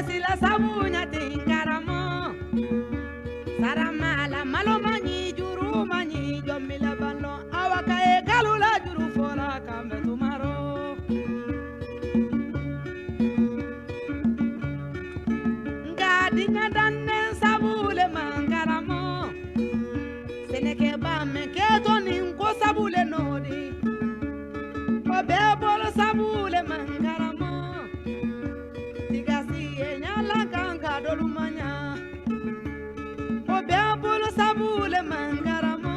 sila sabu ɲa ten karamo sarama la malo ma ɲi juru ma ɲi jɔnmila balon awa ka ye kalu la juru fɔla kan bɛ tumaro nka diɲɛ dannen sabu le man karamo sɛnɛkɛba mɛn kɛtɔ nin ko sabu le nɔ di o bɛɛ bolo sabu le man karamo tigasi ye ɲala kan ka dolu ma ɲa o bɛɛ bolo sabu le man karamo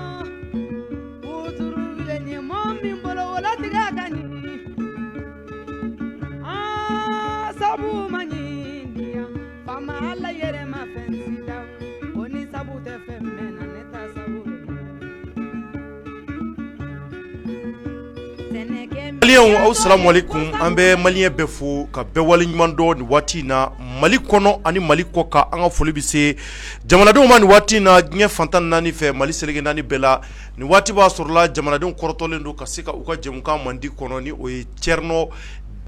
wuturu wile ɲɛ mɔɔ min bolo o latigɛ ka ɲi aa sabu ma ɲi diya faama ala yɛrɛ ma fɛn si da o ni sabu tɛ fɛn mɛn na ne ta sabu le Maliyɛnw aw salamu aleykum an bɛ maliyɛn bɛɛ fo ka bɛɛ waleɲuman dɔn nin waati in na Mali kɔnɔ ani Mali kɔ kan an ka foli bɛ se jamanadenw ma nin waati in na diɲɛ fan 14 fɛ Mali seleke 4 bɛɛ la nin waati b'a sɔrɔla jamanadenw kɔrɔtɔlen don ka se ka u ka jɛmukan mandi kɔnɔ ni o ye Thierno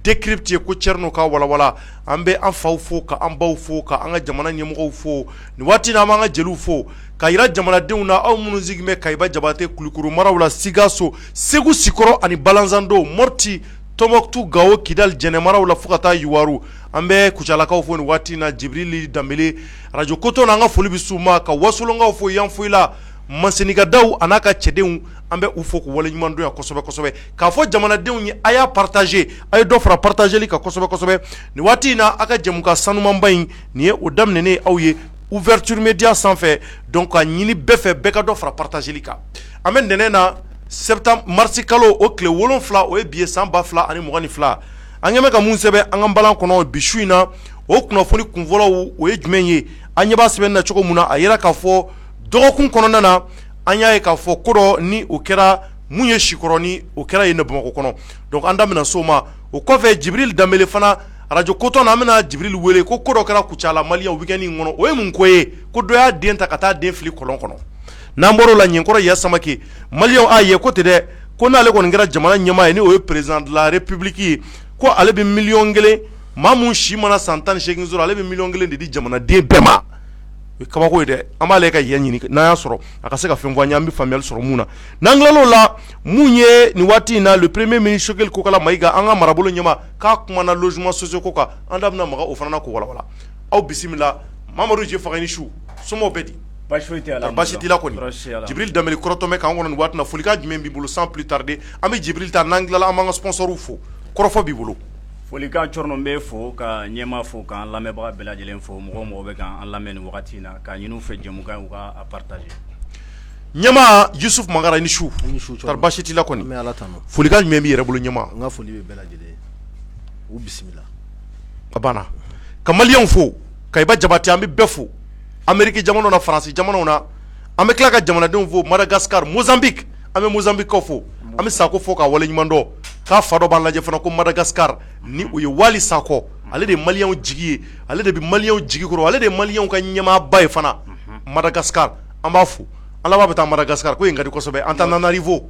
Décrypte ye ko Thierno ka walawala an bɛ an faw fo ka an baw fo ka an ka jamana ɲɛmɔgɔw fo nin waati in na an b'an ka jeliw fo ka yira jamanadenw na aw minnu sigilen bɛ Kayiba Jabate Kulukoro maraw la Sikaso Segu Sikɔrɔ ani Balanzando Mɔti Tɔnbɔkutu Gawo Kidali Jɛnɛ maraw la fo ka taa Yuwaru an bɛ Kucalakaw fo nin waati in na Jibirili Danbele arajo Koto na an ka foli bɛ s'u ma ka Wasolonkaw fo Yanfoyila Masinigadaw a n'a ka cɛdenw an bɛ u fo k'u waleɲuman dɔn yan kosɛbɛ kosɛbɛ k'a fɔ jamanadenw ye a y'a partager a ye dɔ fara partageli kan kosɛbɛ kosɛbɛ nin waati in na a ka jɛmukan sanumanba in nin ye o daminɛnen aw ye ouverture media sanfɛ donc ka ɲini bɛɛ fɛ bɛɛ ka dɔ fara partageli kan an bɛ ntɛnɛn na septembre mars kalo o tile 7 o ye bi ye san 2022 an ɲɛ bɛ ka mun sɛbɛn an ka balan kɔnɔ bi su in na o kunnafoni kunfɔlɔw o ye jumɛn ye an ɲɛ b'a sɛbɛn na cogo min na a yira k'a fɔ dɔgɔkun kɔnɔna na an y'a ye k'a fɔ ko dɔ ni o kɛra mun ye Sikɔrɔni o kɛra yen Bamakɔ kɔnɔ donc an da bɛna s'o ma o kɔfɛ Jibirili Danbele fana arajo Koto na an bɛna Jibirili wele ko ko dɔ kɛra Kucala maliyɛnw week-end in kɔnɔ o ye mun ko ye ko dɔ y'a den ta ka taa den fili kɔlɔn kɔnɔ n'an bɔr'o la Ɲɛnkɔrɔ Ya Samake maliyɛnw a ye ko ten dɛ ko n'ale kɔni kɛra jamana ɲɛmaa ye ni o ye président de la république ye ko ale bɛ miliyɔn 1 maa mun si mana san 18 sɔrɔ ale bɛ miliyɔn 1 de di jamanaden bɛɛ ma o ye kabako ye dɛ an b'ale ka yɛ ɲini n'an y'a sɔrɔ a ka se ka fɛn fɔ an ye an bɛ faamuyali sɔrɔ mun na n'an tilal'o la mun ye nin waati in na le premier ministre Choguel Kokala Mayiga an ka marabolo ɲɛmaa k'a kumana logement sociaux ko kan an da bɛna maga o fana na k'o walawala aw bisimila Mamadu Jefaga i ni su somɔgɔw bɛ di Baasi foyi tɛ yen baasi t'i la kɔni Jibirili Danbele kɔrɔtɔ bɛ k'an kɔnɔ nin waati in na folikan jumɛn b'i bolo sans plus tarder an bɛ Jibirili ta n'an tilala an b'an ka sponsors fo kɔrɔfɔ b'i bolo folikan Thierno n b'e fo ka ɲɛmaa fo k'an lamɛnbaga bɛɛ lajɛlen fo mɔgɔ o mɔgɔ bɛ k'an lamɛn nin wagati in na k'a ɲini u fɛ jɛmukan u ka partager ɲɛmaa Yusuf Mangara i ni su tari baasi t'i la kɔni folikan jumɛn b'i yɛrɛ bolo ɲɛmaa n ka foli bɛ bɛɛ lajɛlen ye u bisimila a banna ka maliyɛnw fo Kayiba Jabate an bɛ bɛɛ fo Ameriki jamanaw na Faransi jamanaw na an bɛ tila ka jamanadenw fo Madagascar Mozambique an bɛ Mozambiquekaw fo an bɛ Sako fo k'a waleɲuman dɔn k'a fa dɔ b'an lajɛ fana ko Madagascar ni o ye Wali Sakɔ ale de ye maliyɛnw jigi ye ale de bɛ maliyɛnw jigi kɔrɔ ale de ye maliyɛnw ka ɲɛmaaba ye fana Madagascar an b'a fo an laban bɛ taa Madagascar ko yen ka di kosɛbɛ Antananarivo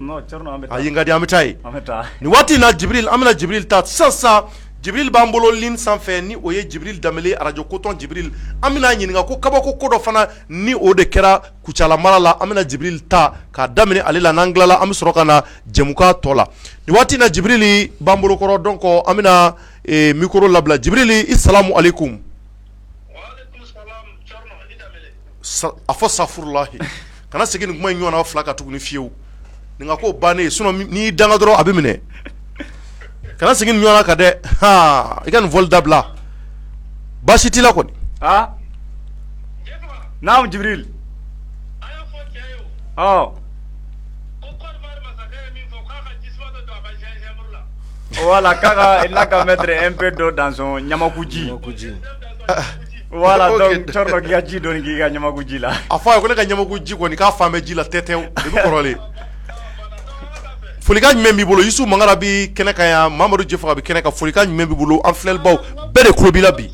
a yen ka di an bɛ taa yen nin waati in na Jibiril an bɛna Jibiril ta sisan sisan Jibiril b'an bolo ligne sanfɛ ni o ye Jibiril Danbele arajo Coton Jibiril an bɛna ɲininka ko kabako ko dɔ fana ni o de kɛra Kucala mara la an bɛna Jibiril ta k'a daminɛ ale la n'an tilala an bɛ sɔrɔ ka na jɛmukan tɔ la nin waati in na Jibirili b'an bolo kɔrɔ donc an bɛna micro labila Jibirili i salamu aleykum a fɔ safurulahi kana segin nin kuma in ɲɔgɔnna fila kan tuguni fiyewu nin ka ko bannen sinon n'i y'i danga dɔrɔn a bɛ minɛ kana segin nin ɲɔgɔnna kan dɛ i ka nin fɔli dabila baasi t'i la kɔni naamu Jibril voilà k'a ka il n'a qu'à mettre un peu d'eau dans son ɲamakuji voilà donc Thierno k'i ka ji dɔɔni k'i ka ɲamakuji la a fɔ a ye ko ne ka ɲamakuji kɔni k'a fan bɛ ji la tɛtɛw depuis kɔrɔlen folikan jumɛn b'i bolo Yusu Mangara bi kɛnɛ kan yan Mamadu Jefaga bɛ kɛnɛ kan folikan jumɛn b'i bolo an filɛlibaw bɛɛ de tulo b'i la bi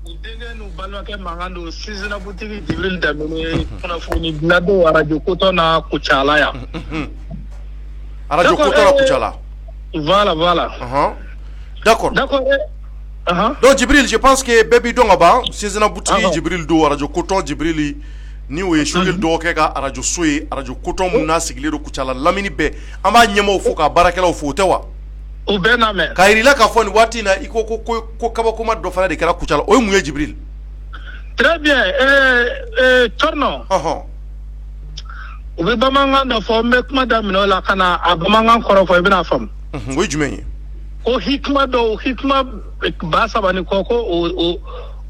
U denkɛ n'u balimakɛ mankan don sinsinna butigi Jibril Danbele kunnafoni dilan don arajo Coton na Kucala yan. Arajo Coton la Kucala. Voilà, voilà. D'accord. D'accord. Donc Djibril, je pense que bɛɛ b'i dɔn ka ban. Sinzina butigi Djibril don, arajo Coton Djibril, ni o ye Choguel dɔgɔkɛ ka arajo so ye, arajo Coton mun n'a sigilen don Kucala lamini bɛɛ. An b'a ɲɛmaaw fo k'a baarakɛlaw fo, o tɛ wa? U bɛɛ n'a mɛn. K'a yir'i la k'a fɔ nin waati in na, i ko ko ko kabakoma dɔ fana de kɛra Kucala, o ye mun ye Djibril? Très bien. Thierno. U bɛ bamanankan dɔ fɔ, n bɛ kuma daminɛ o la ka na a bamanankan kɔrɔ fɔ, i bɛna faamu. O ye jumɛn ye? Ko hikima dɔw, hikima 3000 ni kɔ, ko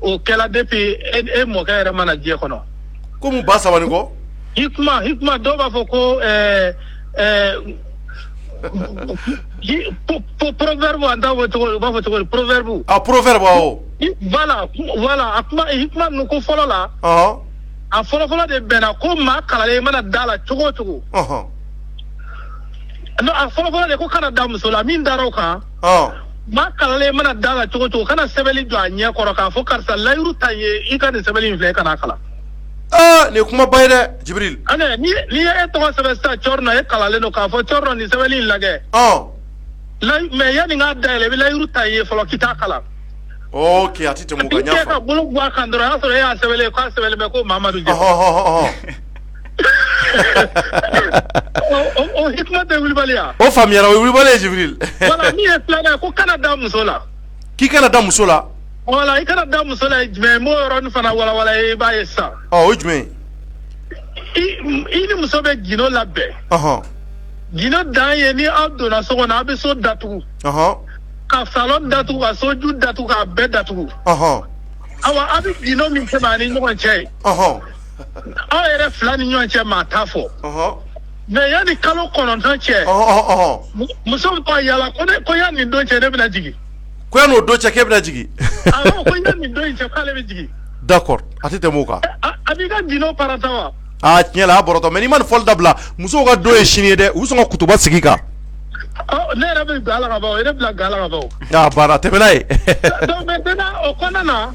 o kɛla depuis e mɔkɛ yɛrɛ mana diɲɛ kɔnɔ. Ko mun 3000 ni kɔ? Hikima dɔw b'a fɔ ko proverbe, an t'a fɔ cogo, u b'a fɔ cogo di, proverbe. Ah, proverbe, awɔ. Voilà, voilà, a kuma hikima ninnu ko fɔlɔ la. A fɔlɔ fɔlɔ de bɛnna ko maa kalanlen i mana da la cogo o cogo. Non, a fɔlɔ fɔlɔ de ko kana da muso la, min dara o kan. Maa kalanlen mana da la cogo o cogo, kana sɛbɛnni jɔ a ɲɛ kɔrɔ k'a fɔ karisa layiru ta ye, i ka nin sɛbɛnni in filɛ, i kana kalan. Aa, nin ye kumaba ye dɛ, Djibril. Ane ni ye e tɔgɔ sɛbɛn sisan Thierno, e kalanlen don k'a fɔ Thierno nin sɛbɛnni in lajɛ. Mais yanni n k'a dayɛlɛ, i bɛ layiru ta ye fɔlɔ k'i t'a kalan. Ok, a ti tɛmɛ o kan, n y'a faamu. Ka bolo bɔ a kan dɔrɔn, o y'a sɔrɔ e y'a sɛbɛnlen ye k'a sɛbɛnlen bɛ ko Mamadu Jɛ. O hikima tɛ wulibali ya. O faamuyara, o ye wulibali ye Djibril. Voilà, min ye filanan ye, ko kana da muso la. K'i kana da muso la. Voilà, i kana da muso la ye jumɛn ye? N b'o yɔrɔnin fana walawala i b'a ye sisan. Ɔ, o ye jumɛn ye? I ni muso bɛ gindo labɛn. Gindo dan ye ni aw donna so kɔnɔ, aw bɛ so datugu. Ka salon datugu, ka soju datugu, k'a bɛɛ datugu. Awa, aw bɛ gindo min tɛmɛ a ni ɲɔgɔn cɛ ye. Aw yɛrɛ fila ni ɲɔgɔn cɛ, maa t'a fɔ. Mais yanni kalo 9 cɛ, muso bɛ to ka yala ko ne ko yanni nin don cɛ ne bɛna jigin. Ko yanni o don cɛ k'e bɛna jigin. Awɔ, ko yanni nin don in cɛ k'ale bɛ jigin. D'accord, a tɛ tɛmɛ o kan. A b'i ka gindo parata wa? Aa, tiɲɛ la, a bɔrɔtɔ, mais n'i ma nin fɔli dabila, musow ka don ye sini ye dɛ, u bɛ sɔn ka kutuba sigi kan. Ne yɛrɛ bɛ ga la ka ban, o ye ne bila ga la ka ban. Aa, baara tɛmɛ n'a ye. Donc maintenant o kɔnɔna na.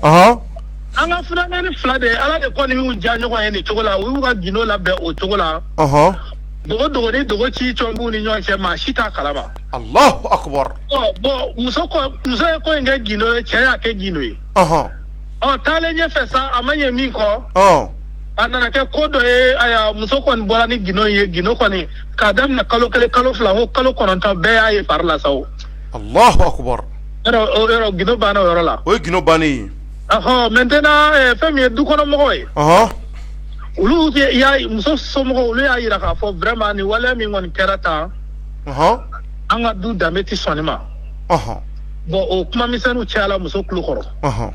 An ka funankɛnin fila de, Ala de kɔni y'u diya ɲɔgɔn ye nin cogo la, u y'u ka gindo labɛn o cogo la. Dogo dogo ni dogo ci cɔn b'u ni ɲɔgɔn cɛ, maa si t'a kalama. Allahu akbar. Ɔ bon, muso ye ko in kɛ gindo ye, cɛ y'a kɛ gindo ye. Ɔ, taalen ɲɛfɛ sa, a ma ɲɛ min kɔ. A nana kɛ ko dɔ ye, ayiwa, muso kɔni bɔra ni gindo ye, gindo kɔni k'a daminɛ kalo 1, kalo 2, ko kalo 9 bɛɛ y'a ye fari la sa o. Allahu akbar. Yɔrɔ gindo banna o yɔrɔ la. O ye gindo bannen ye. Maintenant fɛn min ye dukɔnɔmɔgɔw ye. Olu y'a muso somɔgɔw, olu y'a jira k'a fɔ vraiment nin waleya min kɔni kɛra tan. An ka du danbe tɛ sɔn nin ma. Bon, o kuma misɛnninw cayala muso tulo kɔrɔ.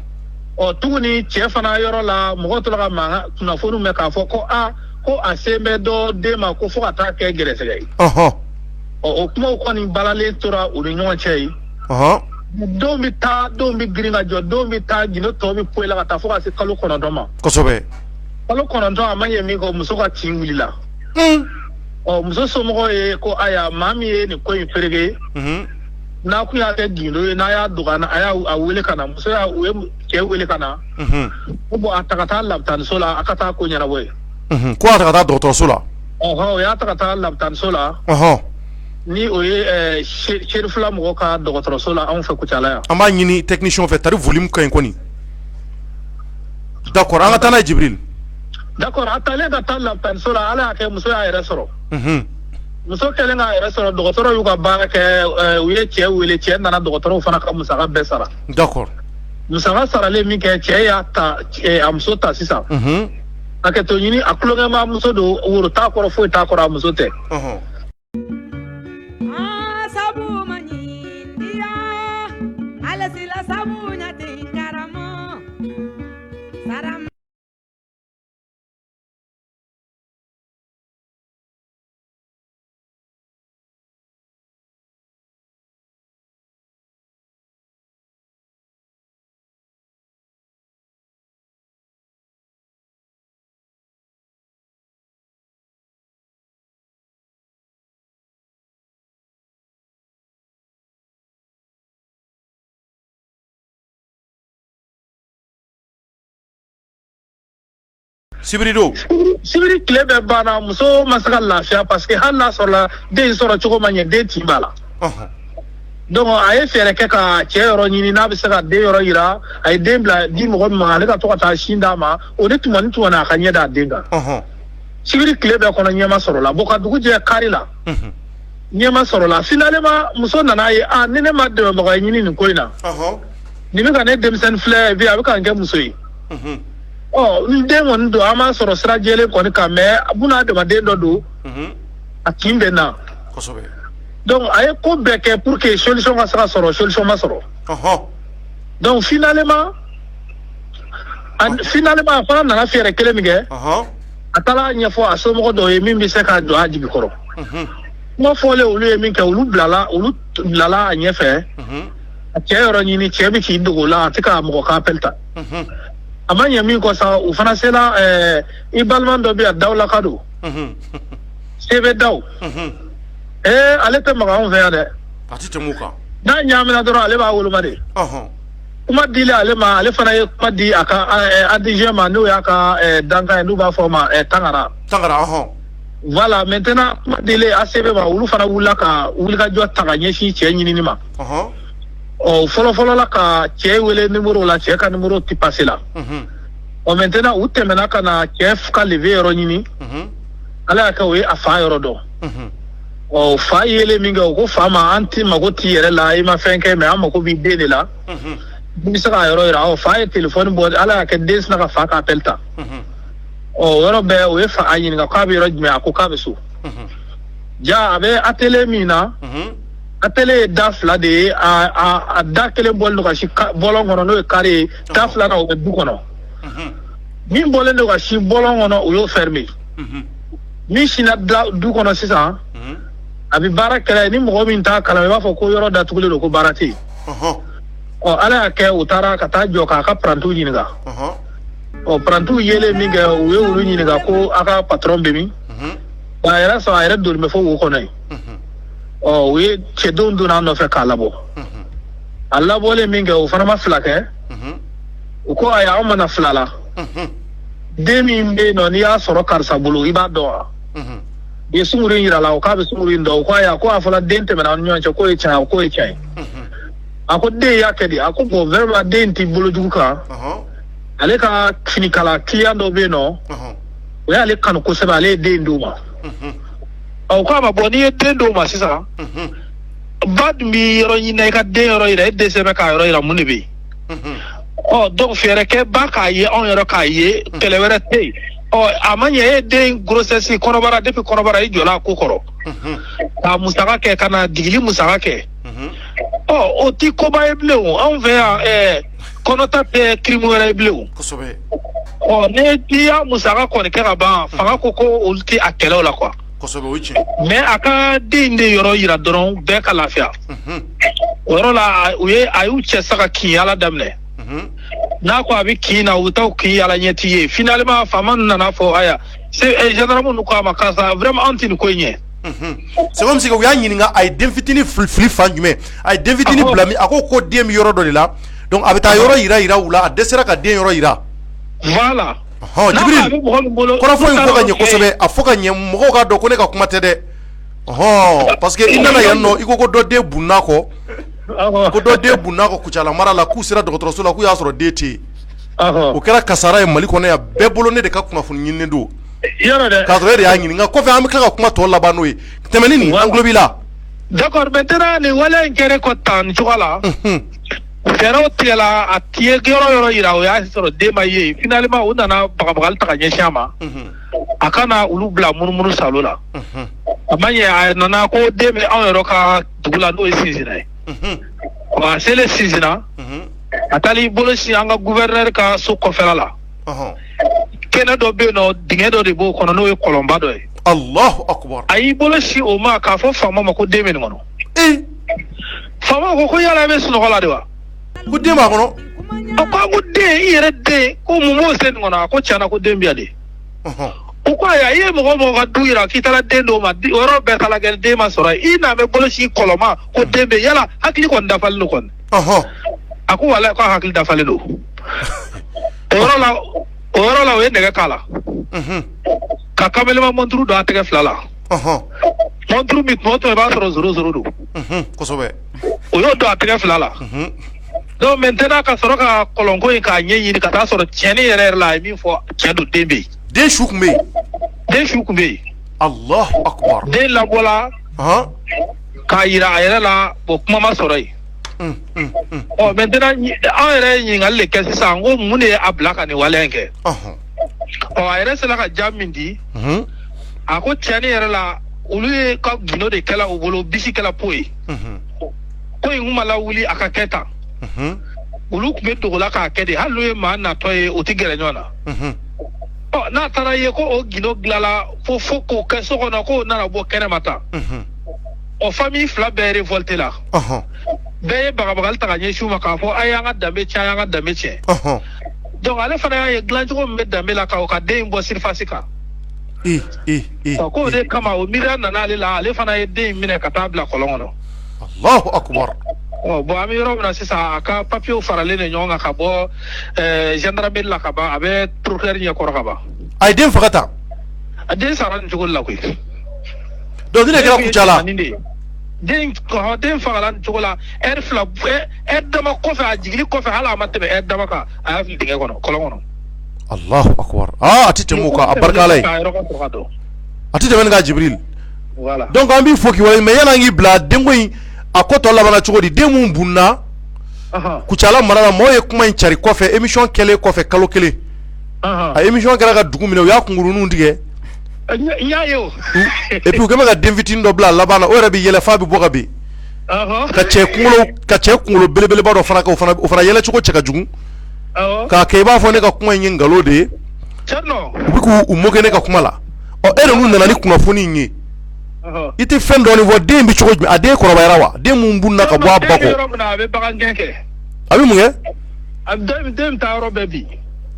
Ɔ, tuguni cɛ fana yɔrɔ la, mɔgɔw tora ka mankan kunnafoniw mɛn k'a fɔ ko aa, ko a sen bɛ dɔ den ma, ko fo ka taa kɛ gɛrɛsɛgɛ ye. Ɔ, o kumaw kɔni balalen tora u ni ɲɔgɔn cɛ ye. Denw bɛ taa, denw bɛ girin ka jɔ, denw bɛ taa, gindo tɔ bɛ poyi la ka taa fo ka se kalo 9 ma. Kosɛbɛ. Kalo 9, a ma ɲɛ min kɔ, muso ka tin wulila. Ɔ, muso somɔgɔw ye ko ayiwa, maa min ye nin ko in fereke, n'a kun y'a kɛ gindo ye, n'a y'a dogo, a y'a wele ka na, muso y'a u ye cɛ wele ka na. Ko bon, a ta ka taa labitaniso la, a ka taa ko ɲɛnabɔ ye. Ko a ta ka taa dɔgɔtɔrɔso la. Ɔhɔn, o y'a ta ka taa labitaniso la. Ni o ye Serifula mɔgɔ ka dɔgɔtɔrɔso la anw fɛ Kucala yan. An b'a ɲini technicien fɛ, tari volume ka ɲi kɔni. D'accord, an ka taa n'a ye Djibril. D'accord, a taalen ka taa labitaniso la, Ala y'a kɛ muso y'a yɛrɛ sɔrɔ. Muso kɛlen k'a yɛrɛ sɔrɔ, dɔgɔtɔrɔ y'u ka baara kɛ, u ye cɛ wele, cɛ nana, dɔgɔtɔrɔw fana ka musaka bɛɛ sara. D'accord. Musaka saralen min kɛ, cɛ y'a ta, a muso ta sisan. Hakɛto ɲini, a tulonkɛma muso don, woro t'a kɔrɔ, foyi t'a kɔrɔ, a muso tɛ. Sibiri don. Sibiri tile bɛɛ banna, muso ma se ka lafiya parce que hali n'a sɔrɔla den in sɔrɔ cogo ma ɲɛ, den tin b'a la. Donc a ye fɛɛrɛ kɛ ka cɛ yɔrɔ ɲini n'a bɛ se ka den yɔrɔ yira. A ye den bila di mɔgɔ min ma, ale ka to ka taa sin d'a ma. O ni tuma ni tuma na, a ka ɲɛ d'a den kan. Sibiri tile bɛɛ kɔnɔ, ɲɛ ma sɔrɔ la. Bon, ka dugu jɛ kari la, ɲɛ ma sɔrɔ la. Finalement, muso nana ye, a ni ne ma dɛmɛbaga ye ɲini nin ko in na, nin bɛ ka ne denmisɛnnin filɛ, et puis a bɛ ka n kɛ muso ye. Ɔ, n den kɔni don, an m'a sɔrɔ sira jɛlen kɔni kan, mais buna adamaden dɔ don, a tin bɛ n na. Donc a ye ko bɛɛ kɛ pour que solution ka se ka sɔrɔ, solution ma sɔrɔ. Donc finalement, a fana nana fɛɛrɛ kelen min kɛ, a taara ɲɛfɔ a somɔgɔ dɔw ye min bɛ se ka jɔ a jigi kɔrɔ. Kuma fɔlen olu ye min kɛ, olu bilala a ɲɛfɛ. A cɛ yɔrɔ ɲini, cɛ bɛ k'i dogo la, a tɛ ka mɔgɔ ka appel ta. A ma ɲɛ min kɔ sa, u fana sera i balima dɔ bɛ yan, Dawulaka don, Sebe Daw. Ale tɛ maga anw fɛ yan dɛ. A tɛ tɛmɛ o kan. N'a ɲaamina dɔrɔn, ale b'a woloma de. Kuma dilen ale ma, ale fana ye kuma di a ka adjoint ma, n'o y'a ka dankan ye, n'u b'a fɔ o ma Tangara. Tangara, ɔhɔn. Voilà, maintenant kuma dilen ACB ma, olu fana wulila ka wulikajɔ ta ka ɲɛsin cɛ ɲinini ma. Ɔ, fɔlɔ fɔlɔ la, ka cɛ wele numéro la, cɛ ka numéro ti passé la. Ɔ, maintenant u tɛmɛna ka na cɛ ka lever yɔrɔ ɲini. Ala y'a kɛ, o ye a fa yɔrɔ dɔn. Ɔ, fa yelen min kɛ, o ko fa ma: an ti mago t'i yɛrɛ la, i ma fɛn kɛ, mais an mago b'i den de la, i bɛ se k'a yɔrɔ yira. Ɔ, fa ye téléphone bɔ, Ala y'a kɛ, den sina ka fa ka appel ta. Ɔ, o yɔrɔ bɛɛ, o ye fa a ɲininka k'a bɛ yɔrɔ jumɛn. A ko k'a bɛ so. Ja, a bɛ atelier min na, atelier ye da fila de ye. A da kelen bɔlen don ka si bɔlɔn kɔnɔ, n'o ye carré ye. Da filanan, o bɛ du kɔnɔ. Min bɔlen don ka si bɔlɔn kɔnɔ, o y'o fermé. Min sinna du kɔnɔ sisan, a bɛ baara kɛla. Ni mɔgɔ min t'a kalama, i b'a fɔ ko yɔrɔ datugulen don, ko baara tɛ yen. Ɔ, Ala y'a kɛ, u taara ka taa jɔ k'a ka parantiw ɲininka. Ɔ, parantiw yelen min kɛ, u ye olu ɲininka ko a ka patron bɛ min? A yɛrɛ sɔrɔ, a yɛrɛ donnen bɛ fo wo kɔnɔ yen. Ɔ, u ye cɛdenw donna a nɔfɛ k'a labɔ. A labɔlen min kɛ, o fana ma fila kɛ. U ko: ayi, anw mana fila la, den min bɛ yen nɔ, n'i y'a sɔrɔ karisa bolo, i b'a dɔn wa? U ye sunguru in yira la, o k'a bɛ sunguru in dɔn. U ko: ayi, ko a fɔra den tɛmɛna aw ni ɲɔgɔn cɛ, k'o ye tiɲɛ ye, k'o ye tiɲɛ ye. A ko den y'a kɛ di? A ko bon, vraiment, den t'i bolo jugu kan. Ale ka finikala client dɔ bɛ yen nɔ, o y'ale kanu kosɛbɛ, ale ye den d'o ma. Ɔ, o ko a ma: bon, n'i ye den d'o ma sisan, ba dun b'i yɔrɔ ɲini na, i ka den yɔrɔ yira, e dɛsɛ bɛ k'a yɔrɔ yira, mun de bɛ yen? Ɔ, donc fɛɛrɛ kɛ ba k'a ye, anw yɛrɛ k'a ye, kɛlɛ wɛrɛ tɛ yen. Ɔ, a ma ɲɛ, e ye den grossesse kɔnɔbara, depuis kɔnɔbara i jɔla a ko kɔrɔ k'a musaka kɛ, ka na digili musaka kɛ. Ɔ, o ti koba ye bilen. O anw fɛ yan, kɔnɔta tɛ crime wɛrɛ ye bilen o. Ɔ, ne n'i y'a musaka kɔni kɛ ka ban, fanga ko ko olu tɛ a kɛlɛ o la quoi. Kosɛbɛ, o ye tiɲɛ. Mais a ka den de yɔrɔ yira dɔrɔn, bɛɛ ka lafiya. O yɔrɔ la, u ye a y'u cɛ sa ka kin yala daminɛ. N'a ko a bɛ kin na, u bɛ taa kin yala, ɲɛ t'i ye. Finalement, faama ninnu nana fɔ: aya, gendarme ninnu ko a ma: karisa, vraiment, anw tɛ nin ko in ɲɛ. C'est comme si u y'a ɲininka a ye den fitinin fili fan jumɛn, a ye den fitinin bila min. A ko ko den bɛ yɔrɔ dɔ de la, donc a bɛ taa yɔrɔ yira yira u la, a dɛsɛra ka den yɔrɔ yira. Voilà. Ɔhɔn, Jibril, kɔrɔfɔ in fɔ ka ɲɛ kosɛbɛ, a fɔ ka ɲɛ, mɔgɔw k'a dɔn ko ne ka kuma tɛ dɛ. Ɔhɔn, parce que i nana yan nɔ, i ko ko dɔ den bunna kɔ, ko dɔ den bunna kɔ Kucala mara la, k'u sera dɔgɔtɔrɔso la, k'u y'a sɔrɔ den tɛ yen. O kɛra kasara ye Mali kɔnɔ yan, bɛɛ bolo ne de ka kunnafoni ɲininen don. Yɔrɔ dɛ. K'a sɔrɔ e de y'a ɲininka. Kɔfɛ, an bɛ tila ka kuma tɔ laban n'o ye. Tɛmɛni nin, an tulo b'i la. D'accord, maintenant nin waleya in kɛra kɔ tan nin cogoya la, fɛɛrɛw tigɛla. A ye yɔrɔ yɔrɔ yira, o y'a sɔrɔ den ma ye. Finalement, u nana bagabagali ta ka ɲɛsin a ma, a kana olu bila munumunu salo la. A ma ɲɛ, a nana ko den bɛ anw yɛrɛ ka dugu la, n'o ye Sinsinna ye. Ɔ, a selen Sinsinna, a taara i bolo sin an ka gouverneur ka so kɔfɛla la. Kɛnɛ dɔ bɛ yen nɔ, dingɛ dɔ de b'o kɔnɔ, n'o ye kɔlɔnba dɔ ye. Allahu akbar. A y'i bolo sin o ma k'a fɔ faama ma ko den bɛ nin kɔnɔ. Faama ko ko yala i bɛ sunɔgɔ la de wa? Ko den b'a kɔnɔ. A ko a ko den, i yɛrɛ den, ko mun b'o se nin kɔnɔ? A ko tiɲɛna, ko den bɛ yan de. O ko ayiwa, i ye mɔgɔ mɔgɔ ka du yira k'i taara den d'o ma, o yɔrɔ bɛɛ taara kɛ den ma sɔrɔ yen, i n'a bɛ bolo sin kɔlɔn ma ko den bɛ yala, hakili kɔni dafalen don kɔni. A ko walayi, k'a hakili dafalen don. O yɔrɔ la, o ye nɛgɛ k'a la. Ka kamelema montre don a tɛgɛ fila la. Montre min tuma o tuma i b'a sɔrɔ zéro zéro don. Kosɛbɛ. O y'o don a tɛgɛ fila la. Donc maintenant ka sɔrɔ ka kɔlɔnko in k'a ɲɛɲini ka taa sɔrɔ tiɲɛni yɛrɛ yɛrɛ la, a ye min fɔ, tiɲɛ don, den bɛ yen. Den su tun bɛ yen. Den su tun bɛ yen. Allahu akbar. Den labɔla k'a yira a yɛrɛ la, bon, kuma ma sɔrɔ yen. Ɔ, maintenant an yɛrɛ ye ɲininkali de kɛ sisan ko mun de ye a bila ka nin waleya in kɛ? Ɔ, a yɛrɛ sera ka jaabi min di, a ko tiɲɛni yɛrɛ la, olu ye ka gundo de kɛla u bolo, bisi kɛla po ye. Ko in kun ma lawuli a ka kɛ tan. Olu tun bɛ dogo la k'a kɛ de, hali n'u ye maa natɔ ye, u tɛ gɛrɛ ɲɔgɔn na. Ɔ, n'a taara ye ko o gundo dilanla fo k'o kɛ so kɔnɔ, k'o nana bɔ kɛnɛma tan. Ɔ, famille fila bɛɛ révolté la. Bɛɛ ye bagabagali ta ka ɲɛsin u ma k'a fɔ a y'an ka danbe tiɲɛ, a y'an ka danbe tiɲɛ. Donc ale fana y'a ye dilancogo min bɛ danbe la, ka o ka den in bɔ surface kan. Ɔ, k'o de kama o miiriya nana ale la, ale fana ye den in minɛ ka taa bila kɔlɔn kɔnɔ. Allahu akbar. Ɔ, bon, an bɛ yɔrɔ min na sisan, a ka papiyew faralen de ɲɔgɔn kan ka bɔ gendarmerie la ka ban, a bɛ procureur ɲɛkɔrɔ ka ban. A ye den faga tan? A den sara nin cogo de la koyi. Donc nin de kɛra Kucala. Den, den fagala nin cogo la, heure 2, heure dama kɔfɛ, a jigili kɔfɛ, hali a ma tɛmɛ heure dama kan, a y'a fili dingɛ kɔnɔ, kɔlɔn kɔnɔ. Allahu akbar. Aa, a tɛ tɛmɛ o kan, a barika Ala ye. A tɛ tɛmɛ nin kan, Jibril. Voilà. Donc an b'i fo k'i wale, mais yan'an k'i bila, denko in a ko tɔ labanna cogo di? Den mun bunna Kucala mara la, maaw ye kuma in cari kɔfɛ, émission kɛlen kɔfɛ kalo kelen. A émission kɛra ka dugu minɛ, u y'a kunkuruninw tigɛ. N y'a ye o. Et puis u kɛlen bɛ ka den fitinin dɔ bila a laban na, o yɛrɛ bɛ yɛlɛ f'a bɛ bɔ ka bin. Ka cɛ kunkolo belebeleba dɔ fana kɛ, o fana yɛlɛcogo cɛ ka jugu. K'a kɛ i b'a fɔ ne ka kuma in ye nkalon de ye. U bɛ k'u moquer ne ka kuma la. Ɔ, e de nana ni kunnafoni in ye. I tɛ fɛn dɔɔni fɔ den bɛ cogo jumɛn? A den kɔrɔbayara wa? Den mun bunna ka bɔ a ba kɔ. A bɛ bagan gɛn kɛ. A bɛ mun kɛ? A den bɛ taa yɔrɔ bɛɛ bi.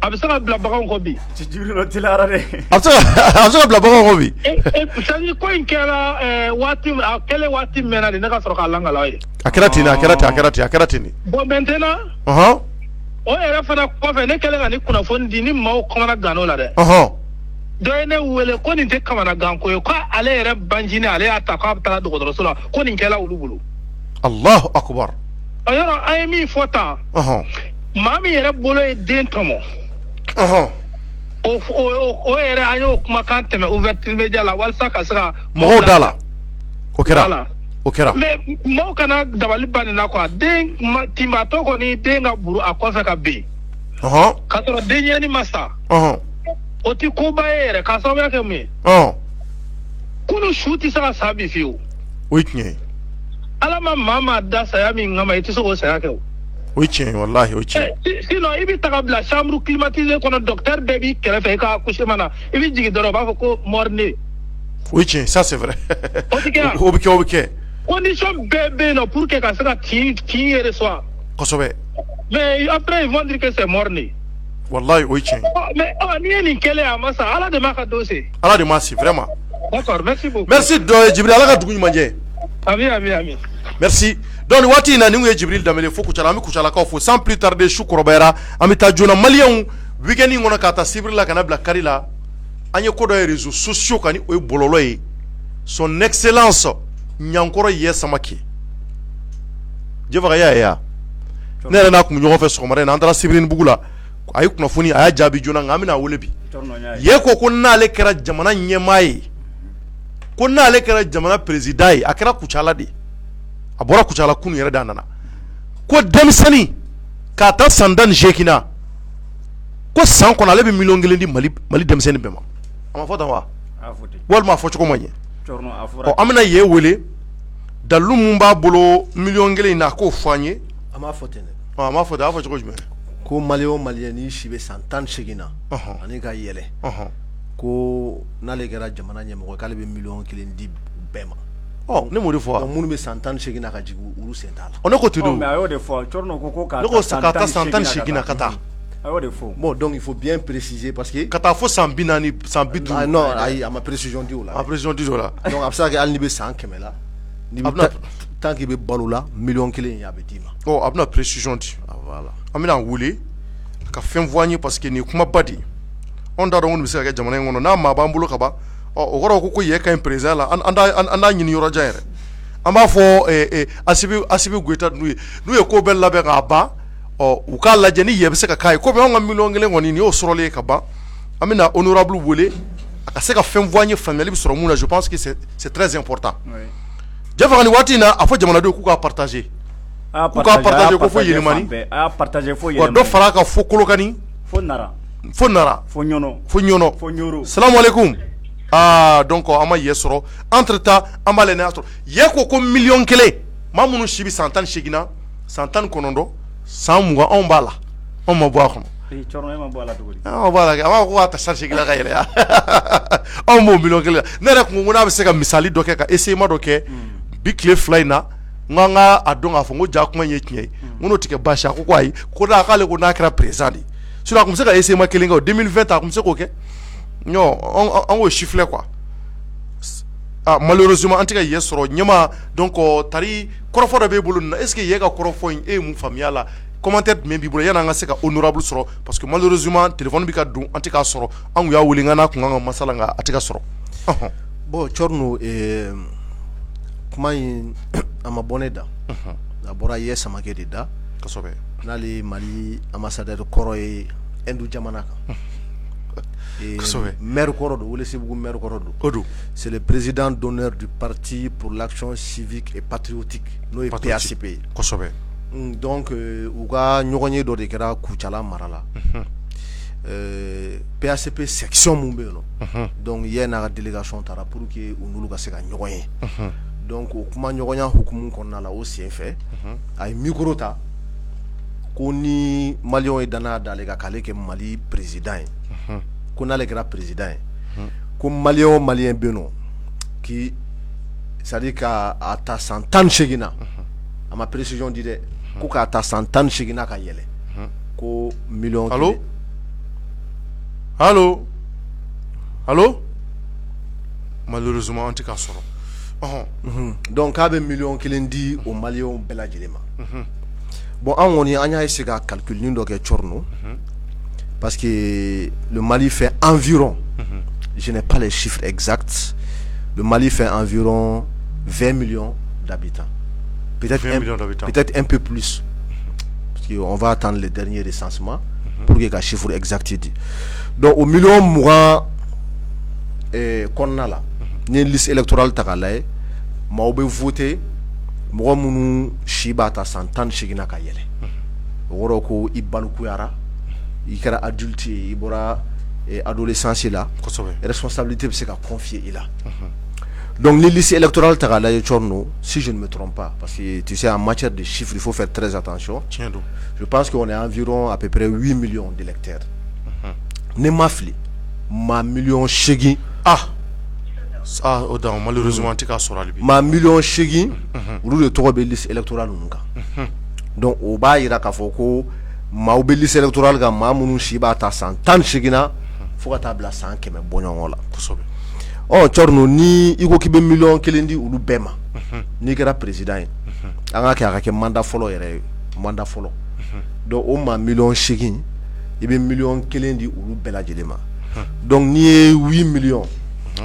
A bɛ se ka bila baganw kɔ bi. Jibril, o teliyara dɛ. A bɛ se ka bila baganw kɔ bi. C'est ko in kɛra waati, a kɛlen waati mɛnna de, ne ka sɔrɔ k'a lankala ye. A kɛra ten de, a kɛra ten, a kɛra ten, a kɛra ten de. Bon, maintenant, o yɛrɛ fana kɔfɛ, ne kɛlen ka ni kunnafoni di, ni maaw kamana gan'o la dɛ. Dɔ ye ne wele ko nin tɛ kamanagan ko ye, ko ale yɛrɛ banjini, ale y'a ta k'a bɛ taa dɔgɔtɔrɔso la, ko nin kɛla olu bolo. Allahu akbar. Ɔ, yɔrɔ an ye min fɔ tan, maa min yɛrɛ bolo ye den tɔmɔ, o yɛrɛ, an y'o kumakan tɛmɛ ouverture média la walasa ka se ka mɔgɔw da la. O kɛra, o kɛra. Mais maaw kana dabali ban nin na quoi. Den tinbaatɔ kɔni, den ka buru a kɔfɛ ka bin k'a sɔrɔ denɲɛni ma sa, o ti koba ye yɛrɛ, k'a sababuya kɛ mun ye? Kunu su tɛ se ka sa bi fiyewu. O ye tiɲɛ ye. Ala ma maa da saya min kama, i tɛ se k'o saya kɛ o. O ye tiɲɛ ye, walahi, o ye tiɲɛ ye. Sinon i bɛ taga bila chambre climatisée kɔnɔ, docteur bɛɛ b'i kɛrɛfɛ i ka accouchement na, i bɛ jigin dɔrɔn, u b'a fɔ ko mort né. O ye tiɲɛ, ça c'est vrai. O tɛ kɛ wa? O bɛ kɛ, o bɛ kɛ. Condition bɛɛ bɛ yen nɔ pour que ka se ka tin reçoit. Kosɛbɛ. Mais après, ils vont dire que c'est mort né. Walahi, o ye tiɲɛ ye. Mais ɔ, n'i ye nin kɛlen, a ma sa, Ala de m'a ka don se. Ala de m'a se, vraiment. D'accord, merci beaucoup. Merci dɔ Jibril, Ala ka dugu ɲuman jɛ. Ami, ami, ami. Merci. Donc nin waati in na, nin kun ye Jibril Danbele fo Kucala, an bɛ Kucalakaw fo. Sans plus tarder, su kɔrɔbayara, an bɛ taa joona. Maliyɛnw, week-end in kɔnɔ, k'a ta sibiri la ka na bila kari la, an ye ko dɔ ye réseaux sociaux kan, ni o ye bɔlɔlɔ ye. Son Excellence Ɲankɔrɔ Yɛ Samake Jɛfaga, y'a ye wa? Ne yɛrɛ n'a kun bɛ ɲɔgɔn fɛ sɔgɔmada in na, an taara Sibiribugu la, a ye kunnafoni, a y'a jaabi joona, nka an bɛna a wele bi. Yɛ ko n'ale kɛra jamana ɲɛmaa ye, ko n'ale kɛra jamana président ye, a kɛra Kucala de ye, a bɔra Kucala kunun yɛrɛ de, a nana, ko denmisɛnnin k'a ta san 18 na, ko san kɔnɔ ale bɛ 1 million di Mali denmisɛnnin bɛɛ ma. A ma fɔ tan wa? Walima a fɔ cogo ma ɲɛ? Ɔ, an bɛna ye wele, dalilu mun b'a bolo 1 million in na, a k'o fɔ an ye. A m'a fɔ ten dɛ. A m'a fɔ ten, a y'a fɔ cogo jumɛn? Ko Malien o Malien n'i si bɛ san 18 na ani ka yɛlɛ, ko n'ale kɛra jamana ɲɛmɔgɔ, k'ale bɛ 1 million di bɛɛ ma. Ɔ, ne m'o de fɔ wa? Minnu bɛ san 18 na ka jigin, olu sen t'a la. Ɔ, ne ko ten. Mais a y'o de fɔ, Cɔrɔnɔ ko ne ko k'a ta san 18 na ka taa. A y'o de fɔ. Bon, donc il faut bien préciser parce que ka taa fo san 40, san 50. Ah non, ayi, a ma précision di o la. A précision di o la. Donc a bɛ se ka kɛ hali n'i bɛ san 100 la, n'i bɛ, tant qu'il bɛ balo la, 1 million in a bɛ d'i ma. Ɔ, a bɛna précision di. Voilà. An bɛna wele ka fɛn fɔ an ye, parce que nin ye kumaba de ye. Anw t'a dɔn ko nin bɛ se ka kɛ jamana in kɔnɔ. N'a maa b'an bolo ka ban, ɔ, o kɔrɔ ko yɛ ka ɲi président la, an t'a ɲini yɔrɔ jan yɛrɛ. An b'a fɔ Asimi Goyita ninnu ye, n'u ye ko bɛɛ labɛn k'a ban, ɔ, u k'a lajɛ ni yɛ bɛ se ka k'a ye. Komi anw ka miliyɔn 1 kɔni, nin y'o sɔrɔlen ye ka ban. An bɛna honorable wele a ka se ka fɛn fɔ an ye, faamuyali bɛ sɔrɔ mun na. Je pense que c'est très important. Jɛfaga, nin waati in na, a fɔ jamanadenw k'u k'a partager, k'u k'a partager ko fo Yélimani, a y'a partager fo wa dɔ fara a kan fo Kolokani, fo Nara, fo Nara, fo Ɲɔnɔ, fo Ɲɔnɔ, fo Ɲoro. Salamu aleykum. Aa, donc an ma yɛ sɔrɔ. Entre temps, an b'a lajɛ n'a y'a sɔrɔ yɛ ko miliyɔn 1, maa minnu si bɛ san 18 na, san 19, san 20, anw b'a la, anw ma bɔ a kɔnɔ. Cɔrɔn, e ma bɔ a la cogo di? Anw ma bɔ a la kɛ. A b'a fɔ ko k'a ta 18 la ka yɛlɛ, anw b'o miliyɔn 1 la. Ne yɛrɛ kun ko n'a bɛ se ka misali dɔ kɛ, ka essayement dɔ kɛ bi tile 2 in na, n ko an ka a dɔn k'a fɔ n ko ja kuma in ye tiɲɛ ye. N ko n'o tɛ kɛ baasi ye. A ko ko ayi, ko n'a k'ale ko n'a kɛra président de ye. Sinon a tun bɛ se ka essayement kelen kɛ o 2020 ta, a tun bɛ se k'o kɛ. Non, an k'o siffler quoi. Ah, malheureusement an tɛ ka yɛ sɔrɔ ɲɛma. Donc tari kɔrɔfɔ dɔ b'e bolo nin na. Est ce que yɛ ka kɔrɔfɔ in, e ye mun faamuya la? Commentaire jumɛn b'i bolo yanni an ka se ka honorable sɔrɔ? Parce que malheureusement téléphone bɛ ka don, an tɛ k'a sɔrɔ. An tun y'a wele, n n'a kun kan ka masala, nka a tɛ ka sɔrɔ. Bon, Cɔrɔnɔ, kuma in a ma bɔ ne da, a bɔra Yɛ Samakɛ de da. N'ale ye Mali ambassadeur kɔrɔ ye Inde jamana kan, maire kɔrɔ don, Welesebugu maire kɔrɔ don. O don. C'est le président d'honneur du Parti pour l'action civique et patriotique, n'o ye PACP ye. Donc u ka ɲɔgɔn ye dɔ de kɛra Kucala mara la, PACP section mun bɛ yen nɔ. Donc Yɛ n'a ka délégation taara pour que u n'olu ka se ka ɲɔgɔn ye. Donc o kuma ɲɔgɔnya hukumu kɔnɔna la, o sen fɛ, a ye micro ta ko ni maliyɛnw ye danaya d'ale kan k'ale kɛ Mali président ye, ko n'ale kɛra président ye, ko maliyɛn o maliyɛn bɛ yen nɔ qui, c'est à dire k'a ta san 18 na, a ma précision di dɛ, ko k'a ta san 18 na ka yɛlɛ, ko miliyɔn Allo, allo, allo, malheureusement an tɛ k'a sɔrɔ. Donc k'a bɛ miliyɔn 1 di o maliyɛnw bɛɛ lajɛlen ma. Bon, an kɔni an y'a essayer ka calcul dɔ kɛ, Cɔrɔnɔ, parce que le Mali fait environ, je n'ai pas les chiffres exacts, le Mali fait environ 20 millions d'habitants, peut-être 20 millions d'habitants. Peut-être un peu plus, parce qu'on va attendre le dernier recensement pour que ka chiffre exact di. Donc o miliyɔn 20 kɔnɔna la, n'i ye liste électorale ta k'a lajɛ, maaw bɛ voter, mɔgɔ minnu si b'a ta san 18 na ka yɛlɛ, o kɔrɔ ko i balikuyara, i kɛra adulte ye, i bɔra adolescence la, responsabilité bɛ se ka confier i la. Donc ni liste électorale ta k'a lajɛ, Cɔrɔnɔ, si je ne me trompe pas, parce que tu sais, en matière de chiffres, il faut faire très attention, Tiɲɛ don. je pense qu'on est environ à peu près 8 millions d'électeurs, ne ma fili, maa miliyɔn 8. Ah ah, o dan, malheureusement an tɛ k'a sɔrɔ hali bi. Maa miliyɔn 8, olu de tɔgɔ bɛ liste électorale ninnu kan. Donc o b'a yira k'a fɔ ko maaw bɛ liste électorale kan, maa minnu si b'a ta san 18 na fo ka taa bila san 100 bɔɲɔgɔn la. Ɔ, Cɔrɔnɔ, ni i ko k'i bɛ miliyɔn 1 di olu bɛɛ ma, n'i kɛra président ye, an ka kɛ a ka kɛ mandat fɔlɔ yɛrɛ ye, mandat fɔlɔ, donc o maa miliyɔn 8, i bɛ miliyɔn 1 di olu bɛɛ lajɛlen ma. Donc n'i ye 8 millions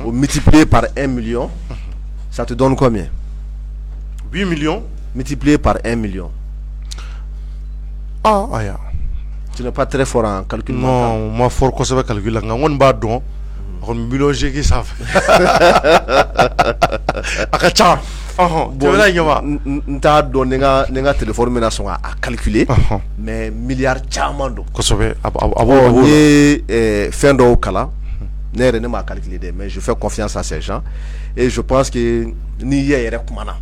o multiplié par 1 million, ça te donne combien? 8 millions multiplié par 1 million. Ah, aya. Tu n'es pas très fort en calcul mental. Non, ma fort kosɛbɛ calcul la, nka n kɔni b'a dɔn a kɔni miliyɔn 8 sanfɛ, a ka ca. Ɔhɔn, tɛmɛna ɲɛma. N t'a dɔn ni n ka téléphone bɛna sɔn k'a calculer, mais milliard caman don. Kosɛbɛ, a b'o N ye fɛn dɔw kalan, ne yɛrɛ ne m'a calculer dɛ, mais je fais confiance à ces gens et je pense que ni yɛ yɛrɛ kumana,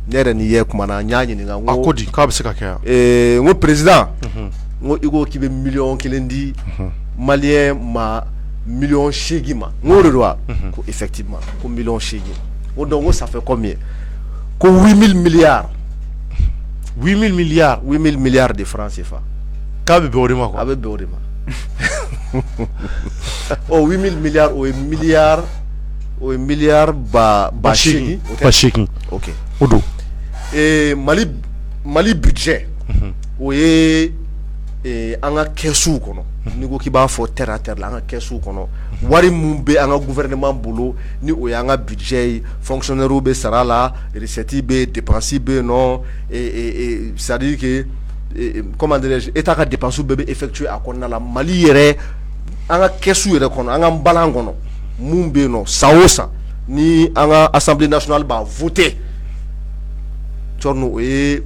ne yɛrɛ ni yɛ kumana, n y'a ɲininka, n A ko ko di, k'a bɛ se ka kɛ yan? N ko président, n ko i ko k'i bɛ miliyɔn 1 di maliyɛn ma miliyɔn 8 ma, n ko o de don wa? Ko effectivement, ko miliyɔn 8. N ko donc, n ko ça fait combien? Ko 8000 milliards. 8000 milliards? 8000 milliards de francs CFA. K'a bɛ bɛn o de ma A quoi. Bɛ bɛn o de ma. Ɔ, 8000 milliards, o ye milliard, o ye milliard ba 8, o tɛ? 8.000. Ok. O don. Mali budget, o ye An ka kɛsiw kɔnɔ, n'i ko k'i b'a fɔ terre à terre la, an ka kɛsiw kɔnɔ, wari min bɛ an ka gouvernement bolo, ni o y'an ka budget ye, fonctionnaires bɛ sara la, recette bɛ yen, dépense bɛ yen nɔ, c'est à dire que, comment dirais-je, État ka dépense bɛɛ bɛ effectuer a kɔnɔna la. Mali yɛrɛ, an ka kɛsu yɛrɛ kɔnɔ, an ka balan kɔnɔ, mun bɛ yen nɔ, san o san ni an ka Assemblée nationale b'a voter, Thierno, o ye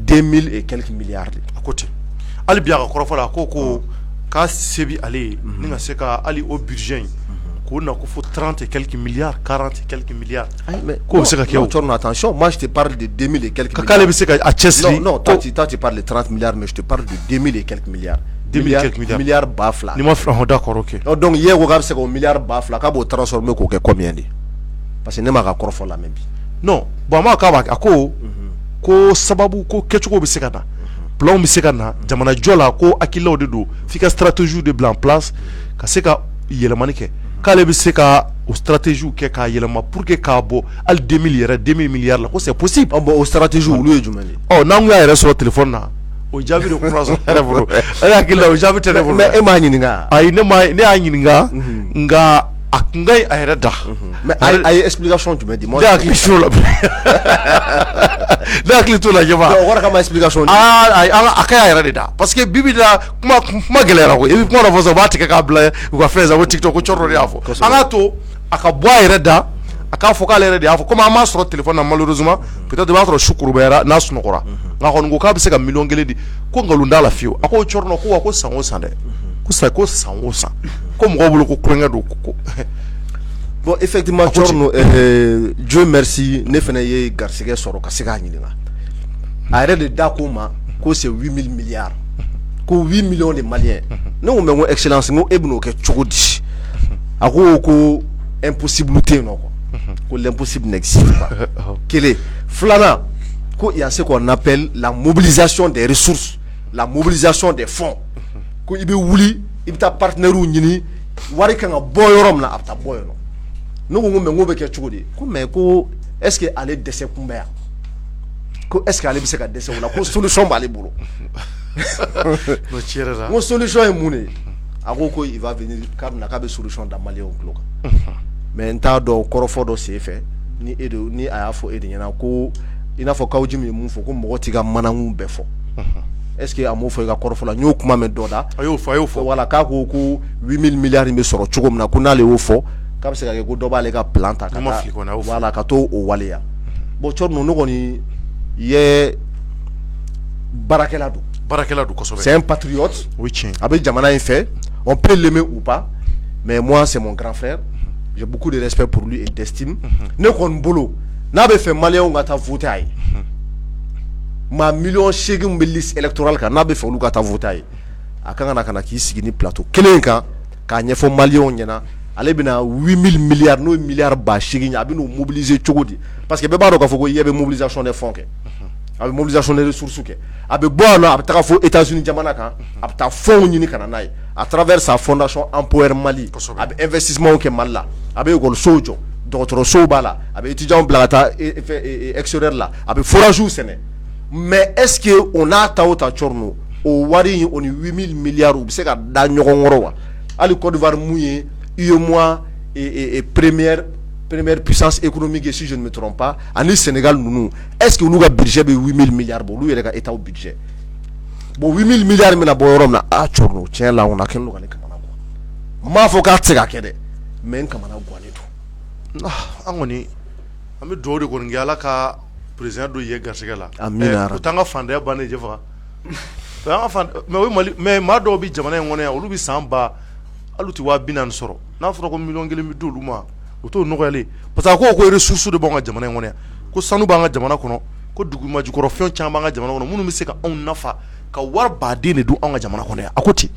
2000 et quelques milliards de. A ko ten. Hali bi a ka kɔrɔfɔ la, a ko k'a se bi ale ye ni ka se ka hali o budget in k'o na ko fo 30 et quelques milliards, 40 et quelques milliards. K'o bɛ se ka kɛ o. Thierno, attention, moi je te parle de 2000 et quelques milliards. K'ale bɛ se ka a cɛsiri. Non, non, toi tu parles de 30 milliards, mais je te parle de 2000 et quelques milliards. 2000 et quelques milliards. Milliards 2000. Ni ma fila, d'accord, ok. Donc ye ko k'a bɛ se k'o milliard 2000, k'a b'o transformer k'o kɛ combien de? Parce que ne m'a ka kɔrɔfɔ lamɛn bi. Non, bon, a ma k'a b'a a ko sababu ko kɛcogo bɛ se ka na, plan bɛ se ka na jamana jɔ la, ko hakililaw de don, f'i ka stratégie de bila en place ka se ka yɛlɛmani kɛ, k'ale bɛ se ka o stratégie kɛ k'a yɛlɛma pour que k'a bɔ hali 2000 yɛrɛ, 2000 milliards la, ko c'est possible. Bon, o stratégie, olu ye jumɛn de? Ɔ, n'an kun y'a yɛrɛ sɔrɔ téléphone na, o jaabi de kuma sɔrɔ yɛrɛ bolo. E hakili la, o jaabi tɛ ne bolo. Mais e m'a ɲininka? Ayi, ne ma, ne y'a ɲininka, nka a kun ka ɲi a yɛrɛ da. Mais a ye explication jumɛn di? Ne hakili t'o la, ne hakili t'o la ɲɛma. O kɔrɔ k'a ma explication di. Aa, ayi, a ka ɲi a yɛrɛ de da, parce que bi bi la, kuma gɛlɛyara koyi. I bɛ kuma dɔ fɔ sisan, u b'a tigɛ k'a bila u ka fɛn sisan, ko TikTok, ko cɔrɔ de y'a fɔ. An k'a to a ka bɔ a yɛrɛ da, a k'a fɔ k'ale yɛrɛ de y'a fɔ. Komi an m'a sɔrɔ téléphone na, malheureusement, peut-être i b'a sɔrɔ su kurubayara n'a sunɔgɔra, nka a kɔni ko k'a bɛ se ka miliyɔn 1 di, ko nkalon t'a la fiyewu. A ko cɔrɔ ko wa, ko san o san dɛ, ko san o san, ko mɔgɔw bolo ko kulonkɛ don ko. Bon, effectivement, Thierno, Dieu merci, ne fana ye garisɛgɛ sɔrɔ ka se k'a ɲininka. A yɛrɛ de da ko ma ko c'est 8000 milliards, ko 8 millions de Maliens. Ne ko mais, n ko excellence, n ko e bɛn'o kɛ cogo di? A ko impossible tɛ yen nɔ quoi, ko l'impossible n'existe pas. Kelen filanan, ko il y a ce qu'on appelle la mobilisation des ressources, la mobilisation des fonds, ko i bɛ wuli, i bɛ taa partenaires ɲini, wari kan ka bɔ yɔrɔ min na, a bɛ taa bɔ yen nɔ. Ne ko mais, n ko bɛ kɛ cogo di? Ko mais, ko est ce que ale dɛsɛ kun bɛ yan? Ko est ce que ale bɛ se ka dɛsɛ o la? Ko solution b'ale bolo. N ko solution ye mun de ye? A ko il va venir, k'a bɛ na, k'a bɛ solution da maliyɛnw tulo kan. Mais n t'a dɔn, kɔrɔfɔ dɔ sen fɛ, ni e de ni a y'a fɔ e de ɲɛna ko i n'a fɔ Kawu Jim ye mun fɔ, ko mɔgɔ t'i ka manakun bɛɛ fɔ. Est ce que a m'o fɔ i ka kɔrɔfɔ la? N y'o kuma mɛn dɔ da. A y'o fɔ, a y'o fɔ. Voilà, k'a ko 8000 milliards in bɛ sɔrɔ cogo min na, ko n'ale y'o fɔ, k'a bɛ se ka kɛ ko dɔ b'ale ka plan ta ka taa, voilà, ka t'o waleya. Bon, Thierno, ne kɔni ye baarakɛla don. Baarakɛla don kosɛbɛ. C'est un patriote. O ye tiɲɛ. A bɛ jamana in fɛ. On peut l'aimer ou pas, mais moi, c'est mon grand frère, j'ai beaucoup de respect pour lui et d'estime. Ne kɔni bolo, n'a bɛ fɛ maliyɛnw ka taa voter a ye, maa miliyɔn 8 min bɛ liste électorale kan, n'a bɛ fɛ olu ka taa voter a ye, a kan ka na k'i sigi ni plateau kelen kan k'a ɲɛfɔ maliyɛnw ɲɛna, ale bɛna 8000 milliards, n'o ye miliyari 8000 ye, a bɛ n'o mobiliser cogo di? Parce que bɛɛ b'a dɔn k'a fɔ ko i bɛ mobilisation des fonds kɛ, a bɛ mobilisation des ressources kɛ, a bɛ bɔ yan nɔ, a bɛ taga fo États-Unis jamana kan, a bɛ taa fonds ɲini ka na n'a ye à travers sa fondation Empower Mali. A bɛ investissement kɛ Mali la, a bɛ ekɔlisow jɔ, dɔgɔtɔrɔsow b'a la, a bɛ étudiants bila ka taa extérieur la, a bɛ forages sɛnɛ. Mais est ce que o n'a ta o ta, Thierno, o wari in, o ni 8000 milliards, u bɛ se ka da ɲɔgɔn kɔrɔ wa? Hali Côte d'Ivoire mun ye UEMOA première puissance économique, si je ne me trompe pas, ani Sénégal ninnu, est ce que olu ka budget bɛ 8000 milliards bɔ, olu yɛrɛ ka état budget? Bon, 8000 milliards bɛna bɔ yɔrɔ min na, ah Thierno, tiɲɛ la, on a kɛlen don ka ne kamana gan. N m'a fɔ k'a tɛ se ka kɛ dɛ, mais n kamana gannen don. An kɔni, an bɛ dugawu de kɔni kɛ, Ala ka président don ye garisɛgɛ la. Amina. O t'an ka fantanya bannen je faga. Mais o ye Mali, mais maa dɔw bɛ jamana in kɔnɔ yan, olu bɛ san ba hali u tɛ 40.000 sɔrɔ. N'a fɔra ko miliyɔn 1 bɛ d'olu ma, o t'o nɔgɔyalen, parce que a ko ressource de b'anw ka jamana in kɔnɔ yan, ko sanu b'an ka jamana kɔnɔ, ko duguma jukɔrɔ fɛn caman b'an ka jamana kɔnɔ minnu bɛ se ka anw nafa, ka wari baden de don anw ka jamana kɔnɔ yan. A ko ten.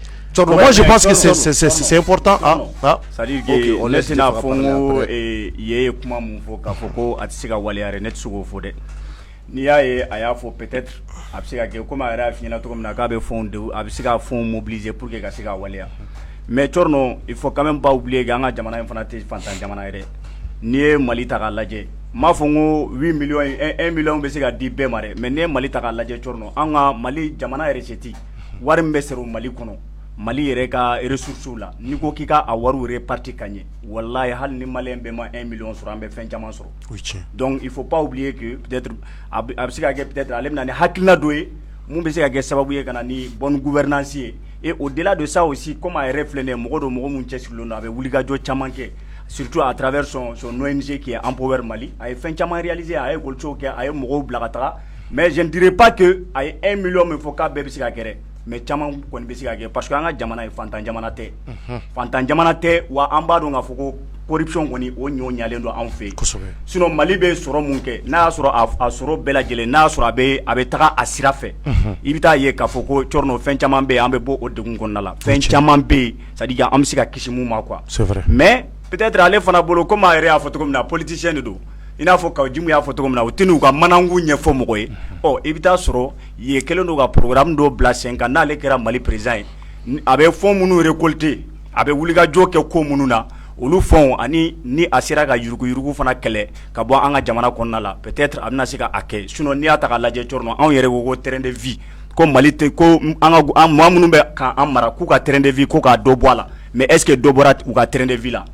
Moi, je pense que c'est important. Ah, ah. C'est-à-dire que ne tɛna fɔ n ko ye ye kuma mun fɔ k'a fɔ ko a tɛ se ka waleya yɛrɛ, ne tɛ se k'o fɔ dɛ. N'i y'a ye a y'a fɔ, peut-être a bɛ se ka kɛ komi a yɛrɛ y'a f'i ɲɛna cogo min na, k'a bɛ fonds de, a bɛ se ka fonds mobiliser pour que ka se ka waleya. Mais Thierno, il faut quand même pas oublier que an ka jamana in fana tɛ fantan jamana ye dɛ. N'i ye Mali ta k'a lajɛ, n m'a fɔ n ko 8 millions, 1 million bɛ se ka di bɛɛ ma dɛ, mais n'i ye Mali ta k'a lajɛ, Thierno, an ka Mali jamana recette Wari min bɛ sɔrɔ Mali kɔnɔ, Mali yɛrɛ ka ressources la, n'i ko k'i ka a wariw répartir ka ɲɛ, walahi hali ni malien bɛɛ ma 1 million sɔrɔ, an bɛ fɛn caman sɔrɔ. O ye tiɲɛ. Donc il faut pas oublier que peut-être a bɛ se ka kɛ peut-être ale bɛ na ni hakilina dɔ ye mun bɛ se ka kɛ sababu ye ka na ni bonne gouvernance ye. Et au-delà de ça aussi, comme a yɛrɛ filɛ nin ye, mɔgɔ don, mɔgɔ mun cɛsirilen don, a bɛ wulikajɔ caman kɛ, surtout à travers son ONG qui est Empower Mali. A ye fɛn caman réaliser, a ye école kɛ, a ye mɔgɔw bila ka taga. Mais je ne dirais pas que a ye 1 million min fɔ k'a bɛɛ bɛ se ka kɛ dɛ, mais caman kɔni bɛ se ka kɛ, parce que an ka jamana ye fantan jamana tɛ, fantan jamana tɛ. Wa an b'a dɔn k'a fɔ ko corruption kɔni, o ɲɔ ɲalen don anw fɛ yen. Sinon Mali bɛ sɔrɔ mun kɛ, n'a y'a sɔrɔ a sɔrɔ bɛɛ lajɛlen, n'a y'a sɔrɔ a bɛ taga a sira fɛ, i bɛ taa ye k'a fɔ ko cɔrɔnɔ fɛn caman bɛ yen, an bɛ bɔ o degun kɔnɔna la. Fɛn caman bɛ yen, c'est à dire an bɛ se ka kisi mun ma, quoi. C'est vrai. Mais peut-être ale fana bolo, comme a yɛrɛ y'a fɔ cogo min na, politicien de don, i n'a fɔ Kaou Djim y'a fɔ cogo min na, u tɛ n'u ka manankun ɲɛfɔ mɔgɔ ye. Ɔ, i bɛ taa sɔrɔ yen kɛlen don ka programme dɔ bila sen kan. N'ale kɛra Mali président ye, a bɛ fonds minnu récolter, a bɛ wulikajɔ kɛ ko minnu na, olu fonds ani ni a sera ka yuruguyurugu fana kɛlɛ ka bɔ an ka jamana kɔnɔna la, peut-être a bɛna se ka a kɛ. Sinon n'i y'a ta k'a lajɛ, cɔrɔnɔ, anw yɛrɛ ko ko train de vie, ko Mali tɛ ko an ka maa minnu bɛ k'an mara, k'u ka train de vie, ko k'a dɔ bɔ a la. Mais est-ce que dɔ bɔra u ka train de vie la?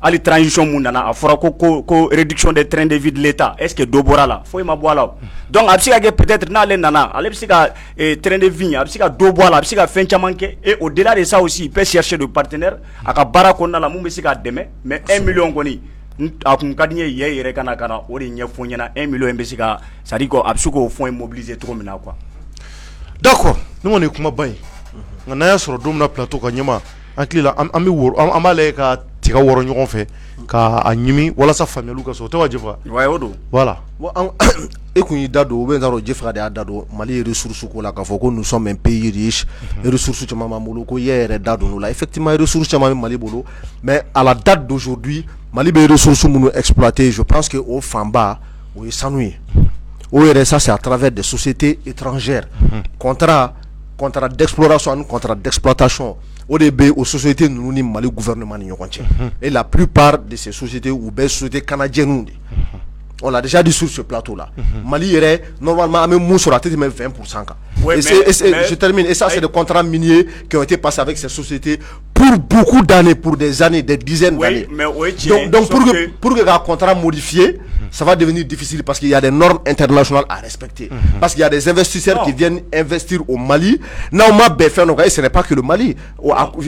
Hali transition mun nana, a fɔra ko réduction des trains de vie de l'État. Est-ce que dɔ bɔra la? Foyi ma bɔ a la. Donc a bɛ se ka kɛ peut-être n'ale nana, ale bɛ se ka train de vie, a bɛ se ka dɔ bɔ a la, a bɛ se ka fɛn caman kɛ. Et au-delà de ça aussi, il peut chercher de partenaires a ka baara kɔnɔna la mun bɛ se k'a dɛmɛ. Mais 1 million kɔni, a kun ka di n ye yɛ yɛrɛ ka na o de ɲɛfɔ n ɲɛna, 1 million in bɛ se ka, c'est à dire que a bɛ se k'o fonds mobiliser cogo min na, quoi. D'accord, ni kɔni ye kumaba ye, nka n'an y'a sɔrɔ don min na plateau ka ɲɛma, an hakili la, an bɛ woro, an b'a lajɛ ka tiga wɔrɔ ɲɔgɔn fɛ k'a ɲimi walasa faamuyaliw ka sɔrɔ. O tɛ wa, Jefa? Ouais, o don. Voilà. Bon, an e kun y'i da don, ou bien n t'a dɔn, Jefaga de y'a da don Mali ressource ko la, k'a fɔ ko nous sommes un pays riche, ressource caman b'an bolo, ko yɛ yɛrɛ da don o la. Effectivement, ressource caman bɛ Mali bolo, mais à la date d'aujourd'hui, Mali bɛ ressource minnu exploiter, je pense que o fanba o ye sanu ye. O yɛrɛ, ça c'est à travers des sociétés étrangères. Contrat d'exploration ani contrat d'exploitation, o de bɛ o société ninnu ni Mali gouvernement ni ɲɔgɔn cɛ. Et la plupart de ces sociétés, u bɛɛ société canadiennes de. On l'a déjà dit sur ce plateau là. Mali yɛrɛ, normalement, an bɛ mun sɔrɔ, a tɛ tɛmɛ 20% kan. Ouais, et mais je termine. Et ça, c'est des contrats miniers qui ont été passés avec ces sociétés pour beaucoup d'années, pour des années, des dizaines d'années. Mais o ye tiɲɛ. Donc pour que ka contrat modifier, ça va devenir difficile parce qu'il y a des normes internationales à respecter. Parce qu'il y a des investisseurs Non. qui viennent investir au Mali. N'aw ma bɛn fɛn dɔ kan, et ce n'est pas que le Mali.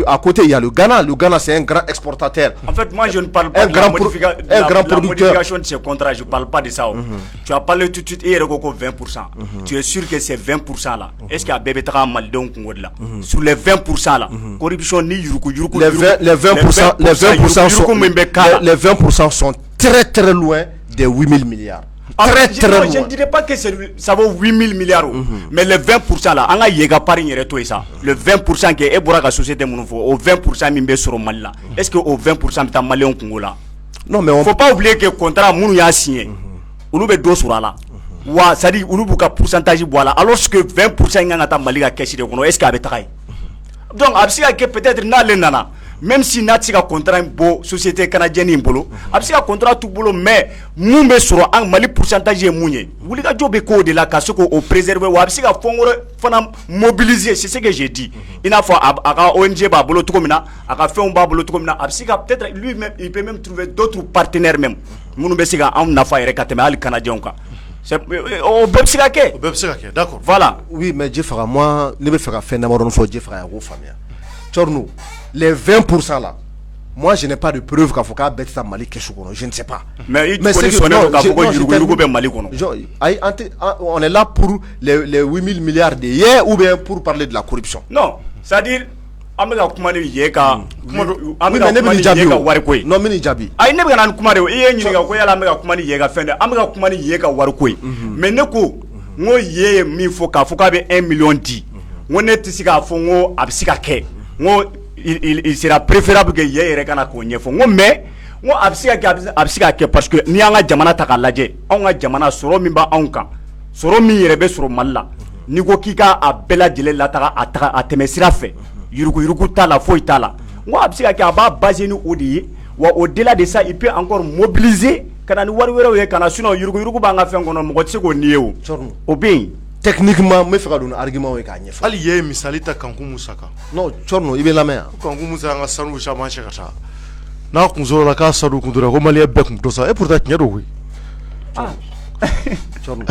À côté, il y a le Ghana. Le Ghana, c'est un grand exportateur. En fait, moi, je ne parle pas Un de la, grand de un grand la producteur. modification de ces contrats. Je ne parle pas de ça. Oh. Tu as parlé tout de suite, et 20%. Tu es sûr que ces 20% là, est-ce qu'il y a bébé taga malidenw kungo de la? Sur les 20% là, corruption ni yuruku yuruku Les yuruku- 20, les 20%, les 20% sont, yuruku min bɛ k'a la. les 20% sont très très loin des 8000 milliards. Ah, Très très non, loin. je ne dirais pas que ça vaut 8 000 milliards. Oh. Mais les 20% là, an ka ye ka part in yɛrɛ to yen sa. Le 20% kɛ e bɔra ka société minnu fɔ, o 20% min bɛ sɔrɔ Mali la, est-ce que o 20% bɛ taa maliyɛnw kungo la? Non, mais on Faut pas oublier que contrat minnu y'a signé, olu bɛ dɔ sɔrɔ a la. Wa c'est à dire olu b'u ka pourcentage bɔ a la, alors que 20% in kan ka taa Mali ka caisse de kɔnɔ, est-ce que a bɛ taga yen? Donc a bɛ se ka kɛ peut-être n'ale nana, même si n'a tɛ se ka contrat in bɔ société canadienne in bolo, a bɛ se ka contrat t'u bolo, mais mun bɛ sɔrɔ an Mali pourcentage ye mun ye, wulikajɔ bɛ k'o de la ka se k'o préserver. Wa a bɛ se ka fonds wɛrɛ fana mobiliser, c'est ce que j'ai dit, i n'a fɔ a ka ONG b'a bolo cogo min na, a ka fɛnw b'a bolo cogo min na, a bɛ se ka peut-être lui-même, il peut même trouver d'autres partenaires même minnu bɛ se ka anw nafa yɛrɛ ka tɛmɛ hali canadiens kan. O bɛɛ bɛ se ka kɛ. O bɛɛ bɛ se ka kɛ, d'accord. Voilà. Oui, mais Djefaga, moi, ne bɛ fɛ ka fɛn damadɔni fɔ Djefaga ye, a k'o faamuya. Tchorno, les 20% là, moi je n'ai pas de preuve k'a fɔ k'a bɛɛ tɛ taa Mali kɛsu kɔnɔ, je ne sais pas. Mais i kɔni sɔnnen don k'a fɔ ko yuruguyurugu bɛ Mali kɔnɔ. Ayi, an tɛ, on est là pour les 8000 milliards de hier ou bien pour parler de la corruption? Non, c'est à dire an bɛ ka kuma ni ye ka an bɛ ka kuma ni ye ka wariko ye. Non, n bɛ n'i jaabi. Ayi, ne bɛ ka na ni kuma de ye. I ye n ɲininka ko yala an bɛ ka kuma ni ye ka fɛn de, an bɛ ka kuma ni ye ka wariko ye. Mais ne ko n ko ye ye min fɔ k'a fɔ k'a bɛ 1 million di, n ko ne tɛ se k'a fɔ n ko a bɛ se ka kɛ. N ko il sera préférable que ye yɛrɛ ka na k'o ɲɛfɔ. N ko mais n ko a bɛ se ka kɛ, a bɛ se ka kɛ, parce que n'i y'an ka jamana ta k'a lajɛ, anw ka jamana, sɔrɔ min b'anw kan, sɔrɔ min yɛrɛ bɛ sɔrɔ Mali la, n'i ko k'i ka a bɛɛ lajɛlen lataga, a taga a tɛmɛ sira fɛ, yuruguyurugu t'a la, foyi t'a la, n ko a bɛ se ka kɛ a b'a basé ni o de ye. Wa au-delà de ça, il peut encore mobiliser ka na ni wari wɛrɛw ye ka na. Sinon yuruguyurugu b'an ka fɛn kɔnɔ, mɔgɔ tɛ se k'o nier. O o bɛ yen. Techniquement n bɛ fɛ ka don ni argument ye k'a ɲɛfɔ. Hali ye misali ta Kanku Musa kan. Non Cɔrɔnɔ, i bɛ lamɛn yan. Ko Kanku Musa y'an ka sanu caman cɛ ka taa. N'a kun sɔrɔla k'a sanu kun tora ko malien bɛɛ kun to sa et pourtant tiɲɛ don koyi. Cɔrɔnɔ,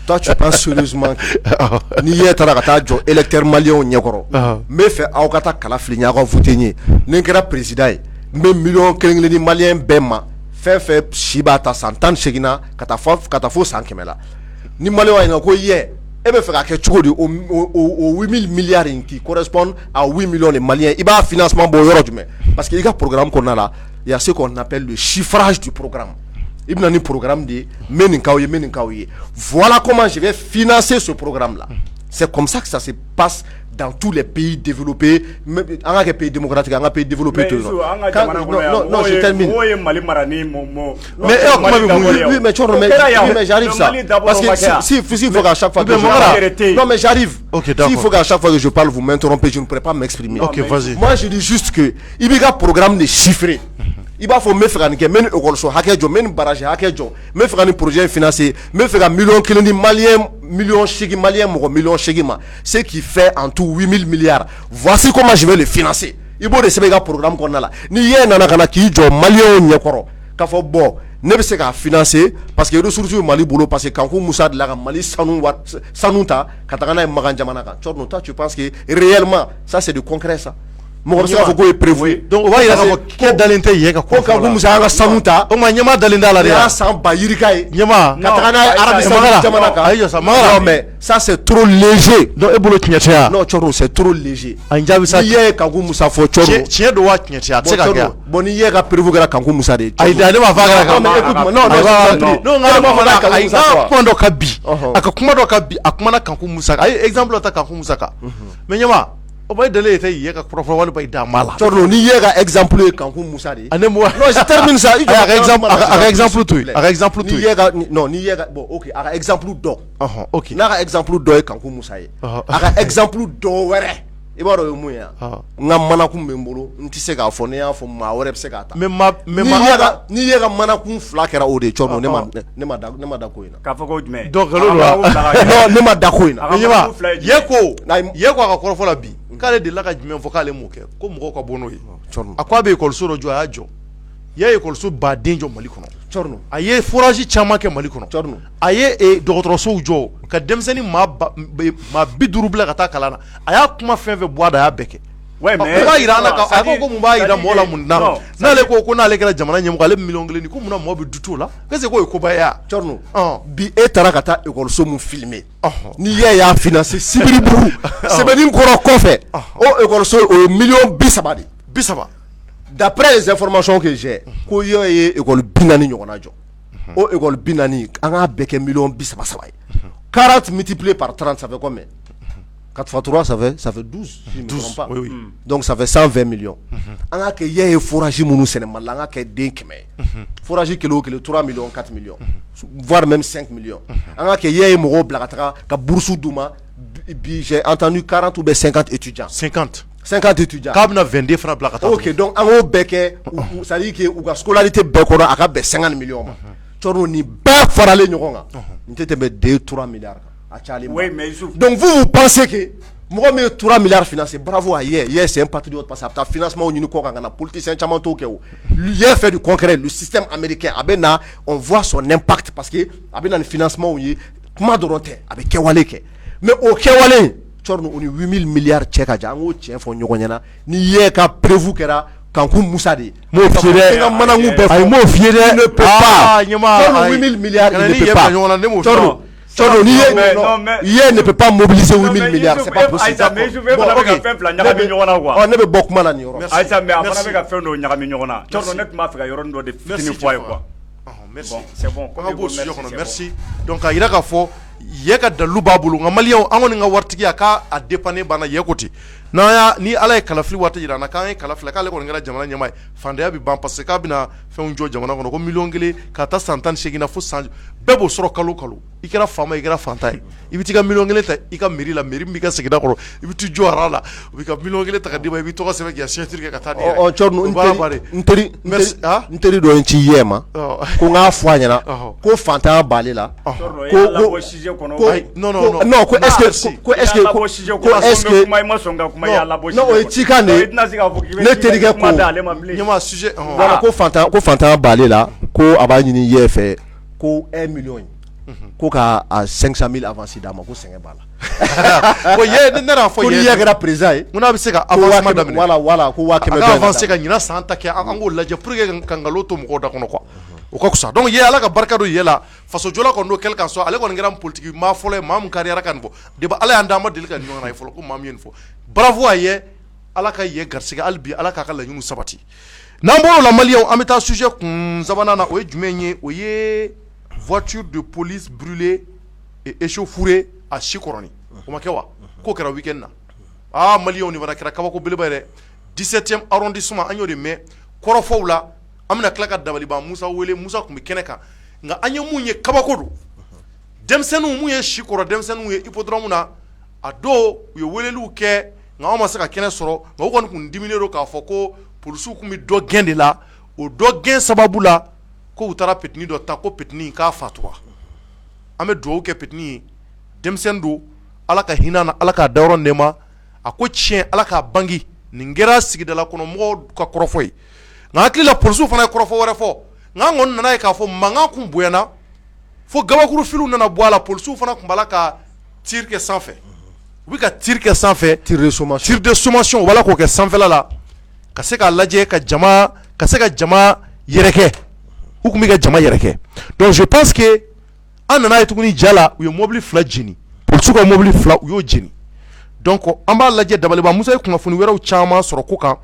toi tu penses sérieusement que ni ye taara ka taa jɔ électeur malien ɲɛkɔrɔ, n bɛ fɛ aw ka taa kala fili n ye, aw ka voter n ye, ni n kɛra président ye, n bɛ miliyɔn kelen kelen di malien bɛɛ ma, fɛn fɛn si b'a ta san 18 na ka taa fo san 100 la. Ni malien y'a ɲininka ko yɛ e bɛ fɛ ka kɛ cogo di o 8000 milliards in qui correspond à 8 millions de maliens, i b'a financement bɔ yɔrɔ jumɛn? Parce que i ka programme kɔnɔna la, il y a ce qu'on appelle le chiffrage du programme. I bɛna ni programme de ye, n bɛ nin k'aw ye, n bɛ nin k'aw ye, voilà comment je vais financer ce programme là. C'est comme ça que ça se passe dans tous les pays développés. An ka kɛ pays démocratique, an ka pays développé to yen nɔ. Non, je termine. Mɔgɔw ye Mali mara ni mais e ka kuma bɛ mun ye? Oui, mais Cɔrɔnɔ, mais j'arrive ça, parce que si s'il faut qu'à chaque fois que je, non mais j'arrive. Ok, d'accord. S'il faut qu'à chaque fois que je parle vous m'interrompez, je ne pourrais pas m'exprimer. Ok, vas-y. Moi je dis juste que i b'i ka programme de chiffrer. I b'a fɔ n bɛ fɛ ka nin kɛ, n bɛ nin ekɔliso hakɛ jɔ, n bɛ nin barrage hakɛ jɔ, n bɛ fɛ ka nin projet in financer, n bɛ fɛ ka miliyɔn 1 di malien miliyɔn 8, malien mɔgɔ miliyɔn 8 ma, ce qui fait en tout 8000 milliards. Voici comment je vais le financer. I b'o de sɛbɛn i ka programme kɔnɔna la. Ni ye nana ka na k'i jɔ malienw ɲɛkɔrɔ k'a fɔ bon, ne bɛ se k'a financer parce que ressources bɛ Mali bolo, parce que Kanku Musa delila ka Mali sanu sanu ta ka taga n'a ye Makan jamana kan. Cɔrɔnɔ, toi tu penses que réellement ça c'est du concret, ça? Mɔgɔ bɛ se k'a fɔ k'o ye prévu ye? Donc o b'a yira k'a fɔ k'e dalen tɛ yen ka ko Kanku Musa y'an ka sanu ta. O tuma ɲɛmaa dalen t'a la de. Y'a san ba yirika ye. Ɲɛmaa ka taga n'a ye Arabie Saoudite jamana kan. Ayi jɔ sa, Magara. Non mais ça c'est trop léger. Donc e bolo tiɲɛ tɛ wa? Non Cɔrɔnɔ, c'est trop léger. A jaabi sa. N'i ye Kanku Musa fɔ Cɔrɔnɔ. Tiɲɛ don wa tiɲɛ tɛ? A tɛ se ka kɛ. Bon, n'i ye ka prévu kɛra Kanku Musa de ye. Ayi, ne m'a fɔ a kɛra. Non mais écoute-moi, non non. Non, n ka ayi, n ka kuma dɔ ka bi. A ka kuma dɔ ka bi, a kumana Kanku Musa kan. A ye exemple dɔ ta Kanku Musa kan. Mais ɲɛmaa, o b'a dalen tɛ ye ka kɔrɔfɔ walima i da ma la. Cɔrɔnɔ, n'i ye ka exemple ye Kanku Musa de ye. Ne non, je termine ça. A ka exemple, a ka exemple to yen, a ka exemple to yen. N'i ye ka, non, n'i ye ka, bon ok, a ka exemple dɔ. Ok. N'a ka exemple dɔ ye Kanku Musa ye. A ka exemple dɔ wɛrɛ, i b'a dɔn o ye mun ye wa? N ka manakun bɛ n bolo, n tɛ se k'a fɔ, n'i y'a fɔ maa wɛrɛ bɛ se k'a ta. Mais ma mais ma n'i ye ka manakun fila kɛra o de ye Cɔrɔnɔ, ne ma da ko in na. K'a fɔ ko jumɛn? Donc nkalon don wa? Non, ne ma da ko in na. Ɲɛmaa, ye ko a ka kɔrɔfɔ la bi, k'ale delila ka jumɛn fɔ k'ale m'o kɛ, ko mɔgɔw ka bɔ n'o ye. A ko a bɛ ekɔliso dɔ jɔ, a y'a jɔ. Ye ekɔliso baden jɔ Mali kɔnɔ. Cɔrɔnɔ. A ye forage caman kɛ Mali kɔnɔ. Cɔrɔnɔ. A ye dɔgɔtɔrɔsow jɔ ka denmisɛnnin maa 50 bila ka taa kalan na. A y'a kuma fɛn fɛn bɔ a da, a y'a bɛɛ kɛ. Ouais, mais o b'a jira an na, a ko mun b'a jira mɔgɔ la mun na, n'ale ko n'ale kɛra jamana ɲɛmɔgɔ, ale bɛ miliyɔn 1 di, ko munna mɔgɔ bɛ douter o la? Est-ce que k'o ye koba ye wa? Cɔrɔnɔ, bi e taara ka taa ekɔliso mun filmer, ni y'a financer Sibiribugu sɛbɛnni kɔrɔ kɔfɛ, o ekɔliso o ye miliyɔn 30 de ye. 30. D'après les informations que j'ai, ko ye ye école 40 ɲɔgɔnna jɔ. O école 40, an k'a bɛɛ kɛ miliyɔn 30 saba ye. 40 multiplié par 30, ça fait combien? 4 fois 3, ça fait 12, si je ne me trompe pas. Oui, oui. Donc ça fait 120 millions. An k'a kɛ ye forage minnu sɛnɛ Mali la, an k'a kɛ den 100 ye. Forage kelen o kelen 3 millions, 4 millions, voire même 5 millions. An k'a kɛ ye mɔgɔw bila ka taga ka bourse d'u ma. Bi j'ai entendu 40 ou bien 50 étudiants. 50. 50 étudiants. K'a bɛna 22 fana bila ka taa. Ok, donc an k'o bɛɛ kɛ, c'est à dire que u ka scolarité bɛɛ kɔnɔ a ka bɛn 50 millions ma. Cɔrɔnɔ, nin bɛɛ faralen ɲɔgɔn kan, nin tɛ tɛmɛ 2 3 milliards kan. A cayalen. Oui, mais Youssouf. Donc vous, vous pensez que mɔgɔ min ye 3 milliards financé, bravo à Ye. Ye c'est un patriote parce que a bɛ taa financement ɲini kɔ kan ka na, politicien caman t'o kɛ o. Ye fait du concret, le système américain a bɛ na, on voit son impact parce que a bɛ na ni financement ye, kuma dɔrɔn tɛ, a bɛ kɛwale kɛ. Mais o kɛwale in, Cɔrɔnɔ, o ni 8000 milliards cɛ ka jan. An k'o tiɲɛ fɔ ɲɔgɔn ɲɛna, ni ye ka prévu kɛra Kanku Musa de ye. M'o f'i ye dɛ. N ka manakun bɛɛ fɔ. Ayi, m'o f'i ye dɛ. Il ne peut pas. Ɲɛmaa. Cɔrɔnɔ, 8000 milliards, il ne peut pas. Cɔrɔnɔ. Cɔrɔnɔ, n'i ye, ye ne peut pas mobiliser 8000 milliards, c'est pas possible. Ayisa, mais Youssouf, e fana bɛ ka fɛn fila ɲagami ɲɔgɔn na quoi. Ɔ, ne bɛ bɔ kuma la nin yɔrɔ. Ayisa, mais a fana bɛ ka fɛn dɔw ɲagami ɲɔgɔn na. Cɔrɔnɔ, ne tun b'a fɛ ka yɔrɔnin dɔ de fitinin fɔ a ye quoi. Merci. Bon, c'est bon. An ka bɔ o sujet kɔnɔ, merci. Donc k'a jira k'a fɔ ye ka dalilu b'a bolo, nka maliyɛnw, an kɔni ka waritigiya k'a a dépanner banna. Ye ko ten, n'an y'a ni Ala ye kalafili waati jira an na, k'an ye kala fila, k'ale kɔni kɛra jamana ɲɛmaa ye, fantanya bɛ ban parce que k'a bɛna fɛnw jɔ jamana kɔnɔ, ko miliyɔn 1 ka taa san 18 na fo san bɛɛ b'o sɔrɔ kalo kalo. I kɛra faama, i kɛra fantan ye, i bɛ t'i ka miliyɔn 1 ta i ka mairie la, mairie min b'i ka sigida kɔnɔ, i bɛ t'i jɔ rang la, u b'i ka miliyɔn 1 ta ka d'i ma, i b'i tɔgɔ sɛbɛn k'i ka signature kɛ ka taa di. Ɔ Cɔrɔnɔ, n teri dɔ ye n ci yɛ ma, ko n k'a fɔ a ɲɛna ko fantanya b'ale la. Ko kɔnɔ. Ko non non non, ko est-ce que ko est-ce que ko est-ce que kuma i ma sɔn ka kuma, i y'a labɔ. Non, o ye cikan de ye. I tɛna se k'a fɔ k'i bɛ Ne terikɛ kuma ko d'ale ma bilen. Ɲɛma sujet. Voilà, ko fantan b'ale la, ko a b'a ɲini yɛ fɛ ko 1 million in, ko ka a 500 000 avance d'a ma, ko sɛgɛn b'a la. Bon, ye ne y'a fɔ ko ni ye yɛ kɛra président ye, n ko n'a bɛ se ka ko waa avancement kɛmɛ daminɛ. Voilà, ko waa a kɛmɛ ka dɔ in avancer ka ka ɲinan san ta kɛ, an k'o lajɛ pour que ka nkalon to mɔgɔw da kɔnɔ quoi, o ka fisa. Donc ye Ala ka barika don ye la, fasojɔla kɔni don, quel qu'en soit, ale kɔni kɛra politique maa fɔlɔ ye, maa min kariyara ka nin fɔ. Depuis Ala y'an da, an ma deli ka nin ɲɔgɔn ye fɔlɔ ko maa min ye nin fɔ. Bravo a ye, Ala ka ye garisɛgɛ hali bi, Ala k'a ka laɲiniw sabati. N'an bɔr'o la, maliyɛnw, an bɛ taa sujet kun sabanan na. O ye jumɛn ye? O ye voiture de police brûlée et échauffourée à Sikɔrɔni. O ma kɛ wa? K'o kɛra week-end na. Aa, maliyɛnw, nin fana kɛra kabako beleba ye dɛ. 17e arrondissement, an y'o de mɛn kɔrɔfɔw la. An bɛna tila ka Dabaliban Musa wele. Musa tun bɛ kɛnɛ kan, nka an ye mun ye, kabako don. Denmisɛnninw mun ye Sikɔrɔ denmisɛnninw ye hippodrome na, a dɔw u ye weleliw kɛ, nka anw ma se ka kɛnɛ sɔrɔ. Nka u kɔni tun diminen don k'a fɔ ko polisiw tun bɛ dɔ gɛn de la. O dɔ gɛn sababu la, ko u taara petini dɔ ta, ko petini k'a fatura. An bɛ dugawu kɛ petini ye, denmisɛnnin don, Ala ka hinɛ na, Ala k'a dayɔrɔ nɛɛma. A ko tiɲɛ, Ala k'a bangi. Nin kɛra sigidala kɔnɔmɔgɔw ka kɔrɔfɔ ye, nka hakili la polisiw fana ye kɔrɔfɔ wɛrɛ fɔ. Nka an kɔni nana ye k'a fɔ mankan kun bonyana fo gabakuru filiw nana bɔ a la. Polisiw fana tun b'a la ka tir kɛ sanfɛ, u bɛ ka tir kɛ sanfɛ. Tir de sommation. Tir de sommation, u b'a la k'o kɛ sanfɛla la ka se k'a lajɛ ka jama, ka se ka jama yɛrɛkɛ. U tun bɛ ka jama yɛrɛkɛ. Donc je pense que an nana ye tuguni ja la, u ye mobili fila jeni, polisiw ka mobili fila, u y'o jeni. Donc an b'a lajɛ, Dabaliba Musa ye kunnafoni wɛrɛw caman sɔrɔ ko kan.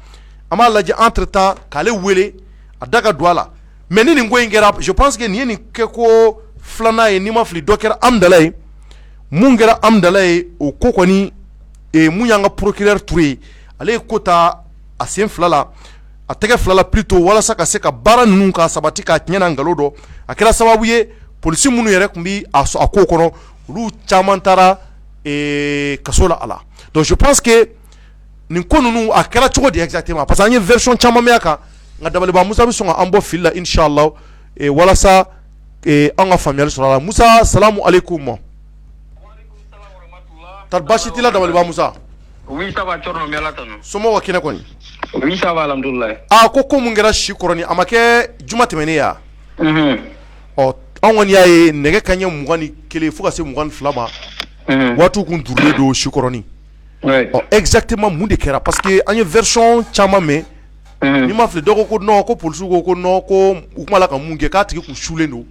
An b'a lajɛ entre temps k'ale wele a da ka don a la. Mais ni nin ko in kɛra, je pense que nin ye nin kɛ ko filanan ye. N'i ma fili, dɔ kɛra Amudala ye. Mun kɛra Amudala ye, o ko kɔni, mun y'an ka procureur Ture ye, ale ye ko ta a sen fila la, a tɛgɛ fila la plutôt, walasa ka se ka baara ninnu ka sabati k'a tiɲɛ na nkalon dɔn. A kɛra sababu ye, polisi minnu yɛrɛ tun bɛ a ko kɔnɔ, olu caman taara kaso la a la. Donc je pense que nin ko ninnu a kɛra cogo di exactement? Parce que an ye version caman mɛn a kan, nka Dabaliba Musa bɛ sɔn ka an bɔ fili la inshallah, walasa an ka faamuyali sɔrɔ a la. Musa, salamu aleykum. Tari baasi t'i la, Dabaliba Musa? Oui, ça va, Thierno, n bɛ Ala tanu. Somɔgɔw ka kɛnɛ kɔni? Oui, ça va, alhamdoulilah. Aa, ko mun kɛra Sikɔrɔni, a ma kɛ juma tɛmɛnen ya? Ɔ, an kɔni y'a ye nɛgɛ kanɲɛ 21 fo ka se 22 ma, waatiw kun durulen don Sikɔrɔni. Ɔ, exactement mun de kɛra? Parce que an ye version caman mɛn. N'i ma fili, dɔ ko ko non, ko polisiw ko non, ko u tun b'a la ka mun kɛ, k'a tigi kun sulen don.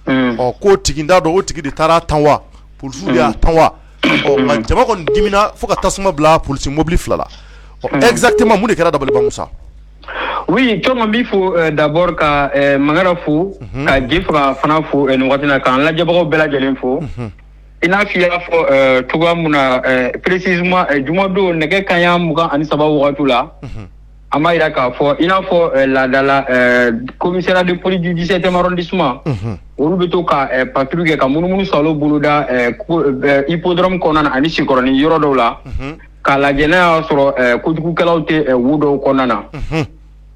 Ɔ, k'o tigi, n t'a dɔn o tigi de taara tan wa, polisiw de y'a tan wa. Ɔ, nka jama kɔni dimina fo ka tasuma bila polisi mobili fila la. Ɔ, exactement mun de kɛra, Dabaliba Musa? Oui, Thierno, n b'i fo d'abord ka Mangara fo, ka Jefaga fana fo nin waati in na, k'an lajɛbagaw bɛɛ lajɛlen fo. I n'a fɔ i y'a fɔ cogoya mun na, précisément jumadon nɛgɛ kanɲɛ 23 wagati la, an b'a yira k'a fɔ i n'a fɔ laadala commissariat de police du 17e arrondissement, olu bɛ to ka patrouille kɛ, ka munumunu salo boloda hippodrome kɔnɔna na ani Sikɔrɔni yɔrɔ dɔw la, k'a lajɛ n'a y'a sɔrɔ kojugukɛlaw tɛ wo dɔw kɔnɔna na.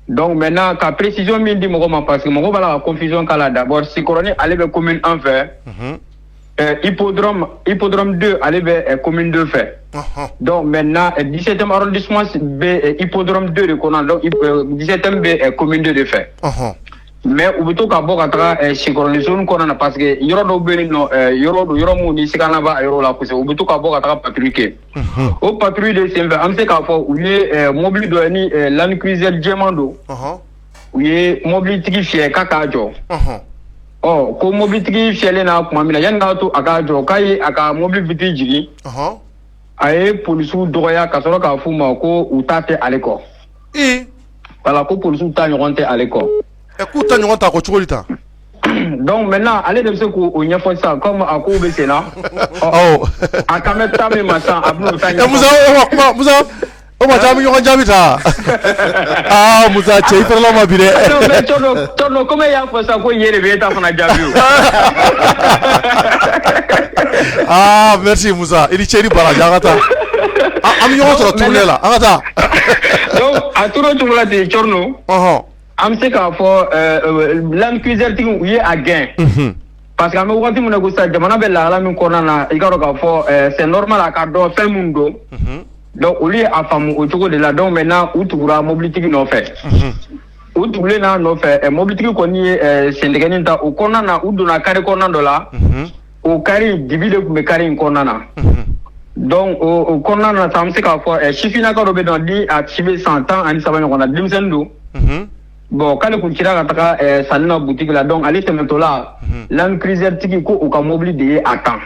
Donc maintenant, ka précision min di mɔgɔ ma, parce que mɔgɔ b'a la ka confusion k'a la, d'abord Sikɔrɔni ale bɛ commune 1 fɛ, hippodrome 2 ale bɛ commune 2 fɛ. Donc maintenant, 17e arrondissement bɛ hippodrome 2 de kɔnɔ, donc 17e bɛ commune 2 de fɛ. Mais u bɛ to ka bɔ ka taga Sikɔrɔni zone kɔnɔna na, parce que yɔrɔ dɔw bɛ yen nɔ, yɔrɔ don, yɔrɔ mun ni sigana b'a yɔrɔ la kosɛbɛ, u bɛ to ka bɔ ka taga patrouille kɛ. O patrouille de senfɛ, an bɛ se k'a fɔ u ye mobili dɔ ye ni Land Cruiser jɛman don, u ye mobilitigi fiyɛ k'a k'a jɔ. Ɔ, ko mobilitigi fiyɛlen na tuma min na, yanni k'a to a k'a jɔ, k'a ye a ka mobili vitre jigin, a ye polisiw dɔgɔya ka sɔrɔ k'a f'u ma ko u ta tɛ ale kɔ. Voilà, ko polisiw ta ɲɔgɔn tɛ ale kɔ. Ɛ, k'u ta ɲɔgɔn ta ko cogo di tan? Donc maintenant, ale de bɛ se k'o ɲɛfɔ sisan, comme a kow bɛ sen na. Awɔ. A kan bɛ taa min ma sisan, a bɛn'o ta ɲɛfɔ. Musa, o ma kuma, Musa, o ma taa, an bɛ ɲɔgɔn jaabi ta. Aa, Musa, cɛ, i fɛrɛla ma bi dɛ. Non mais Thierno, comme e y'a fɔ sisan ko yen de bɛ e ta fana jaabi o. Aa, merci Musa, i ni ce, i ni baraji. An ka taa, an bɛ ɲɔgɔn sɔrɔ tournée la, an ka taa. Donc a tora o cogo la ten, Thierno. An bɛ se k'a fɔ Land Cruiser tigi, u ye a gɛn. Parce que an bɛ waati min na ko sisan, jamana bɛ lahala min kɔnɔna na, i ka dɔn k'a fɔ c'est normal a ka dɔn fɛn min don. Donc olu ye a faamu o cogo de la. Donc maintenant u tugura mobilitigi nɔfɛ. U tugulen n'a nɔfɛ, mobilitigi kɔni ye sentigɛnin ta o kɔnɔna na. U donna carré kɔnɔna dɔ la. O carré, dibi de tun bɛ carré in kɔnɔna na. Donc o kɔnɔna na sa, an bɛ se k'a fɔ sifinnaka dɔ bɛ yen nɔ, ni a si bɛ san 13 ɲɔgɔn na, denmisɛnnin don. Bon, k'ale kun cira ka taga sanni na boutique la. Donc ale tɛmɛtɔla, Land Cruiser tigi ko u ka mobili de ye a tan.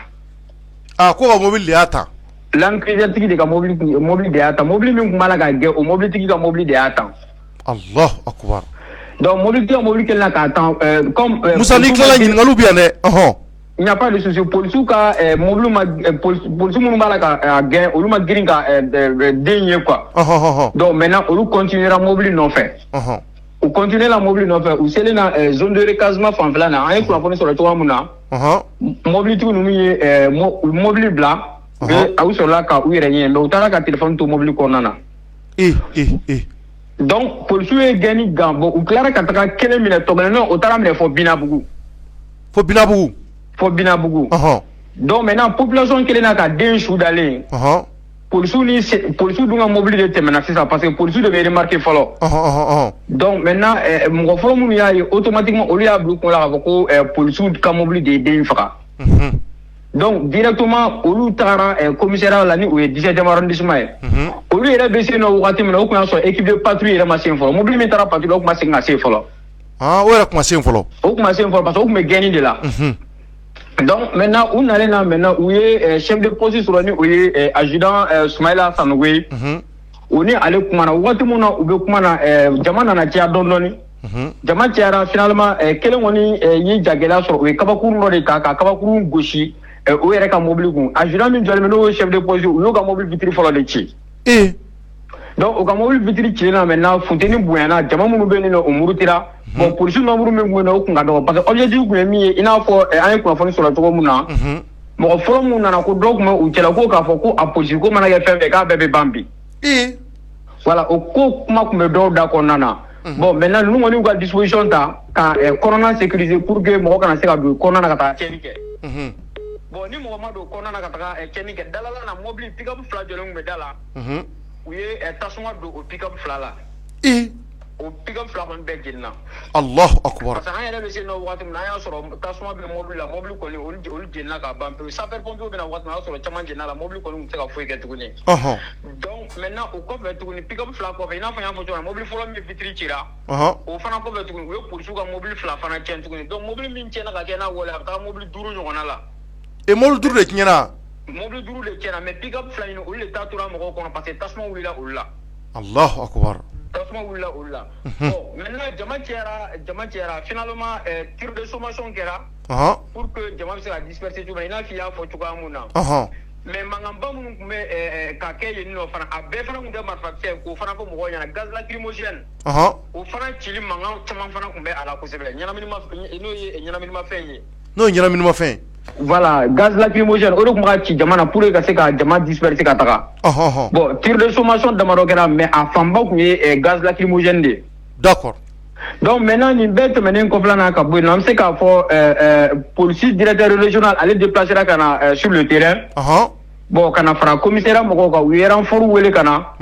Ah, ko ka mobili de y'a tan. Land Cruiser tigi de ka mobili de y'a tan. Mobili min tun b'a la ka gɛn, o mobili tigi ka mobili de y'a tan. Allahu akbar. Donc mobili tigi ka mobili kɛlen na k'a tan, comme Musa, n'i tilala, ɲininkaliw bɛ yan dɛ, ɔhɔn. Il n'y a pas de souci. Polisiw ka mobili ma, polisi minnu b'a la ka gɛn, olu ma girin ka den ye quoi. Donc maintenant olu continuera mobili nɔfɛ. U continuer la mobili nɔfɛ, u selen na zone de recasement fanfɛla na, an ye kunnafoni sɔrɔ cogoya min na, mobilitigiw ninnu ye mobili bila, u sɔrɔla ka u yɛrɛ ɲɛ, mais u taara ka téléphone to mobili kɔnɔna na. Donc polisiw ye gɛnni gan. Bon, u tilara ka taga kelen minɛ, tɔ o taara minɛ fɔ Binabugu. Fo Binabugu. Fo Binabugu. Donc maintenant population kelen na ka den su dalen, polisiw ni polisiw dun ka mobili de tɛmɛna sisan, parce que polisiw de bɛ remarquer fɔlɔ. Donc maintenant mɔgɔ fɔlɔ minnu y'a ye, automatiquement olu y'a bila u kun la k'a fɔ ko polisiw ka mobili de ye den faga. Donc directement olu tagara commissariat la, ni o ye 17e arrondissement ye. Olu yɛrɛ bɛ se yen nɔ wagati min na, o tun y'a sɔrɔ équipe de patrouille yɛrɛ ma se yen fɔlɔ. Mobili min taara patrouille la, o tun ma segin ka se yen fɔlɔ. Ah, o yɛrɛ tun ma se yen fɔlɔ. O tun ma se yen fɔlɔ, parce que o tun bɛ gɛnni de la. Donc maintenant u nalen na, maintenant u ye chef de poste sɔrɔ, ni o ye adjudant Sumayila Sanogo ye. O ni ale kumana. Waati min na u bɛ kuma na, jama nana caya dɔɔni dɔɔni. Jama cayara, finalement kelen kɔni ye jagɛlɛya sɔrɔ. U ye kabakurun dɔ de ta ka kabakurun gosi o yɛrɛ ka mobili kun. Adjudant min jɔlen bɛ, n'o ye chef de poste, u y'u ka mobili vitre fɔlɔ de ci. Donc u ka mobili vitre cilen na, maintenant funteni bonyana, jama minnu bɛ yen nɔ, o murutira. Bon, polisi nombre min tun bɛ yen nɔ, o tun ka dɔgɔ, parce que objectif tun ye min ye, i n'a fɔ an ye kunnafoni sɔrɔ cogo min na, mɔgɔ fɔlɔ minnu nana, ko dɔw tun bɛ u cɛla ko k'a fɔ ko a polisi ko mana kɛ fɛn fɛn, k'a bɛɛ bɛ ban bi. Voilà, o ko kuma tun bɛ dɔw da kɔnɔna na. Bon, maintenant ninnu kɔni y'u ka disposition ta ka kɔnɔna sécuriser pour que mɔgɔ kana se ka don kɔnɔna na ka taa tiɲɛni kɛ. Bon, ni mɔgɔ ma don kɔnɔna na ka taga tiɲɛni kɛ, dalala na, mobili pick-up fila jɔlen tun bɛ da la. U ye tasuma don o pick-up fila la. O pick-up fila kɔni bɛɛ jenina. Allahu akbar. Parce que an yɛrɛ bɛ se yen nɔ waati min na, an y'a sɔrɔ tasuma bɛ mobili la. Mobili kɔni, olu jenina ka ban pewu. Sapeur pompier bɛ na waati min na, o y'a sɔrɔ caman jenina la. Mobili kɔni tun tɛ se ka foyi kɛ tuguni. Donc maintenant o kɔfɛ tuguni, pick-up fila kɔfɛ, i n'a fɔ n y'a fɔ cogo min na, mobili fɔlɔ min vitre cira, o fana kɔfɛ tuguni, u ye polisiw ka mobili fila fana tiɲɛ tuguni. Donc mobili min tiɲɛna ka kɛ n'a wale, a bɛ taa mobili duuru ɲɔgɔnna la. E, mobili duuru de tiɲɛna? Mobili duuru de tiɲɛna, mais pick-up fila in, olu de ta tora mɔgɔw kɔnɔ, parce que tasuma wulila olu la. Allahu akbar. Tasuma wulila olu la. Bon, maintenant jama cayara, jama cayara, finalement tir de sommation kɛra pour que jama bɛ se ka disperser cogo min na, i n'a fɔ i y'a fɔ cogoya mun na. Mais mankanba minnu tun bɛ ka kɛ yen nɔ fana, a bɛɛ fana tun tɛ marifakisɛ, k'o fana fɔ mɔgɔw ɲɛna, gaz lacrymogène, o fana cili mankan caman fana tun bɛ a la kosɛbɛ, ɲɛnaminima, n'o ye ɲɛnaminimafɛn ye. N'o ye ɲɛnaminimafɛn. Voilà, gaz lacrymogène, o de tun bɛ ka ci jama na pour que ka se ka jama disperser ka taga. Bon, tir de sommation damadɔ kɛra, mais a fanba tun ye gaz lacrymogène de ye. Donc maintenant nin bɛɛ tɛmɛnen kɔfɛla na ka bɔ yen nɔ, an bɛ se k'a fɔ polisi directeur régional, ale déplacera ka na sur le terrain. Bon, ka na fara commissariat mɔgɔw kan, u ye renfort wele ka na.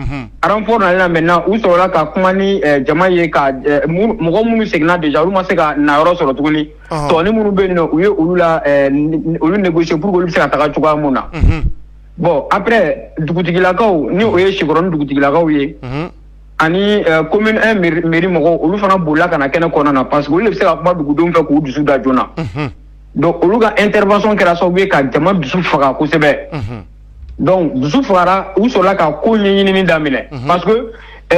Renfort nalen na, maintenant u sɔrɔla ka kuma ni jama ye, ka mɔgɔ minnu seginna déjà, olu ma se ka na yɔrɔ sɔrɔ tuguni. Tɔni minnu bɛ yen nɔ, u ye olu la olu négocier pour que olu bɛ se ka taga cogoya mun na. Bon, après dugutigilakaw, ni o ye Sikɔrɔni dugutigilakaw ye, ani commune 1 mairie mɔgɔw, olu fana bolila ka na kɛnɛ kɔnɔna na, parce que olu de bɛ se ka kuma dugudenw fɛ k'u dusu da joona. Donc olu ka intervention kɛra sababu ye ka jama dusu faga kosɛbɛ. Donc dusu fagara, u sɔrɔla ka ko ɲɛɲinini daminɛ, parce que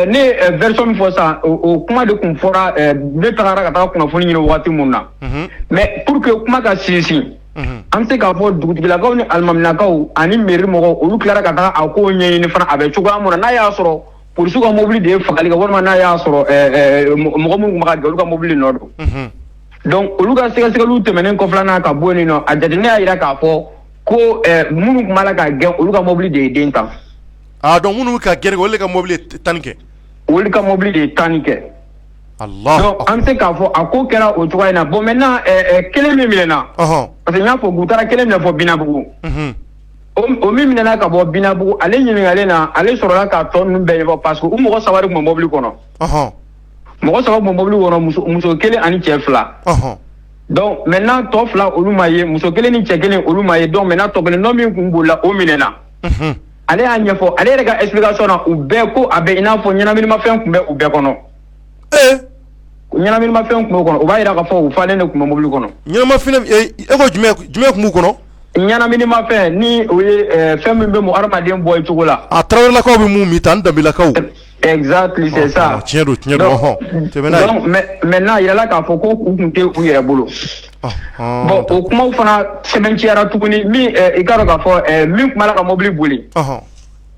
ne ye version min fɔ sisan, o kuma de tun fɔra ne tagara ka taga kunnafoni ɲini wagati mun na. Mais pour que kuma ka sinsin, an bɛ se k'a fɔ dugutigilakaw ni alimaminakaw ani mairie mɔgɔw, olu tilara ka taga a ko ɲɛɲini fana, a bɛ cogoya mun na, n'a y'a sɔrɔ polisiw ka mobili de ye fagali kɛ, walima n'a y'a sɔrɔ mɔgɔ minnu tun bɛ ka gɛn, olu ka mobili nɔ don. Donc olu ka sɛgɛsɛgɛliw tɛmɛnen kɔfɛla n'a ka bɔ yen nɔ, a jateminɛ y'a jira k'a fɔ ko minnu tun b'a la ka gɛn, olu ka mobili de ye den ta. Ah, donc minnu bɛ ka gɛn, olu de ka mobili ye tanni kɛ. Olu ka mobili de ye tanni kɛ. Allah. Donc an bɛ se k'a fɔ a ko kɛra o cogoya in na. Bon, maintenant, kelen min minɛna, parce que n y'a fɔ k'u taara kelen minɛ fɔ Binabugu, o min minɛna ka bɔ Binabugu, ale ɲininkalen na, ale sɔrɔla k'a tɔ ninnu bɛɛ ɲɛfɔ, parce que u mɔgɔ saba de tun bɛ mobili kɔnɔ. Mɔgɔ saba tun bɛ mobili kɔnɔ, muso kelen ani cɛ fila. Donc maintenant, tɔ fila, olu ma ye. Muso kelen ni cɛ kelen, olu ma ye. Donc maintenant, tɔ kelen dɔ min kun bolila, o minɛna. Ale y'a ɲɛfɔ, ale yɛrɛ ka explication na, u bɛɛ ko a bɛ i n'a fɔ ɲɛnaminimafɛn tun bɛ u bɛɛ kɔnɔ. Ɲɛnaminimafɛn tun b'o kɔnɔ, o b'a yira k'a fɔ u falen de tun bɛ mobili kɔnɔ. Ɲɛnamafɛn, e ko jumɛn jumɛn tun b'u kɔnɔ? Ɲɛnaminimafɛn ni o ye fɛn min bɛ mɔgɔ hadamaden bɔ i cogo la. A Tarawelelakaw bɛ mun min ta, ani Danbelakaw. Exactly, c'est ça. Tiɲɛ don, tiɲɛ don, ɔhɔn, tɛmɛ n'a ye. Donc maintenant, a yirala k'a fɔ ko u tun tɛ u yɛrɛ bolo. Bon, o kumaw fana sɛbɛnciyara tuguni min, i k'a dɔn k'a fɔ min tun b'a la ka mobili boli,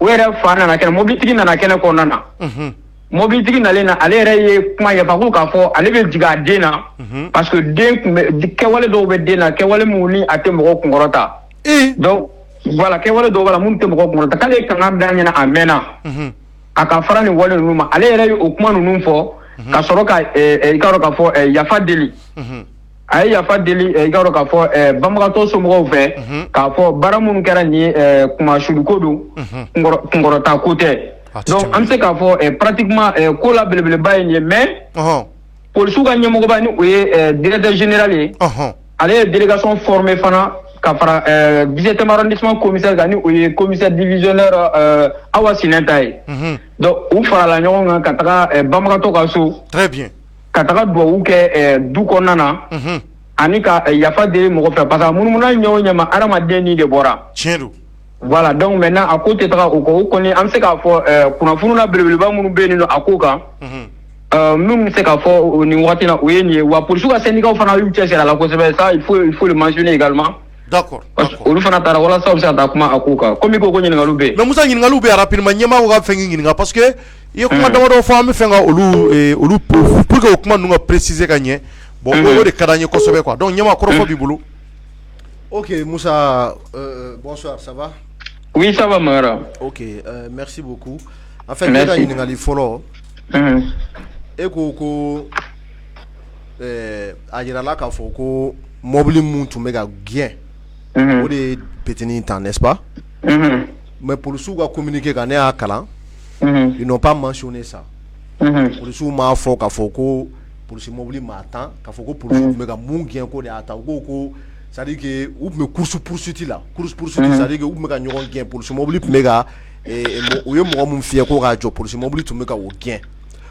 o yɛrɛ fa nana kɛnɛ, mobilitigi nana kɛnɛ kɔnɔna na. Mobilitigi nalen na, ale yɛrɛ ye kuma ɲɛfɔ ko k'a fɔ ale bɛ jigin a den na, parce que den tun bɛ kɛwale dɔw bɛ den na, kɛwale minnu ni a tɛ mɔgɔw kunkɔrɔta. Donc voilà, kɛwale dɔw b'a la minnu tɛ mɔgɔw kunkɔrɔta, k'ale ye kangari da ɲɛna a mɛnna, a ka fara nin wale ninnu ma. Ale yɛrɛ ye o kuma ninnu fɔ ka sɔrɔ ka i k'a dɔn k'a fɔ yafa deli. A ye yafa deli, i k'a dɔn k'a fɔ, banbagatɔ somɔgɔw fɛ, k'a fɔ baara minnu kɛra nin ye, kunmasuliko don, kunkɔrɔta ko tɛ. Donc an bɛ se k'a fɔ pratiquement ko la belebeleba ye nin ye. Mais polisiw ka ɲɛmɔgɔba, ni o ye directeur général ye, ale ye délégation formée fana ka fara 17e arrondissement commissaire kan, ni o ye commissaire divisionnaire Awa Sinɛnta ye. Donc u farala ɲɔgɔn kan ka taga banbagatɔ ka so. Très bien. Ka taga duwawu kɛ du kɔnɔna na ani ka yafa deli mɔgɔ fɛ, parce que a munumuna ɲɛ o ɲɛ ma, hadamaden ni de bɔra. Tiɲɛ don. Voilà, donc maintenant, a ko tɛ taga o kɔ. O kɔni, an bɛ se k'a fɔ kunnafoniw na belebeleba minnu bɛ yen nɔ a ko kan, minnu bɛ se k'a fɔ nin waati na, o ye nin ye. Wa polisiw ka syndicat fana y'u cɛsiri a la kosɛbɛ, ça, il faut le mentionner également. Olu fana taara walasa u bɛ se ka taa kuma a ko kan, komi i ko ko ɲininkaliw bɛ yen. Mais Musa, ɲininkaliw bɛ yen rapidement. Ɲɛmaaw ka fɛn k'i ɲininka, parce que i ye kuma damadɔ fɔ, an bɛ fɛ ka olu pour que o kuma ninnu ka préciser ka ɲɛ. Bon, o de ka d'an ye kosɛbɛ quoi. Donc ɲɛmaa, kɔrɔfɔ b'i bolo. Ok Moussa, bonsoir, ça va? Oui, ça va, Mara. Ok, merci beaucoup. En fait, ne ka ɲininkali fɔlɔ, e ko ko a yirala k'a fɔ ko mobili mun tun bɛ ka gɛn, o de ye petini ta, n'est-ce pas? Mais polisiw ka communiqué kan, ne y'a kalan, ils n'ont pas mentionné ça. Polisiw m'a fɔ k'a fɔ ko polisi mobili m'a tan, k'a fɔ ko polisiw tun bɛ ka mun gɛn k'o de y'a ta. U ko ko c'est à dire que u tun bɛ course poursuite la, course poursuite, c'est à dire que u tun bɛ ka ɲɔgɔn gɛn, polisi mobili tun bɛ ka, u ye mɔgɔ mun fiyɛ ko k'a jɔ, polisi mobili tun bɛ ka o gɛn,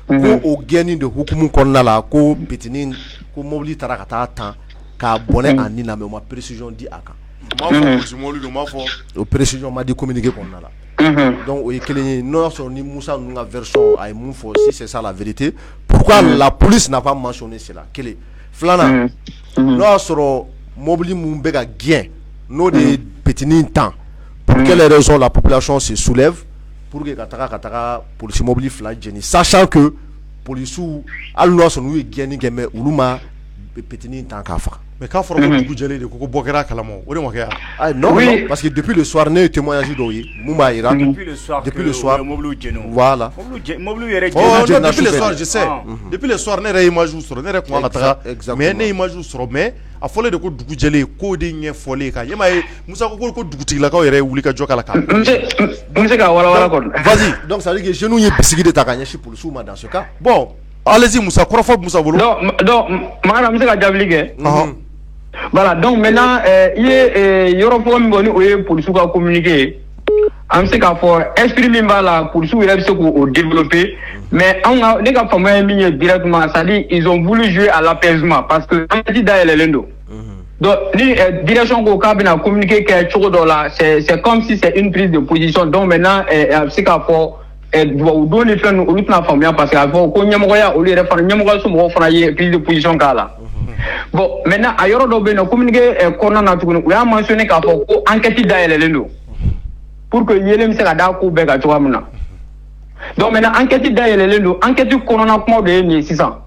ko o gɛnni de hukumu kɔnɔna la, ko petini, ko mobili taara ka taa tan k'a bɔnɛ a ni na. Mais u ma précision di a kan. U m'a fɔ polisi mobili don, u m'a fɔ. O précision ma di communiqué kɔnɔna la. Donc o ye kelen ye. N'o y'a sɔrɔ ni Musa ninnu ka version a ye mun fɔ, si c'est ça la vérité, pourquoi la police n'a pas mentionné cela? Kelen. Filanan, n'o y'a sɔrɔ mobili mun bɛ ka gɛn, n'o de ye petini tan, pour quelle raison la population se soulève pour que ka taga polisi mobili fila jeni, sachant que polisiw, hali n'o y'a sɔrɔ n'u ye gɛnni kɛ, mais olu ma petini tan k'a faga? Mais k'a fɔra ko dugu jɛlen de ko bɔ kɛra a kalama, o de ma kɛ. Ah non, non, parce que depuis le soir, ne ye témoignage dɔw ye mun b'a jira. Depuis le soir. Depuis le soir. Mobiliw jeni. Voilà. Mobiliw yɛrɛ. Oh non, depuis le soir, je sais, depuis le soir, ne yɛrɛ ye image sɔrɔ, ne yɛrɛ kun kan ka taga, mais ne ye image sɔrɔ. Mais a fɔlen de ko dugu jɛlen, k'o de ɲɛfɔlen kan e m'a ye. Musa ko dugutigilakaw yɛrɛ ye wuli ka jɔ k'a la k'a N bɛ se ka walawala kɔni. Vas-y. Donc ça veut dire que jeunes ye bisigi de ta ka ɲɛsin polisiw ma dans ce cas. Bon, allez-y Musa, kɔrɔfɔ Musa bolo. Donc Mara, n bɛ se ka jaabili kɛ. Voilà, donc maintenant, i ye yɔrɔ fɔlɔ min fɔ, ni o ye polisiw ka communiqué ye, an bɛ se k'a fɔ esprit min b'a la, polisiw yɛrɛ bɛ se k'o développer. Mais anw ka, ne ka faamuya ye min ye directement, c'est-à-dire ils ont voulu jouer à l'apaisement, parce que enquête dayɛlɛlen don. Donc ni direction ko k'a bɛna communiqué kɛ cogo dɔ la, c'est comme si c'est une prise de position. Donc maintenant, a bɛ se k'a fɔ dubabu don ni fɛn ninnu, olu tɛna faamuya, parce que a bɛ fɔ ko ɲɛmɔgɔya, olu yɛrɛ fana, ɲɛmɔgɔyaso mɔgɔw fana ye prise de position k'a la. Bon, maintenant, a yɔrɔ dɔ bɛ yen nɔ, communiqué kɔnɔna na tuguni, u y'a mentionné k'a fɔ ko enquête dayɛlɛlen don pour que yelen bɛ se ka da ko bɛɛ kan cogoya min na. Donc maintenant, enquête dayɛlɛlen don, enquête kɔnɔna kumaw de ye nin ye sisan.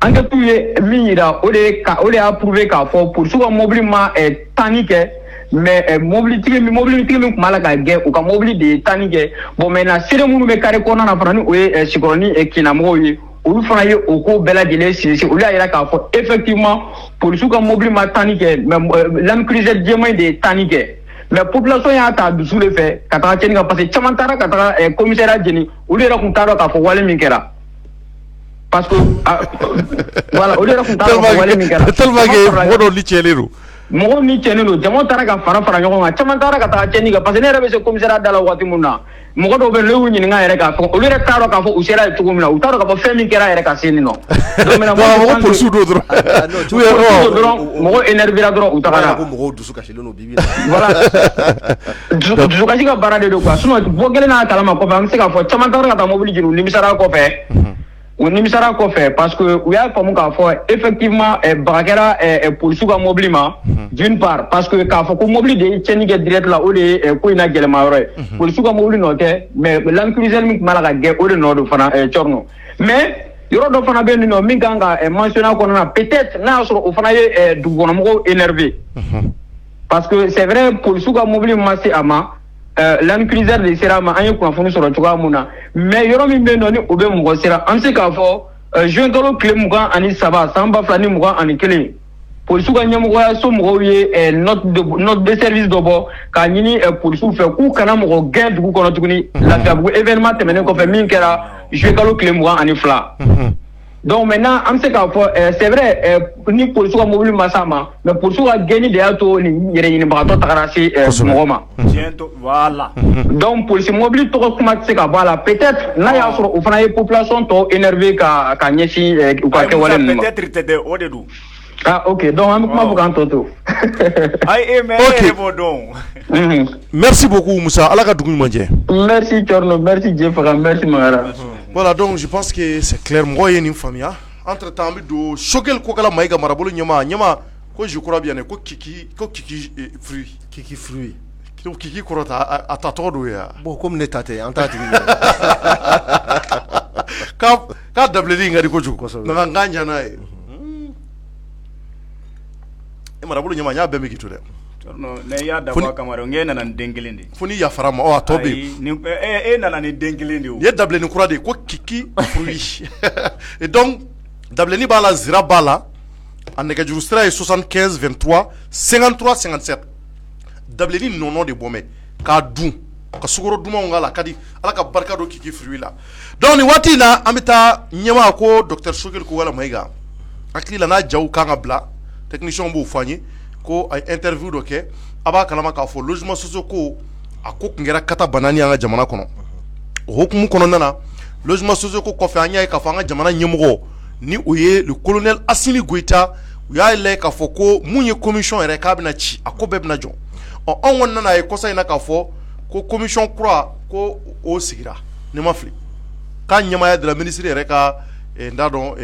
Enquête ye min yira, o de ye ka o de y'a prouvé k'a fɔ polisiw ka mobili ma tanni kɛ, mais mobilitigi min tun b'a la ka gɛn, u ka mobili de ye tanni kɛ. Bon, maintenant, seere minnu bɛ carré kɔnɔna na fana, ni o ye Sikɔrɔni kinamɔgɔw ye. Olu fana ye o ko bɛɛ lajɛlen sinsin. Olu y'a yira k'a fɔ effectivement polisiw ka mobili ma tanni kɛ, mais Land Cruiser jɛman in de ye tanni kɛ. Mais population y'a ta dusu de fɛ ka taga tiɲɛni kɛ, parce que caman taara ka taga commissariat jeni. Olu yɛrɛ tun t'a dɔn k'a fɔ wale min kɛra, parce que voilà, olu yɛrɛ tun t'a dɔn k'a fɔ wale min kɛra. Tellement que mɔgɔ dɔw ni cɛlen don. Mɔgɔw ni cɛnnen don. Jama taara ka fara fara ɲɔgɔn kan, caman taara ka taga tiɲɛni kɛ, parce que ne yɛrɛ bɛ se commissariat da la waati min na, mɔgɔ dɔw bɛ yen, ne y'u ɲininka yɛrɛ k'a fɔ, olu yɛrɛ t'a dɔn k'a fɔ u sera yen cogo min na. U t'a dɔn k'a fɔ fɛn min kɛra yɛrɛ ka se nin nɔ. Donc maintenant, moi, je pense que polisiw don dɔrɔn. Polisiw don dɔrɔn, mɔgɔw énervé dɔrɔn, u tagara. Ko mɔgɔw dusu kasilen don bi bi in na. Voilà, dusukasi ka baara de don quoi. Sinon bɔ kelen n'a kalama kɔfɛ, an bɛ se k'a fɔ caman taara ka taa mobili jeni, u nimisara kɔfɛ. U nimisara kɔfɛ parce que u y'a faamu k'a fɔ effectivement baga kɛra polisiw ka mobili ma d'une part, parce que k'a fɔ ko mobili de ye tiɲɛni kɛ direct la, o de ye ko in na gɛlɛma yɔrɔ ye. Polisiw ka mobili nɔ tɛ, mais Land Cruiser min tun b'a la ka gɛn, o de nɔ don fana Thierno. Mais yɔrɔ dɔ fana bɛ yen nɔ min kan ka mentionner a kɔnɔna na, peut-être n'a y'a sɔrɔ o fana ye dugukɔnɔmɔgɔw énervé, parce que c'est vrai, polisiw ka mobili ma se a ma, Land Cruiser de sera a ma. An ye kunnafoni sɔrɔ cogoya mun na, mais yɔrɔ min bɛ yen nɔ ni o bɛ mɔgɔ sera, an bɛ se k'a fɔ juin kalo tile 23 san 2021, polisiw ka ɲɛmɔgɔyaso mɔgɔw ye note de service dɔ bɔ k'a ɲini polisiw fɛ k'u kana mɔgɔ gɛn dugu kɔnɔ tuguni, Lafiyabugu événement tɛmɛnen kɔfɛ min kɛra juin kalo tile 22. Donc maintenant, an bɛ se k'a fɔ c'est vrai, ni polisiw ka mobili ma s'a ma, mais polisiw ka gɛnni de y'a to nin yɛrɛ ɲinibagatɔ tagara se mɔgɔ ma. Voilà. Donc polisi mobili tɔgɔ kuma tɛ se ka bɔ a la. Peut-être n'a y'a sɔrɔ o fana ye population tɔw énervé ka ɲɛsin u ka kɛwale ninnu ma. Peut-être tɛ dɛ, o de don. Ah ok, donc an bɛ kuma fɔ k'an tɔ to. Ayi, mais e yɛrɛ b'o dɔn. Merci beaucoup Musa, Ala ka dugu ɲuman jɛ. Merci Thierno, merci Diefaga, merci Mangara. Voilà, donc je pense que c'est clair, mɔgɔw ye nin faamuya. Entre temps, an bɛ don Choguel Kokala Mayiga marabolo ɲɛmaa ɲɛmaa ko je crois bien ko kiki, ko kiki fruit. Kiki fruit. Kiki kɔrɔ ta a ta tɔgɔ don ya. Bon, komi ne ta tɛ, an t'a tigi. K'a dabilenni in ka di kojugu. Kosɛbɛ. Nka n k'an jan n'a ye. E marabolo ɲɛmaa, n y'a bɛɛ min k'i to dɛ. Ne y'a dabɔ a kama dɛ, n k'e nana ni den kelen de ye. Fo n'i yafara ma, ɔ a tɔ bɛ yen. Ni e nana ni den kelen de ye o. Nin ye dabilenni kura de ye ko kiki fruit. Et donc dabilenni b'a la, zira b'a la. A nɛgɛjuru sira ye 75 23 53 57. Dabilenni nɔnɔ de bɔ mɛ k'a dun ka sukaro dumanw k'a la, a ka di. Ala ka barika don kiki fruit la. Donc nin waati in na, an bɛ taa ɲɛmaa ko docteur Choguel Kokala Mayiga, hakili la n'a jaw kan ka bila, technicien b'o fɔ an ye ko a ye interview dɔ kɛ. A b'a kalama k'a fɔ logement sociaux ko, a ko tun kɛra kata banani an ka jamana kɔnɔ. O hukumu kɔnɔna na, logement sociaux ko kɔfɛ, an y'a ye k'a fɔ an ka jamana ɲɛmɔgɔ ni o ye le colonel Assimi Goïta, u y'a lajɛ k'a fɔ ko mun ye commission yɛrɛ k'a bɛna ci, a ko bɛɛ bɛna jɔ. Ɔ anw kɔni nana ye kɔsa in na k'a fɔ ko commission kura ko o sigira, ne ma fili, k'a ɲɛmaaya dira ministre yɛrɛ ka, n t'a dɔn,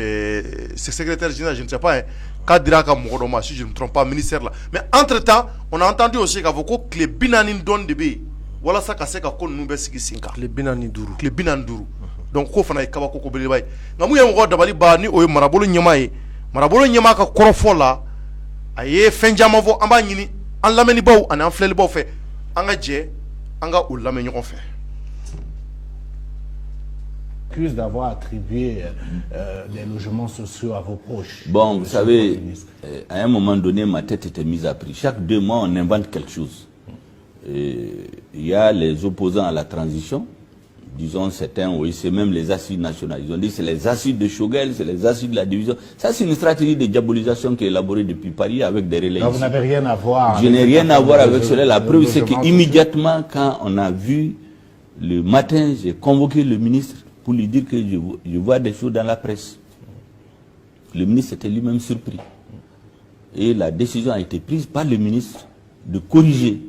secrétaire général, je ne sais pas, k'a dira a ka mɔgɔ dɔ ma, si je ne me trompe pas, ministère la. Mais entre temps, on a entendu aussi k'a fɔ ko tile 40 dɔɔni de bɛ yen walasa ka se ka ko ninnu bɛɛ sigi sen kan. Tile 45. Tile 45. Donc ko fana ye kabako ko belebeleba ye. Nka mun ye mɔgɔ dabali ban, ni o ye marabolo ɲɛmaa ye, marabolo ɲɛmaa ka kɔrɔfɔ la, a ye fɛn caman fɔ. An b'a ɲini an lamɛnnibaw ani an filɛlibaw fɛ, an ka jɛ an ka o lamɛn ɲɔgɔn fɛ. Accuse d'avoir attribué des logements sociaux à vos proches. Bon, vous savez, à un moment donné, ma tête était mise à prix. Chaque 2 mois, on invente quelque chose. Il y a les opposants à la transition, disons certains, oui, c'est même les assises nationales. Ils ont dit c'est les assises de Choguel, c'est les assises de la division. Ça, c'est une stratégie de diabolisation qui est élaborée depuis Paris avec des relais. Donc, vous n'avez rien à voir. Je n'ai rien à voir avec cela. La preuve, c'est qu'immédiatement, quand on a vu, le matin, j'ai convoqué le ministre pour lui dire que je vois des choses dans la presse. Le ministre était lui-même surpris. Et la décision a été prise par le ministre de corriger.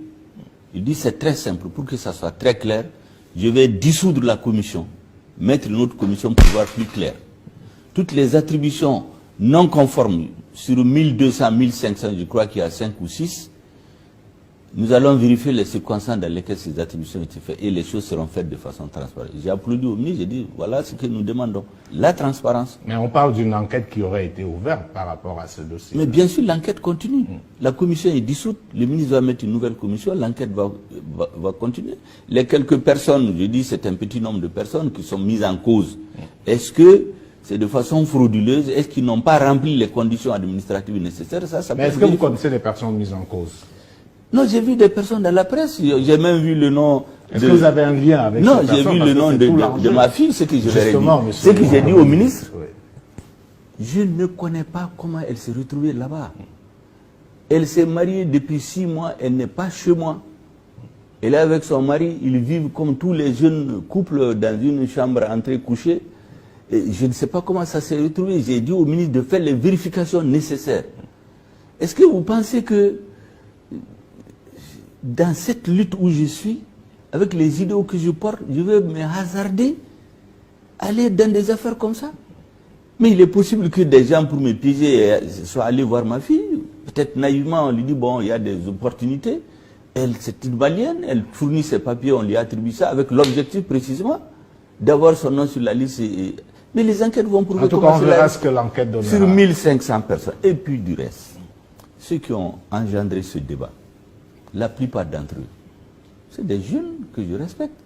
Il dit c'est très simple, pour que ça soit très clair, je vais dissoudre la commission, mettre une autre commission pour voir plus clair. Toutes les attributions non conformes, sur 1200, 1500, je crois qu'il y a 5 ou 6, nous allons vérifier les circonstances dans lesquelles ces attributions ont été faites et les choses seront faites de façon transparente. J'ai applaudi au ministre, j'ai dit voilà ce que nous demandons, la transparence. Mais on parle d'une enquête qui aurait été ouverte par rapport à ce dossier. Mais bien sûr, l'enquête continue. La commission est dissoute, le ministre va mettre une nouvelle commission, l'enquête va continuer. Les quelques personnes, je dis c'est un petit nombre de personnes qui sont mises en cause. Est-ce que c'est de façon frauduleuse? Est-ce qu'ils n'ont pas rempli les conditions administratives nécessaires? Ça Mais est-ce que vous connaissez les personnes mises en cause? Non, j'ai vu des personnes dans la presse. J'ai même vu le nom. Est-ce que vous avez un lien avec Non, j'ai vu le nom de ma fille, ce que je leur ai dit. Ce que j'ai dit au ministre. Oui. Je ne connais pas comment elle s'est retrouvée là-bas. Elle s'est mariée depuis 6 mois, elle n'est pas chez moi. Elle est avec son mari, ils vivent comme tous les jeunes couples dans une chambre entrée couchée. Et je ne sais pas comment ça s'est retrouvé. J'ai dit au ministre de faire les vérifications nécessaires. Est-ce que vous pensez que dans cette lutte où je suis, avec les idéaux que je porte, je vais me hasarder, aller dans des affaires comme ça? Mais il est possible que des gens, pour me piéger, soient allés voir ma fille. Peut-être naïvement, on lui dit, bon, il y a des opportunités. Elle, c'est une Malienne, elle fournit ses papiers, on lui attribue ça, avec l'objectif précisément d'avoir son nom sur la liste. Mais les enquêtes vont prouver. En tout cas, on verra ce que l'enquête donnera. Sur 1500 personnes. Et puis du reste, ceux qui ont engendré ce débat, la plupart d'entre eux, c'est des jeunes que je respecte,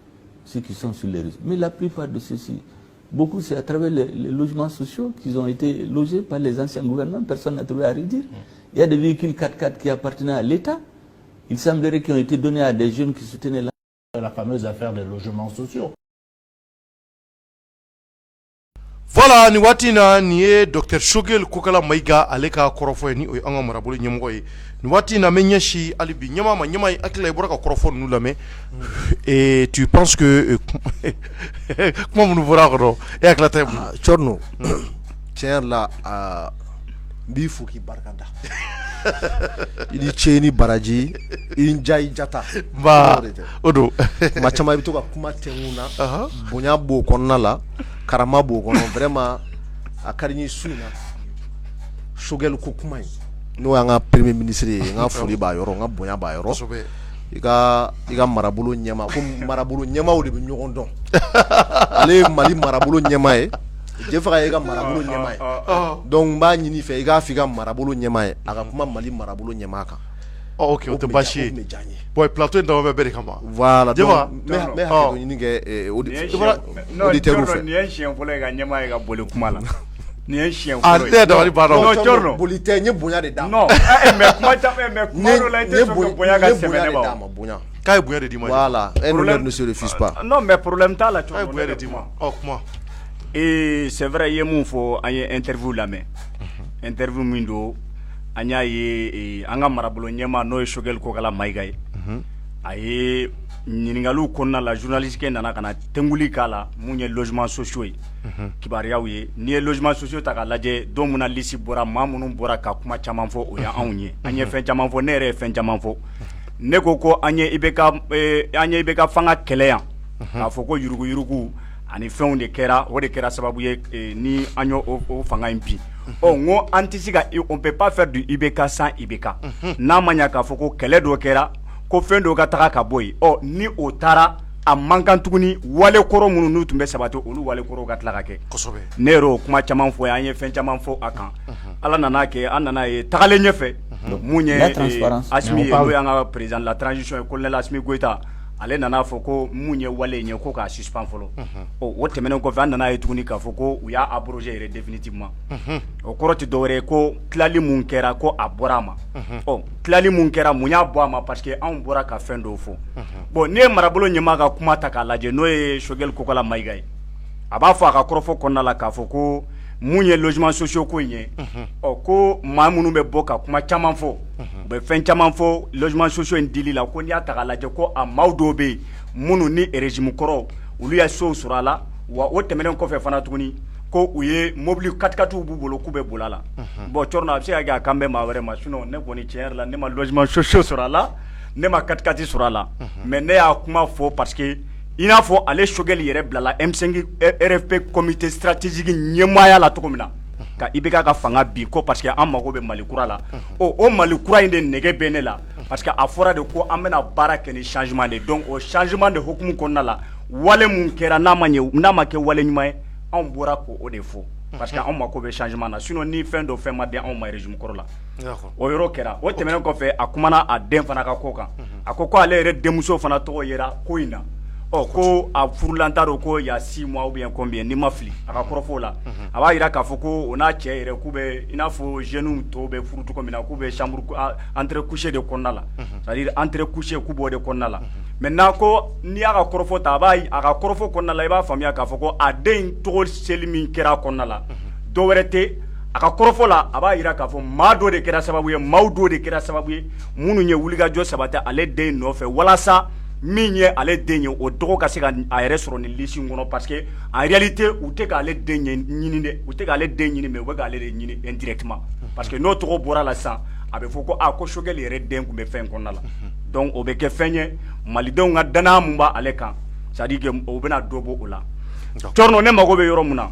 ceux qui sont sur les réseaux. Mais la plupart de ceux-ci, beaucoup, c'est à travers les logements sociaux qu'ils ont été logés par les anciens gouvernements. Personne n'a trouvé à redire. Il y a des véhicules 4x4 qui appartenaient à l'État. Il semblerait qu'ils ont été donnés à des jeunes qui soutenaient la fameuse affaire des logements sociaux. Voilà, ni waati na nin ye Dr Choguel Kokala Maïga ale ka kɔrɔfɔ ye, ni o ye an ka marabolo ɲɛmɔgɔ ye. Nin waati na n bɛ ɲɛsin hali bi ɲɛmaa ma. Ɲɛmaa, hakili la i bɔra ka kɔrɔfɔ ninnu lamɛn, et tu penses que kuma minnu fɔra a kɔnɔ, e hakilila ta ye mun ye? Thierno, tiɲɛ yɛrɛ la, n b'i fo k'i barika da. I ni ce, i ni baraji, i ni ja, i jata. Nba, o don. Kuma caman i bɛ to ka kuma tɛnkun na, bonya b'o kɔnɔna la, karama b'o kɔnɔ. Vraiment, a ka di n ye su in na, Choguel ko kuma in, n'o y'an ka premier ministre ye, n ka foli b'a yɔrɔ, n ka bonya b'a yɔrɔ. I ka marabolo ɲɛmaa, ko marabolo ɲɛmaaw de bɛ ɲɔgɔn dɔn. Ale ye Mali marabolo ɲɛmaa ye, Jefaga ye ka marabolo ɲɛmaa ye. Donc n b'a ɲini i fɛ, i k'a fɔ i ka marabolo ɲɛmaa ye, a ka kuma Mali marabolo ɲɛmaa kan. Ok, o tɛ baasi ye. Bon, plateau in dabɔ bɛ bɛɛ de kama. Voilà, donc n bɛ hakɛto ɲini kɛ auditeurs fɛ. Nin ye siɲɛ fɔlɔ ye ka ɲɛmaa ye ka boli kuma la. Nin ye siɲɛ fɔlɔ ye. Ne yɛrɛ dabali banna. Non, Thierno. Boli tɛ, n ye bonya de d'a ma. Non, mais kuma caman, mais kuma dɔ la i tɛ sɔn ka bonya ka sɛmɛ ne ma. Bonya. K'a ye bonya de d'i ma. Voilà, un honneur ne se refuse pas. Non, mais problème t'a la. K'a ye bonya de d'i ma. Ɔ, kuma. Et c'est vrai, i ye mun fɔ, an ye interview lamɛn. Interview min don, an y'a ye an ka marabolo ɲɛmaa, n'o ye Choguel Kokala Maïga ye, a ye ɲininkaliw kɔnɔna la, journaliste kɛ nana ka na tɛnguli k'a la mun ye logement sociaux ye, kibaruyaw ye. N'i ye logement sociaux ta k'a lajɛ, don min na liste bɔra, maa minnu bɔra ka kuma caman fɔ, o ye anw ye. An ye fɛn caman fɔ, ne yɛrɛ ye fɛn caman fɔ. Ne ko an ye IBK, an ye IBK fanga kɛlɛ yan, k'a fɔ ko yuruguyurugu ani fɛnw de kɛra, o de kɛra sababu ye ni an y'o o fanga in bin. Ɔ, n ko an tɛ se ka, on peut pas faire du IBK sans IBK. N'a ma ɲɛ k'a fɔ ko kɛlɛ dɔ kɛra, ko fɛn dɔ ka taga ka bɔ yen, ɔ ni o taara, a man kan tuguni wale kɔrɔ minnu n'u tun bɛ sabati, olu wale kɔrɔw ka tila ka kɛ. Ne yɛrɛ o kuma caman fɔ, an ye fɛn caman fɔ a kan. Ala nana kɛ, an nana ye tagalen ɲɛfɛ, mun ye Assimi ye, n'o y'an ka président de la transition ye, colonel Assimi Goïta, ale nana fɔ ko mun ye wale in ye, ko k'a suspend fɔlɔ. O tɛmɛnen kɔfɛ, an nana ye tuguni k'a fɔ ko u y'a abrogé yɛrɛ définitivement. O kɔrɔ tɛ dɔwɛrɛ ye ko tilali mun kɛra, ko a bɔra a ma. Ɔ, tilali mun kɛra, mun y'a bɔ a ma? Parce que anw bɔra ka fɛn dɔw fɔ. Bon, n'i ye marabolo ɲɛmaa ka kuma ta k'a lajɛ, n'o ye Choguel Kokala Maïga ye, a b'a fɔ a ka kɔrɔfɔ kɔnɔna la k'a fɔ ko mun ye logement sociaux ko in ye, ɔ ko maa minnu bɛ bɔ ka kuma caman fɔ, u bɛ fɛn caman fɔ logement sociaux in dili la, ko n'i y'a ta k'a lajɛ, ko a maaw dɔw bɛ yen minnu ni régime kɔrɔ, olu ye sow sɔrɔ a la. Wa o tɛmɛnen kɔfɛ fana tuguni, ko u ye mobili 4x4 b'u bolo, k'u bɛ boli a la. Bon, Thierno, a bɛ se ka kɛ a kan bɛ maa wɛrɛ ma. Sinon ne kɔni, tiɲɛ yɛrɛ la, ne ma logement sociaux sɔrɔ a la, ne ma 4x4 sɔrɔ a la. Mais ne y'a kuma fɔ parce que i n'a fɔ ale Choguel yɛrɛ bilala M5 RFP comité stratégique ɲɛmaaya la cogo min na ka IBK ka fanga bin, ko parce que an mago bɛ Mali kura la. O Mali kura in de nege bɛ ne la, parce que a fɔra de ko an bɛna baara kɛ ni changement de. Donc o changement de hukumu kɔnɔna la, wale mun kɛra, n'a ma ɲɛ, n'a ma kɛ wale ɲuman ye, anw bɔra k'o de fɔ, parce que anw mako bɛ changement na. Sinon ni fɛn dɔ fɛn ma di anw ma régime kɔrɔ la, o yɔrɔ kɛra. O tɛmɛnen kɔfɛ, a kumana a den fana ka ko kan. A ko ko ale yɛrɛ denmuso fana tɔgɔ yera ko in na. Ɔ ko a furula n t'a dɔn ko il y a 6 mois ou bien combien ni n ma fili a ka kɔrɔfɔw la, a b'a jira k'a fɔ ko o n'a cɛ yɛrɛ k'u bɛ i n'a fɔ jeunes tɔw bɛ furu cogo min na k'u bɛ chambre entrée coucher de kɔnɔna la, c'est à dire entrée coucher k'u b'o de kɔnɔna la. Maintenant ko n'i y'a ka kɔrɔfɔ ta, a b'a a ka kɔrɔfɔ kɔnɔna la, i b'a faamuya k'a fɔ ko a den in tɔgɔ seli min kɛra a kɔnɔna la, dɔ wɛrɛ tɛ. A ka kɔrɔfɔ la, a b'a jira k'a fɔ maa dɔ de kɛra sababu ye, maaw dɔw de kɛra sababu ye minnu ye wulikajɔ sabati ale den nɔfɛ walasa min ye ale den ye, o tɔgɔ ka se ka a yɛrɛ sɔrɔ nin liste in kɔnɔ, parce que en réalité u tɛ k'ale den ɲini dɛ, u tɛ k'ale den ɲini, mais u bɛ k'ale de ɲini indirectement, parce que n'o tɔgɔ bɔra la sisan, a bɛ fɔ ko aa ko Choguel yɛrɛ den tun bɛ fɛn kɔnɔna la. Donc o bɛ kɛ fɛn ye, malidenw ka danaya mun b'ale kan, c'est à dire que o bɛna dɔ bɔ o la. Cɔrɔnɔ, ne mago bɛ yɔrɔ mun na,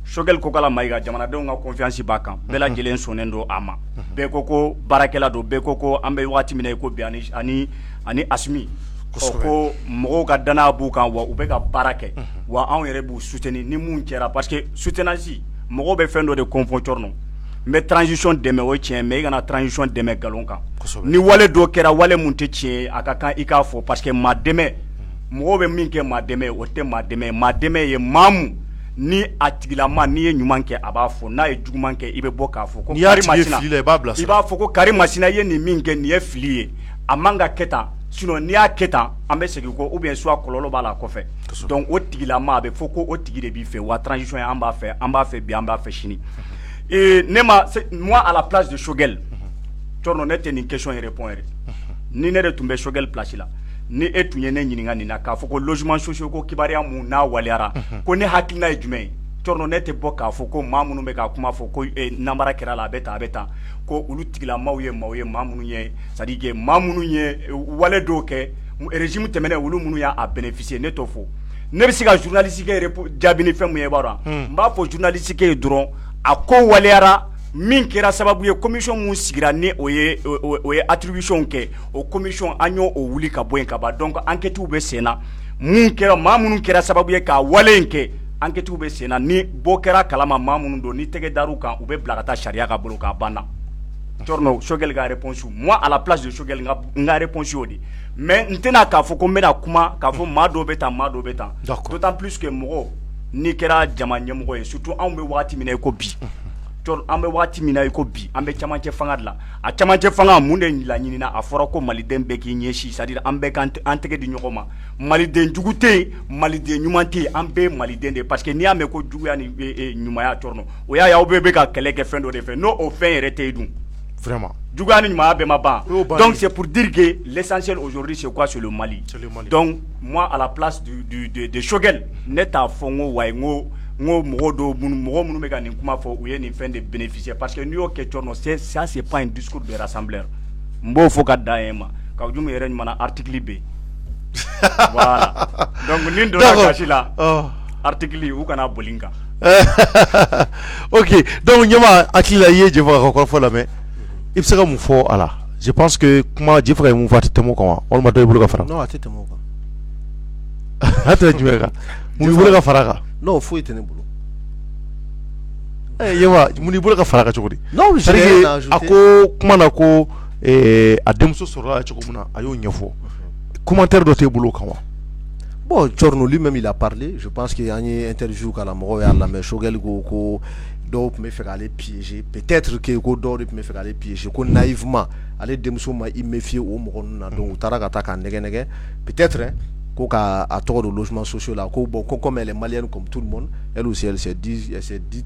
Choguel Kokala Mayiga, jamanadenw ka confiance b'a kan, bɛɛ lajɛlen sɔnnen don a ma, bɛɛ ko ko baarakɛla don, bɛɛ ko ko an bɛ waati min na i ko bi, ani Assimi, ko mɔgɔw ka danaya b'u kan, wa u bɛ ka baara kɛ, wa anw yɛrɛ b'u soutenir ni mun kɛra, parce que soutenance, mɔgɔw bɛ fɛn dɔ de confond. Cɔrɔnɔ, n bɛ transition dɛmɛ, o ye tiɲɛ, mais i kana transition dɛmɛ nkalon kan. Ni wale dɔ kɛra, wale mun tɛ tiɲɛ ye, a ka kan i k'a fɔ, parce que maa dɛmɛ, mɔgɔw bɛ min kɛ maa dɛmɛ, o tɛ maa dɛmɛ. Maa dɛmɛ ye maa mun ni a tigilama, n'i ye ɲuman kɛ, a b'a fɔ, n'a ye juguman kɛ, i bɛ bɔ k'a fɔ ko kari masina, i b'a bila, i b'a fɔ ko kari masina, i ye nin min kɛ, nin ye fili ye, a man ka kɛ tan, sinon n'i y'a kɛ tan, an bɛ segin kɔ, ou bien soit kɔlɔlɔ b'a la kɔfɛ. Donc o tigilama, a bɛ fɔ ko o tigi de b'i fɛ, wa transition ye, an b'a fɛ, an b'a fɛ bi, an b'a fɛ sini. Et ne ma, moi, à la place de Choguel, Cɔrɔnɔ, ne tɛ nin question répond yɛrɛ. Ni ne de tun bɛ Choguel place la, ni e tun ye ne ɲininka nin na k'a fɔ ko logement sociaux ko kibaruya mun n'a waleyara, ko ne hakilina ye jumɛn ye, Cɔrɔnɔ, ne tɛ bɔ k'a fɔ ko maa minnu bɛ ka kuma fɔ ko namara kɛra la, a bɛ tan, a bɛ tan, ko olu tigilamaw ye maaw ye, maa minnu ye, c'est à dire que maa minnu ye wale dɔw kɛ régime tɛmɛnen, olu minnu y'a bénéficier, ne t'o fɔ. Ne bɛ se ka journaliste kɛ jaabi ni fɛn mun ye, i b'a dɔn, n b'a fɔ journaliste kɛ ye dɔrɔn, a ko waleyara, min kɛra sababu ye, commission mun sigira ni o ye attribution kɛ, o commission, an y'o wuli ka bɔ yen ka ban. Donc enquête bɛ sen na, mun kɛra, maa minnu kɛra sababu ye ka wale in kɛ, enquête bɛ sen na. Ni bɔ kɛra kalama maa minnu don, ni tɛgɛ dar'u kan, u bɛ bila ka taa sariya ka bolo k'a banna. Cɔrɔnɔ, Choguel ka réponse, moi, à la place de Choguel, n ka réponse y'o de, mais n tɛna k'a fɔ ko n bɛna kuma k'a fɔ maa dɔw bɛ tan, maa dɔw bɛ tan, d'autant plus que mɔgɔ n'i kɛra jama ɲɛmɔgɔ ye, surtout anw bɛ waati min na i ko bi, an bɛ waati min na i ko bi, an bɛ camancɛ fanga de la. A camancɛ fanga, mun de laɲinina? A fɔra ko maliden bɛɛ k'i ɲɛsin, c'est à dire an bɛɛ k'an tɛgɛ di ɲɔgɔn ma, maliden jugu tɛ yen, maliden ɲuman tɛ yen, an bɛɛ ye maliden de ye, parce que n'i y'a mɛn ko juguya ni ɲumanya, Cɔrɔnɔ, o y'a ye aw bɛɛ bɛ ka kɛlɛ kɛ fɛn dɔ de fɛ, n'o o fɛn yɛrɛ tɛ yen dun? Vraiment. Juguya ni ɲumanya bɛɛ ma ban. Donc c'est pour dire que l'essentiel aujourd'hui, c'est quoi? C'est le Mali. C'est le Mali. Donc moi, à la place de Choguel, ne t'a fɔ n ko wayi, n ko mɔgɔ dɔw minnu, mɔgɔ minnu bɛ ka nin kuma fɔ, u ye nin fɛn de bénéficier, parce que n'i y'o kɛ, Cɔrɔnɔ, c'est ça, c'est pas un discours de rassembleur. N b'o fɔ ka dan yen ma. Kaou Djim yɛrɛ ɲuman article bɛ yen, voilà. Donc ni n donna kasi la, article, u kana boli n kan. Ok, donc ɲɛma hakili la, i ye Jɛfaga ka kɔrɔfɔ lamɛn, i bɛ se ka mun fɔ a la? Je pense que kuma Jɛfaga ye mun fɔ, a tɛ tɛmɛ o kan wa, walima dɔ y'i bolo ka fara? Non, a tɛ tɛmɛ o kan. A tɛ jumɛn kan? Mun b'i bolo ka fara a kan? Non, foyi tɛ ne bolo. Ɲɛma, mun b'i bolo ka fara a kan cogo di? Non. C'est à dire a ko kuma na ko a denmuso sɔrɔla cogo min na, a y'o ɲɛfɔ. Commentaire dɔ t'e bolo o kan wa? Bon, Thierno lui-même, il a parlé. Je pense que an ye interview k'a la, mɔgɔw y'a lamɛn. Choguel ko ko dɔw tun bɛ fɛ k'ale piéger, peut-être que ko dɔw de tun bɛ fɛ k'ale piéger, ko naïvement ale denmuso ma i méfier o mɔgɔ ninnu na, donc u taara ka taa k'a nɛgɛ nɛgɛ, peut-être hein, ko k'a a tɔgɔ don logement sociaux la, ko bon, ko comme elle est malienne comme tout le monde, elle aussi elle s'est dit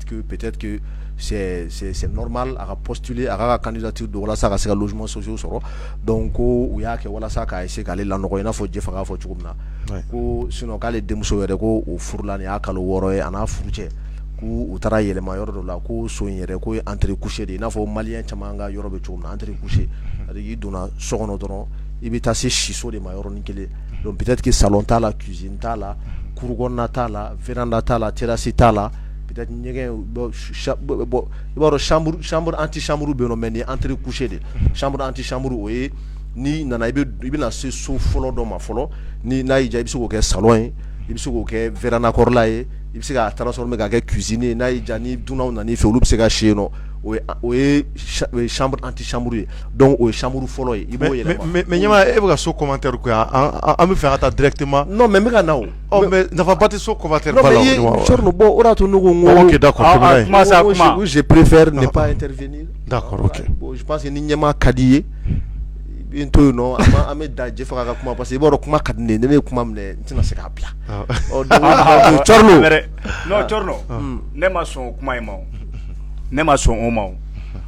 que peut-être que c'est normal a ka postuler, a ka candidature don walasa ka se ka logement sociaux sɔrɔ. Donc ko u y'a kɛ walasa k'a essayer k'ale lanɔgɔ, i n'a fɔ Jɛfaga y'a fɔ cogo min na, ko sinon k'ale denmuso yɛrɛ, ko o furula nin y'a kalo 6 ye, a n'a furucɛ, k'u u taara yɛlɛma yɔrɔ dɔ la, ko so in yɛrɛ ko ye entrée coucher de ye, i n'a fɔ malien caman ka yɔrɔ bɛ cogo min na, entrée coucher, c'est-à-dire i donna so kɔnɔ dɔrɔn, i bɛ taa se siso de ma yɔrɔnin kelen. Donc peut-être que salon t'a la, cuisine t'a la, cour kɔnɔna t'a la, véranda t'a la, terrasse t'a la, peut-être ɲɛgɛn, bon, i b'a dɔn, chambre antichambre bɛ yen nɔ, mais nin ye entrée coucher de. Chambre antichambre, o ye n'i nana, i bɛna se so fɔlɔ dɔ ma fɔlɔ, ni n'a y'i diya, i bɛ se k'o kɛ salon ye. I bɛ se k'o kɛ véranda kɔrɔla ye, i bɛ se k'a transformer k'a kɛ cuisine ye. N'a y'i diya, ni dunanw nan'i fɛ, olu bɛ se ka si yen nɔ. O ye chambre antichambre ye. Donc o ye chambre fɔlɔ ye, i b'o yɛlɛma. Mais ɲɛma, e bɛ ka so commentaire ko an bɛ fɛ ka taa directement. Non, mais n bɛ ka na o. Ɔ, mais nafaba tɛ so commentaire ba la. Non, mais bon, o de y'a to ne ko n ko. Ok, d'accord. Kuma sa, kuma. Je préfère ne pas intervenir. D'accord, ok. Bon, je pense que ni ɲɛma ka di i ye, i bɛ n to yen nɔ, an bɛ da Jefaga ka kuma, parce que i b'a dɔn kuma ka di ne ye. Ni ne ye kuma minɛ, n tɛna se k'a bila. Ɔ, donc Thierno. Non, Thierno, ne ma sɔn o kuma in ma o. Ne ma sɔn o ma o.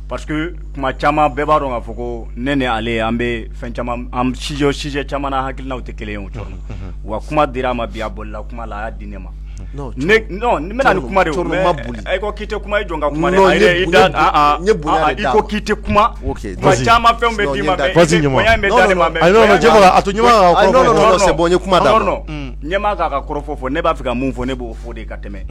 Parce que kuma caman, bɛɛ b'a dɔn k'a fɔ ko ne ni ale, an bɛ fɛn caman, an sujet caman na, hakilinaw tɛ kelen ye o, Thierno. Wa kuma dira a ma bi, a bolila kuma la, a y'a di ne ma. Non, ne non, n bɛna ni kuma de ye o. Ma boli. Mais e ko k'i tɛ kuma, i jɔ n ka kuma dɛ. I da n ye bonya de d'a ma. I ko k'i tɛ kuma. Ok. Kuma caman, fɛnw bɛ d'i ma, mais bonya in bɛ da ne ma. Ayi, non, non, Jefaga, a to ɲɛma ka kɔrɔfɔ. Non, non, non, c'est bon, n ye kuma d'a ma. Non, ɲɛma k'a ka kɔrɔfɔ fɔ, ne b'a fɛ ka mun fɔ, ne b'o fɔ de ka tɛmɛ.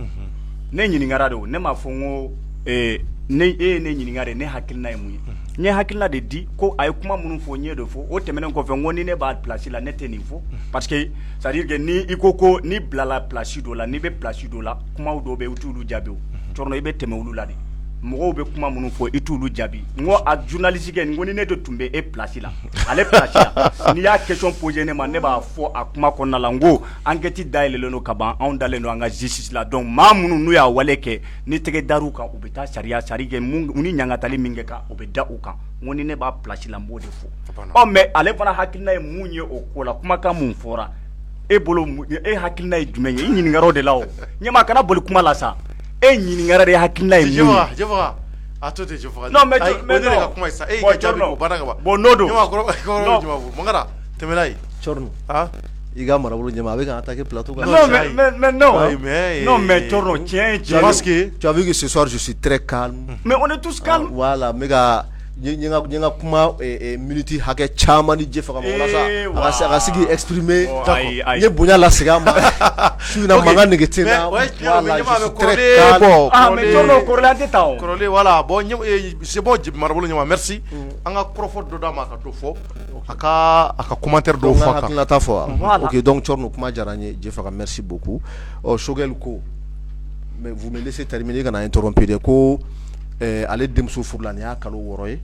Ne ɲininkara de o, ne m'a fɔ n ko ne e ye ne ɲininka de, ne hakilina ye mun ye. N ye hakilina de di ko a ye kuma minnu fɔ, n ye de fɔ. O tɛmɛnen kɔfɛ, n ko ni ne b'a place la, ne tɛ nin fɔ, parce que c'est à dire que ni i ko ko n'i bilala place dɔ la, n'i bɛ place dɔ la, kumaw dɔw bɛ yen, i t'olu jaabi o. Cɔrɔnɔ, i bɛ tɛmɛ olu la de. Mɔgɔw bɛ kuma minnu fɔ, i t'olu jaabi. N ko a journaliste kɛ, n ko ni ne de tun bɛ e place la, ale place la, n'i y'a question poser ne ma, ne b'a fɔ a kuma kɔnɔna la, n ko enquête dayɛlɛlen don ka ban, anw dalen don an ka justice la. Donc maa minnu n'u y'a wale kɛ, ni tɛgɛ dar'u kan, u bɛ taa sariya sari kɛ mun u ni ɲangatali min kɛ kan, o bɛ da u kan. N ko ni ne b'a place la, n b'o de fɔ. Ɔ, mais ale fana hakilina ye mun ye o ko la? Kumakan mun fɔra e bolo, e hakilina ye jumɛn ye? I ɲininkara o de la o. Ɲɛma, kana boli kuma la sa. E ɲininkara de, hakilina ye mun ye? Jefaga, a to ten, Jefaga. Non, mais mais non, ka kuma ye sa, e y'i ka jaabi, o banna ka ban. Bon, n'o don. Ɲɛma kɔrɔ, Mangara, tɛmɛ n'a ye. Thierno. Ah, i ka marabolo ɲɛma, a bɛ ka attaquer plateau kan. Non, mais non. Non, mais Thierno, tiɲɛ ye tiɲɛ. Parce que tu as vu que ce soir je suis très calme. Mais on est tous calmes. Voilà, n bɛ ka n ka kuma minute hakɛ caman di Jefaga ma walasa a ka se k'i exprimer. N ye bonya lasegin a ma su in na, mankan nege tɛ n na. Voilà, je suis très calme. Ah, mais Thierno, kɔrɔlen an tɛ taa o. Kɔrɔlen, voilà. Bon, c'est bon, marabolo ɲɛma, merci. An ka kɔrɔfɔ dɔ d'a ma, a ka dɔ fɔ. A ka commentaire dɔw fɔ a kan. Hakilinata fɔ wa? Ok, donc Thierno, kuma diyara n ye. Jefaga, merci beaucoup. Ɔ, Choguel ko, mais vous me laissez terminer, kana interrompre dɛ. Ko ale denmuso furula, nin y'a kalo 6 ye.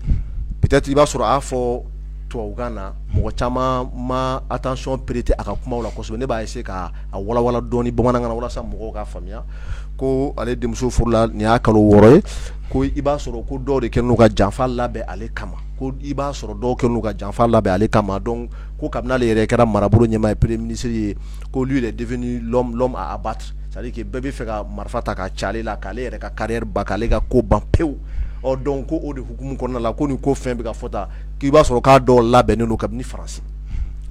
Peut-être i b'a sɔrɔ a y'a fɔ tubabukan na, mɔgɔ caman ma attention prêter a ka kumaw la kosɛbɛ. Ne b'a essayer ka a walawala dɔɔni bamanankan na walasa mɔgɔw k'a faamuya. Ko ale denmuso furula, nin y'a kalo 6 ye. Ko i b'a sɔrɔ ko dɔw de kɛlen don ka janfa labɛn ale kama. Ko i b'a sɔrɔ dɔw kɛlen don ka janfa labɛn ale kama. Donc ko kabini ale yɛrɛ kɛra marabolo ɲɛmaa ye, premier ministre ye, ko lui, il est devenu l'homme à abattre, c'est à dire que bɛɛ bɛ fɛ ka marifa ta ka ci ale la, k'ale yɛrɛ ka carrière ban, k'ale ka ko ban pewu. Ɔ, donc ko o de hukumu kɔnɔna la, ko nin ko fɛn bɛ ka fɔ tan, k'i b'a sɔrɔ k'a dɔw labɛnnen don kabini Faransi,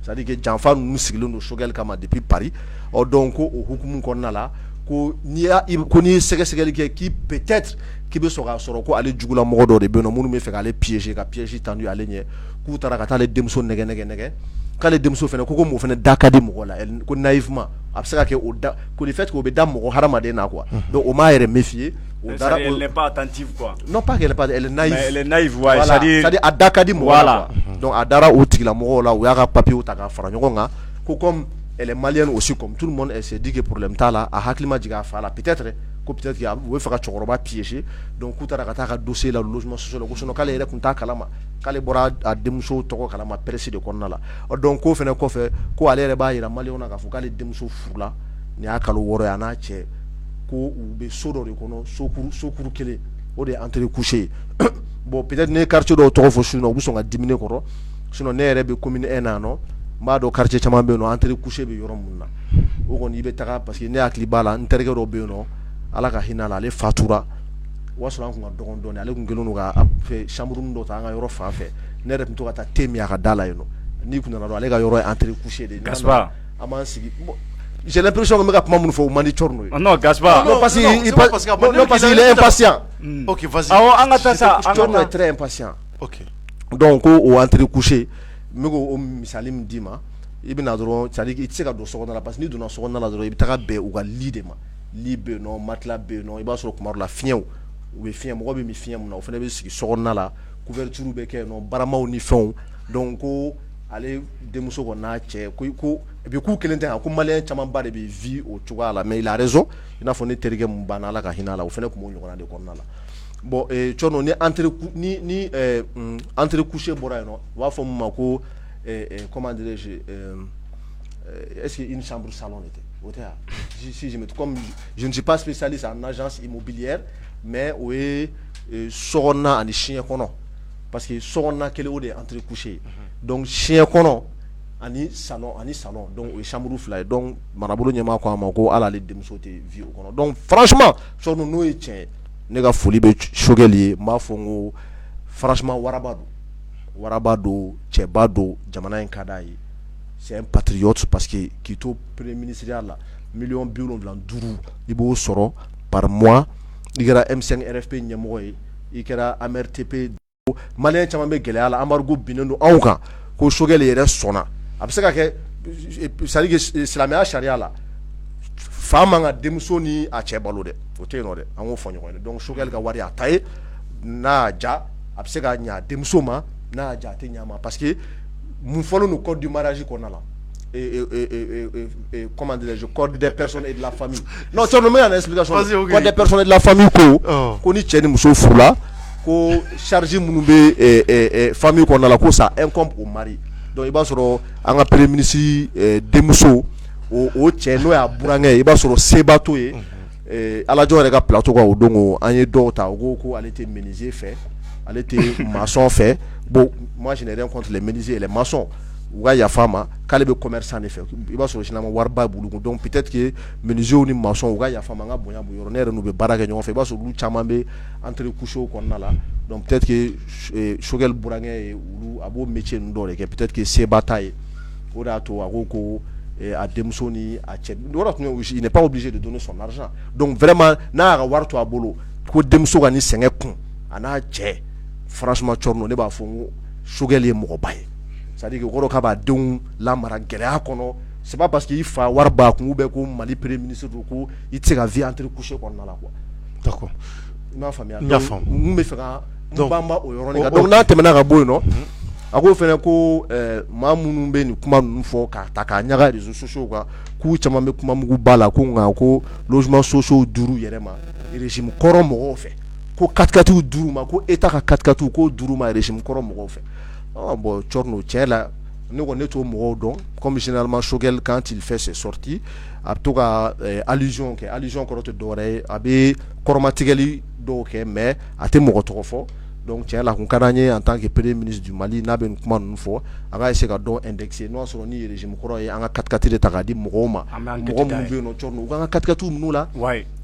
c'est à dire que janfa ninnu sigilen don Choguel kama depuis Paris. Ɔ, donc ko o hukumu kɔnɔna la, ko n'i y'a ko n'i ye sɛgɛsɛgɛli kɛ, k'i peut-être k'i bɛ sɔn k'a sɔrɔ ko ale jugulamɔgɔ dɔw de bɛ yen nɔ, minnu bɛ fɛ k'ale piéger, ka piège tendu ale ɲɛ, k'u taara ka taa ale denmuso nɛgɛ nɛgɛ nɛgɛ, k'ale denmuso fana ko komi o fana da ka di mɔgɔ la, ko naïvement a bɛ se ka kɛ o da ko le fait que o bɛ da mɔgɔ hadamaden na quoi. Donc o m'a yɛrɛ méfier, o dara. Elle n'est pas attentive, quoi. Non, pas qu'elle est pas, elle est naïve. Mais elle est naïve, ouais. Voilà, c'est-à-dire a da ka di mɔgɔ la quoi. Donc a dara o tigilamɔgɔw la, u y'a ka papier ta k'a fara ɲɔgɔn kan. Ko comme elle est malienne aussi comme tout le monde, elle s'est dit que problème t'a la, a hakili ma jigin a fa la peut-être, ko peut-être u bɛ fɛ ka cɛkɔrɔba piéger. Donc k'u taara ka taa a ka dossier la logement social la, ko sinon k'ale yɛrɛ tun t'a kalama, k'ale bɔra a denmuso tɔgɔ kalama presse de kɔnɔna la. Ɔ, donc k'o fana kɔfɛ, ko ale yɛrɛ b'a yira maliyɛnw na k'a fɔ k'ale denmuso furula, nin y'a kalo 6 ye, a n'a cɛ, ko u bɛ so dɔ de kɔnɔ, sokuru kelen, o de ye entrée coucher ye. Bon, peut-être ne ye quartier dɔw tɔgɔ fɔ su in na, u bɛ sɔn ka dimi ne kɔrɔ. Sinon ne yɛrɛ bɛ commune 1 na yan nɔ, n b'a dɔn quartier caman bɛ yen nɔ, entrée coucher bɛ yɔrɔ minnu na, o kɔni i bɛ taga, parce que ne hakili b'a la, n terikɛ dɔ bɛ yen nɔ, Ala ka hinɛ a la, ale fatura, o y'a sɔrɔ an kun ka dɔgɔn dɔɔnin. Ale tun kɛlen don ka fɛ chambre dɔ ta an ka yɔrɔ fan fɛ. Ne yɛrɛ tun to ka taa thé min a ka da la yen nɔ. N'i kun nana dɔrɔn, ale ka yɔrɔ ye entrée coucher de ye. Gaspard. An b'an sigi. J'ai l'impression que n bɛ ka kuma minnu fɔ, o man di Thierno ye. Non, Gaspard. Non, parce que non, parce qu'il est impatient. Ok, vas-y. Awɔ, an ka taa sa. Thierno est très impatient. Ok. Donc ko o entrée coucher, n bɛ k'o misali min d'i ma, i bɛ na dɔrɔn, c'est à dire i tɛ se ka don sokɔnɔ la, parce que n'i donna sokɔnɔ la dɔrɔn, i bɛ taga bɛn u ka lit de ma. Lit bɛ yen nɔ, matelas bɛ yen nɔ, i b'a sɔrɔ tuma dɔ la fiɲɛw, u bɛ fiɲɛ, mɔgɔ bɛ min fiɲɛ mun na, o fana bɛ sigi sokɔnɔna la, couverture bɛ kɛ yen nɔ, baramaw ni fɛnw. Donc ko Ale denmuso kɔni n'a cɛ ko et puis k'u kelen tɛ, ko malien camanba de bɛ vie o cogoya la. Mais il a raison, i n'a fɔ ne terikɛ mun banna, Ala ka hinɛ a la, o fana tun b'o ɲɔgɔnna de kɔnɔna la. Bon, Cɔrɔnɔ, ni entrée ni entrée couchée bɔra yen nɔ, u b'a fɔ mun ma ko, comment dirais-je, est-ce que une chambre salon de tɛ, o tɛ wa? Si je me, comme je ne suis pas spécialiste en agence immobilière, mais o ye sokɔnɔna ani siɲɛ kɔnɔ, parce que sokɔnɔna kelen, o de ye entrée couchée ye. Donc siɲɛ kɔnɔ ani salon, donc o ye chambre 2 ye. Donc marabolo ɲɛmaa ko a ma ko hali ale denmuso tɛ vie o kɔnɔ. Donc franchement, Cɔrɔnɔ, n'o ye tiɲɛ ye, ne ka foli bɛ Choguel ye. N b'a fɔ n ko franchement, waraba don, waraba don, cɛba don, jamana in ka d'a ye, c'est un patriote, parce que k'i to premier ministre ya la, miliyɔn 75 i b'o sɔrɔ par mois, i kɛra M5 RFP ɲɛmɔgɔ ye, i kɛra AMRTP, malien caman bɛ gɛlɛya la, embargo binnen don anw kan, ko Choguel yɛrɛ sɔnna. A bɛ se ka kɛ, c'est à dire que silamɛya sariya la, fa man ka denmuso ni a cɛ balo dɛ, o tɛ yen nɔ dɛ, an k'o fɔ ɲɔgɔn ye. Donc Choguel ka wari, a ta ye, n'a y'a ja, a bɛ se ka ɲɛ a denmuso ma, n'a y'a ja, a tɛ ɲɛ a ma, parce que mun fɔlen don code du mariage kɔnɔna la, comment dirais-je, code des personnes et de la famille. Non, Thierno, n bɛ na explication. Code des personnes et de la famille ko ni cɛ ni muso furula, ko charge minnu bɛ famille kɔnɔna la, ko ça incombe au mari. Donc i b'a sɔrɔ an ka premier ministre denmuso, o cɛ n'o y'a burankɛ ye, i b'a sɔrɔ seba t'o ye. Alajɔ yɛrɛ ka plateau kan o don, an ye dɔw ta, o ko ko ale tɛ menuisier fɛ, ale tɛ maçon fɛ. Bon, moi je n'ai rien contre les menuisiers et les maçons, u ka yafa ma, k'ale bɛ commerçant de fɛ, i b'a sɔrɔ généralement wariba b'olu kun. Donc peut-être que menuisiers ni maçons, u ka yafa ma, n ka bonya b'u yɔrɔ, ne yɛrɛ n'u bɛ baara kɛ ɲɔgɔn fɛ, i b'a sɔrɔ olu caman bɛ entrée couchée kɔnɔna la. Donc peut-être que Choguel burankɛ ye olu, a b'o métier ninnu dɔw de kɛ, peut-être que seba t'a ye, o de y'a to a ko a denmuso ni a cɛ o de tun, il n'est pas obligé de donner son argent. Donc vraiment, n'a y'a ka wari to a bolo ko denmuso ka nin sɛgɛn kun a n'a cɛ, franchement Thierno, ne b'a fɔ n ko Choguel ye mɔgɔba ye, c'est à dire que o kɔrɔ k'a b'a denw lamara gɛlɛya kɔnɔ. C'est pas parce que i fa wari b'a kun ou bien ko Mali premier ministre don ko i tɛ se ka vie entrée couchée kɔnɔna la quoi. D'accord. I m'a faamuya? N y'a faamu. N bɛ fɛ ka n banba o yɔrɔnin kan. Donc n'a tɛmɛna ka bɔ yen nɔ, a ko fɛnɛ ko maa minnu bɛ nin kuma ninnu fɔ k'a ta k'a ɲaga réseaux sociaux kan, k'u caman bɛ kuma mugu ba la, ko nka ko logements sociaux duuru yɛrɛ ma régime kɔrɔ mɔgɔw fɛ, ko 4x4 duuru ma, ko État ka 4x4 k'o duuru ma régime kɔrɔ mɔgɔw fɛ. Ah bon, Thierno, tiɲɛ la, ne kɔni ne t'o mɔgɔw dɔn. Comme généralement Choguel, quand il fait ses sorties, a bɛ to ka allusion kɛ. Allusion kɔrɔ tɛ dɔwɛrɛ ye, a bɛ kɔrɔmatigɛli dɔw kɛ, mais a tɛ mɔgɔ tɔgɔ fɔ. Donc tiɲɛ la, a kun ka d'an ye, en tant que premier ministre du Mali, n'a bɛ nin kuma ninnu fɔ, a ka essayer ka dɔ indexer, n'o y'a sɔrɔ ni régime kɔrɔ ye an ka 4x4 de ta k'a di mɔgɔw ma, mɔgɔ minnu bɛ yen nɔ, Thierno, u k'an ka 4x4 minnu la,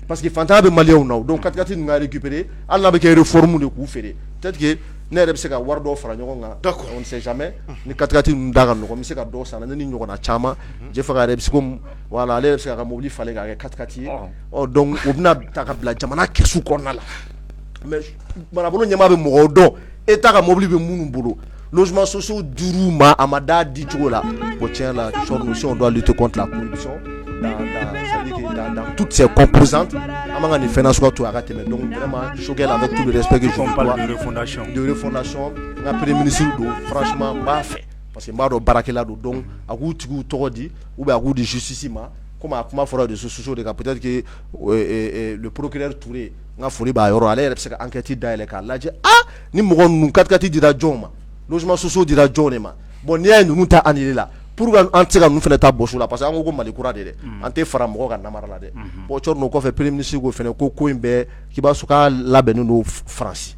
parce que fantanya bɛ maliyɛnw na. Donc 4x4 ninnu ka récupérer, hali n'a bɛ kɛ réforme de k'u feere, peut-être que ne yɛrɛ bɛ se ka wari dɔw fara ɲɔgɔn kan. On ne sait jamais, ni 4x4 ninnu da ka nɔgɔn, n bɛ se ka dɔw san, ne ni ɲɔgɔnna caman. Jɛfaga yɛrɛ bɛ se ko, voilà, ale yɛrɛ bɛ se k'a ka mobili falen k'a kɛ 4x4 ye. Ɔ donc o bɛna ta ka bila jamana kɛsu kɔnɔna la. Mais marabolo ɲɛmaa bɛ mɔgɔw dɔn, État ka mobili bɛ minnu bolo, logements sociaux duuru ma, a ma d'a di cogo la. Bon, tiɲɛ la, Thierno, si on doit lutter contre la corruption dans, c'est-à-dire que dans toutes ses composantes, an man ka nin fɛn nasuguya to a ka tɛmɛ. Donc vraiment, Choguel, avec tout le respect que je On lui parle dois, de refondation. De refondation, n ka premier ministre don, franchement n b'a fɛ, parce que n b'a dɔn baarakɛla don. Donc a k'u tigiw tɔgɔ di ou bien a k'u di justice ma, komi a kuma fɔra réseaux sociaux de kan, peut-être que le procureur Touré, n ka foli b'a yɔrɔ, ale yɛrɛ bɛ se ka enquête dayɛlɛ k'a lajɛ, ah, ni mɔgɔ ninnu 4x4 dira jɔn ma, logements sociaux dira jɔn de ma. Bon, n'i y'a ye ninnu ta annulé la, pourquoi an tɛ se ka ninnu fana ta bɔsi la? Parce que an ko ko Mali kura de dɛ, an tɛ fara mɔgɔ ka namara la dɛ. Bon, Thierno, o kɔfɛ, premier ministre ko fana ko in bɛɛ k'i b'a sɔrɔ k'a labɛnnen don Faransi.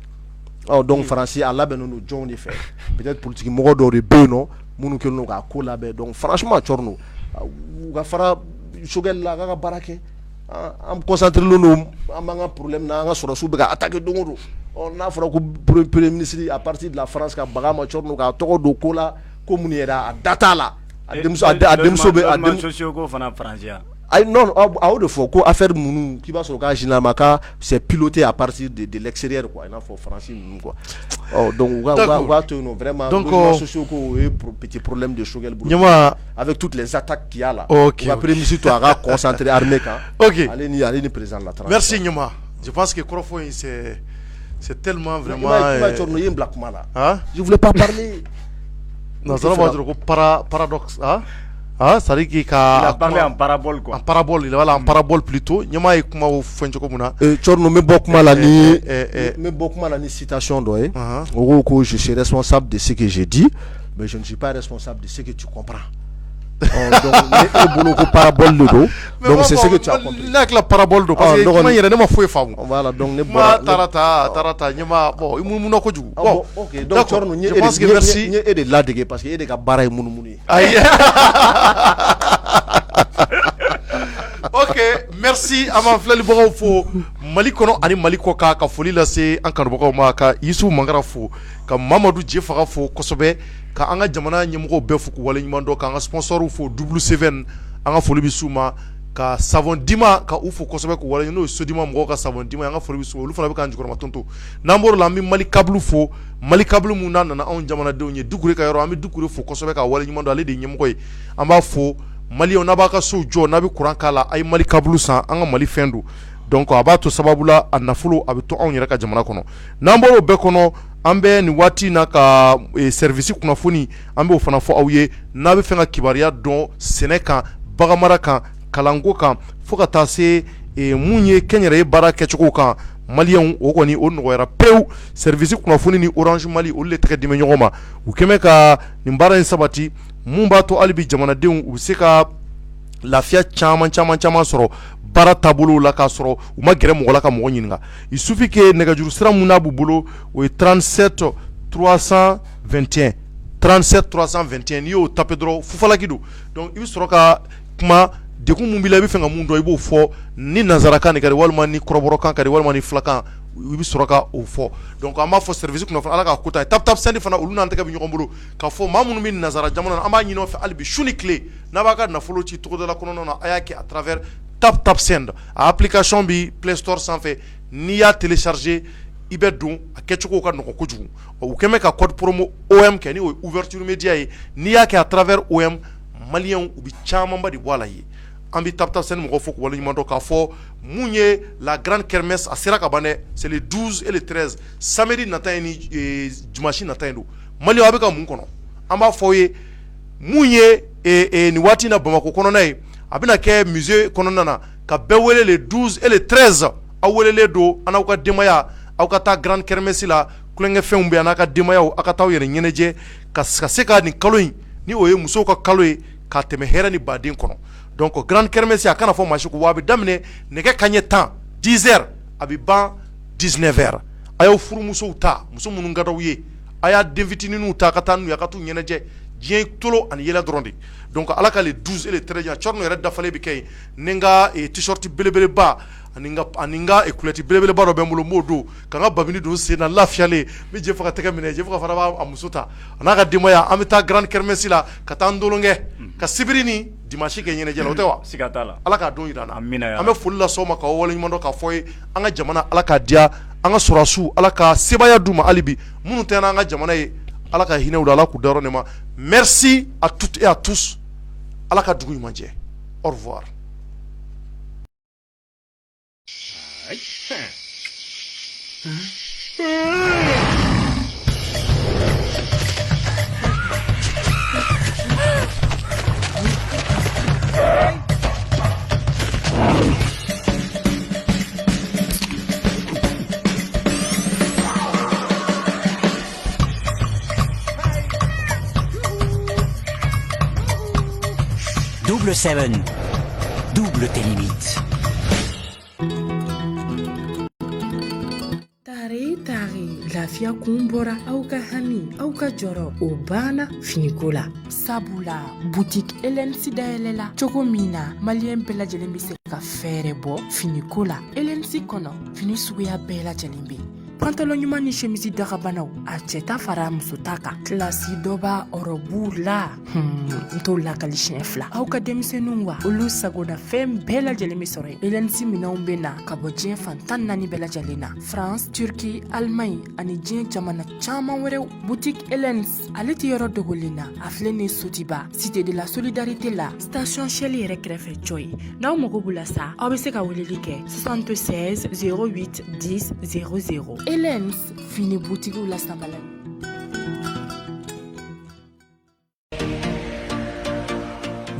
Ɔ donc Faransi, a labɛnnen don jɔnw de fɛ? Peut-être politique mɔgɔ dɔw de bɛ yen nɔ minnu kɛlen don k'a ko labɛn. Donc franchement, Thierno, u ka fara Choguel la, a k'a ka baara kɛ. An concentré len don, an b'an ka problème na, an ka sɔrɔdasiw bɛ ka attaquer don o don. Ɔ n'a fɔra ko premier ministre à partir de la France ka baga ma, Thierno, k'a tɔgɔ don ko la, ko minnu yɛrɛ a da t'a la, a denmuso bɛ a denmuso sociaux ko fana Faransi. Ayi, non, a y'o de fɔ ko affaire ninnu, k'i b'a sɔrɔ k'a généralement ka c'est piloté à partir de l'extérieur quoi, i n'a fɔ Faransi ninnu quoi. Ɔ donc u k'a to yen nɔ vraiment. Donc logements sociaux ko, o ye petit problème de Choguel bolo. Ɲɛma avec toutes les attaques qu'il y a là. Ok. U ka premier ministre to a ka concentrer armée kan. Ok. Ale ni président de la transition. Merci Ɲɛma, je pense que kɔrɔfɔ in, c'est tellement vraiment I ma Thierno, i ye n bila kuma la. Hein? Je voulais pas parler. Nansara b'a dɔrɔn ko paradoxe, ah ah, c'est à dire que ka Il a parlé en parabole quoi. En parabole, voilà, en parabole plutôt. Ɲɛmaa ye kumaw fɛn cogo min na. Thierno, n bɛ bɔ kuma la ni n bɛ bɔ kuma la ni citation dɔ ye. O ko ko je suis responsable de ce que j'ai dit, mais je ne suis pas responsable de ce que tu comprends. Donc ni e bolo ko parabole de don, donc c'est ce que tu as compris. Ne hakili la parabole don, parce que kuma in yɛrɛ ne ma foyi faamu. Voilà, donc ne bɔra. Kuma taara ta a taara ta ɲɛmaa, bon, i munumunu kojugu. Bon, ok, donc Thierno, n ye e de ladege parce que e de ka baara ye munumunu ye. Ayi. Ok, merci. An b'an filɛlibagaw fo Mali kɔnɔ ani Mali kɔ kan, ka foli lase an kanubagaw ma, ka Yusu Mangara fo, ka Mamadu Jefaga fo kosɛbɛ, ka an ka jamana ɲɛmɔgɔw bɛɛ fo k'u waleɲuman dɔn, k'an ka sponsors fo, W7, an ka foli bɛ s'u ma, ka savon dima ka u fo kosɛbɛ k'u wale, n'o ye Sodima mɔgɔw ka savon dima, an ka foli bɛ s'u ma, olu fana bɛ k'an jukɔrɔma tonto. N'an bɔr'o la, an bɛ Mali câble fo, Mali câble mun n'a nana anw jamanadenw ye Dukure ka yɔrɔ, an bɛ Dukure fo kosɛbɛ k'a waleɲuman dɔn, ale de ye ɲɛmɔgɔ ye, an b'a fo. Maliyɛnw, n'a b'a ka sow jɔ, n'a bɛ courant k'a la, a ye Mali câble san, an ka Mali fɛn don. Donc a b'a to sababu la, a nafolo a bɛ to anw yɛrɛ ka jamana kɔnɔ. N'an bɔr'o bɛɛ kɔnɔ, an bɛ nin waati in na ka service kunnafoni, an b'o fana fɔ aw ye. N'a bɛ fɛ ka kibaruya dɔn sɛnɛ kan, baganmara kan, kalanko kan, fo ka taa se mun ye kɛnyɛrɛye baara kɛcogo kan, maliyɛnw, o kɔni o nɔgɔyara pewu. Service kunnafoni ni Orange Mali, olu de tɛgɛ di ɲɔgɔn ma, u kɛmɛ ka nin baara in sabati, mun b'a to hali bi jamanadenw u bɛ se ka lafiya caman caman caman sɔrɔ baara taabolo la, k'a sɔrɔ u ma gɛrɛ mɔgɔ la ka mɔgɔ ɲininka. Il suffit que nɛgɛjuru sira mun n'a b'u bolo, o ye 37 321, 37 321. N'i y'o taper dɔrɔn, fufalaki don. Donc i bɛ sɔrɔ ka kuma, degun mun b'i la, i bɛ fɛ ka mun dɔn, i b'o fɔ ni nanzarakan de ka di, walima ni kɔrɔbɔrɔkan ka di, walima ni filakan, i bɛ sɔrɔ ka o fɔ. Donc an b'a fɔ service kunnafoni, Ala k'a ko ta ye. Tap Tap Send fana, olu n'an tɛgɛ bɛ ɲɔgɔn bolo, k'a fɔ maa minnu bɛ nanzara jamana na, an b'a ɲini aw fɛ hali bi su ni tile, n'a b'a ka nafolo ci togodala kɔnɔna na, a y'a kɛ à travers Tap Tap Send. A application bi Play Store sanfɛ, n'i y'a télécharger, i bɛ don, a kɛcogo ka nɔgɔn kojugu. U kɛlen bɛ ka code promo OM kɛ, ni o ye ouverture média ye. N'i y'a kɛ à travers OM, maliyɛnw, u bɛ camanba de bɔ a la ye. An bɛ Tap Tap Send mɔgɔw fo k'u waleɲuman dɔn, k'a fɔ mun ye la grande kermesse, a sera ka ban dɛ. C'est le 12 et le 13, samedi nata ye ni dimanche nata ye don. Maliyɛnw, a bɛ ka mun kɔnɔ? An b'a fɔ aw ye mun ye nin waati in na Bamakɔ kɔnɔna ye, a bɛna kɛ musée kɔnɔna na, ka bɛɛ wele le 12 et le 13. Aw welelen don, an n'aw ka denbaya, aw ka taa grande kermesse la. Tulonkɛfɛnw bɛ yan, n'a ka denbayaw, aw ka taa aw yɛrɛ ɲɛnajɛ ka se ka nin kalo in, ni o ye musow ka kalo ye, k'a tɛmɛ hɛrɛ ni baden kɔnɔ. Donc grande kermesse, a kana fɔ maa si ko wa, a bɛ daminɛ nɛgɛ kanɲɛ 10, 10 heures, a bɛ ban 19 heures. A y'aw furumusow ta, muso minnu ka d'aw ye, a y'a den fitininw ta ka taa n'u ye, a ka t'u ɲɛnajɛ. Diɲɛ tolo ani yɛlɛ dɔrɔn de. Donc Ala ka le 12 et le 13, Thierno yɛrɛ dafalen bɛ kɛ yen. Ni n ka t-shirt belebeleba ani n ka culotte belebeleba dɔ bɛ n bolo, n b'o don ka n ka babini don sen na, lafiyalen n bɛ Jefaga tɛgɛ minɛ, Jefaga fana b'a muso ta, a n'a ka denbaya, an bɛ taa grande kermesse la ka taa ndolonkɛ ka sibiri ni dimanche kɛ ɲɛnajɛ la, o tɛ wa? Siga t'a la. Ala k'a don jira an na. Amina. An bɛ foli lase aw ma, k'aw waleɲuman dɔn, k'a fɔ ye an ka jamana, Ala k'a diya, an ka sɔrɔdasiw, Ala ka sebaaya d'u ma hali bi, minnu tɛ an ka jamana ye, Ala ka hinɛ u la, Ala k'u dayɔrɔ nɛɛma. Merci à toutes et à tous. Ala ka dugu ɲuman jɛ. Au revoir. Double Seven, double tes limites. Tare tare, lafiya kun bɔra aw ka hami, aw ka jɔrɔ, o banna finiko la, sabula boutique LNC dayɛlɛla cogo min na, maliyɛn bɛɛ lajɛlen bɛ se ka fɛɛrɛ bɔ finiko la. LNC kɔnɔ, fini suguya bɛɛ lajɛlen bɛ yen, pantalon ɲuman ni chemise dagabanaw, a cɛ ta fara muso ta kan, kilasi dɔ b'a ɔrɔbuw la. N t'o lakali siɲɛ fila. Aw ka denmisɛnninw wa, olu sagona fɛn bɛɛ lajɛlen bɛ sɔrɔ yen. LNC minɛnw bɛ na ka bɔ diɲɛ fan 14 bɛɛ lajɛlen na, France, Turquie, Allemagne ani diɲɛ jamana caman wɛrɛw. Boutique LNC, ale tɛ yɔrɔ dogolen na, a filɛ nin Sotiba, cité de la solidarité la, station Shell yɛrɛ kɛrɛfɛ cɔ ye. N'aw mago b'u la sa, aw bɛ se ka weleli kɛ 76 08 10 00. LNC, fini butigiw la sanbala.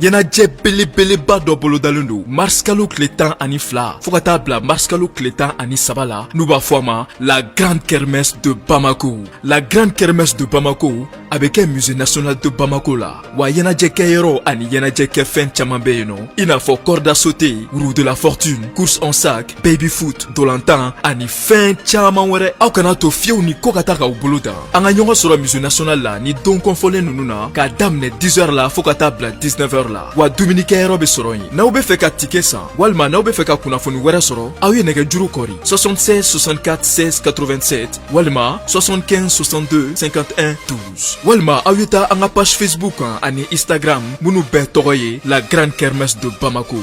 Ɲɛnajɛ belebeleba dɔ bolodalen don marisikalo tile 12 fo ka taa bila marisikalo tile 13 la, n'u b'a fɔ a ma la grande kermesse de Bamako. La grande kermesse de Bamako, a bɛ kɛ musée national de Bamako la. Wa ɲɛnajɛkɛyɔrɔ ani ɲɛnajɛkɛfɛn caman bɛ yen nɔ, i n'a fɔ corde à sauter, roue de la fortune, course en sac, baby foot, dolantan ani fɛn caman wɛrɛ. Aw kana to fiyewu ni ko ka taa k'aw bolo dan. An ka ɲɔgɔn sɔrɔ musée national la ni don kɔnfɔlen ninnu na, k'a daminɛ 10 heures la fo ka taa bila 19 heures la. Wa dumunikɛyɔrɔ bɛ sɔrɔ yen. N'aw bɛ fɛ ka ticket san walima n'aw bɛ fɛ ka kunnafoni wɛrɛ sɔrɔ, aw ye nɛgɛjuru kɔri 76 64 16 87 walima 75 62 51 12, walima aw ye taa an ka page Facebook kan ani Instagram, minnu bɛɛ tɔgɔ ye la grande kermesse de Bamako.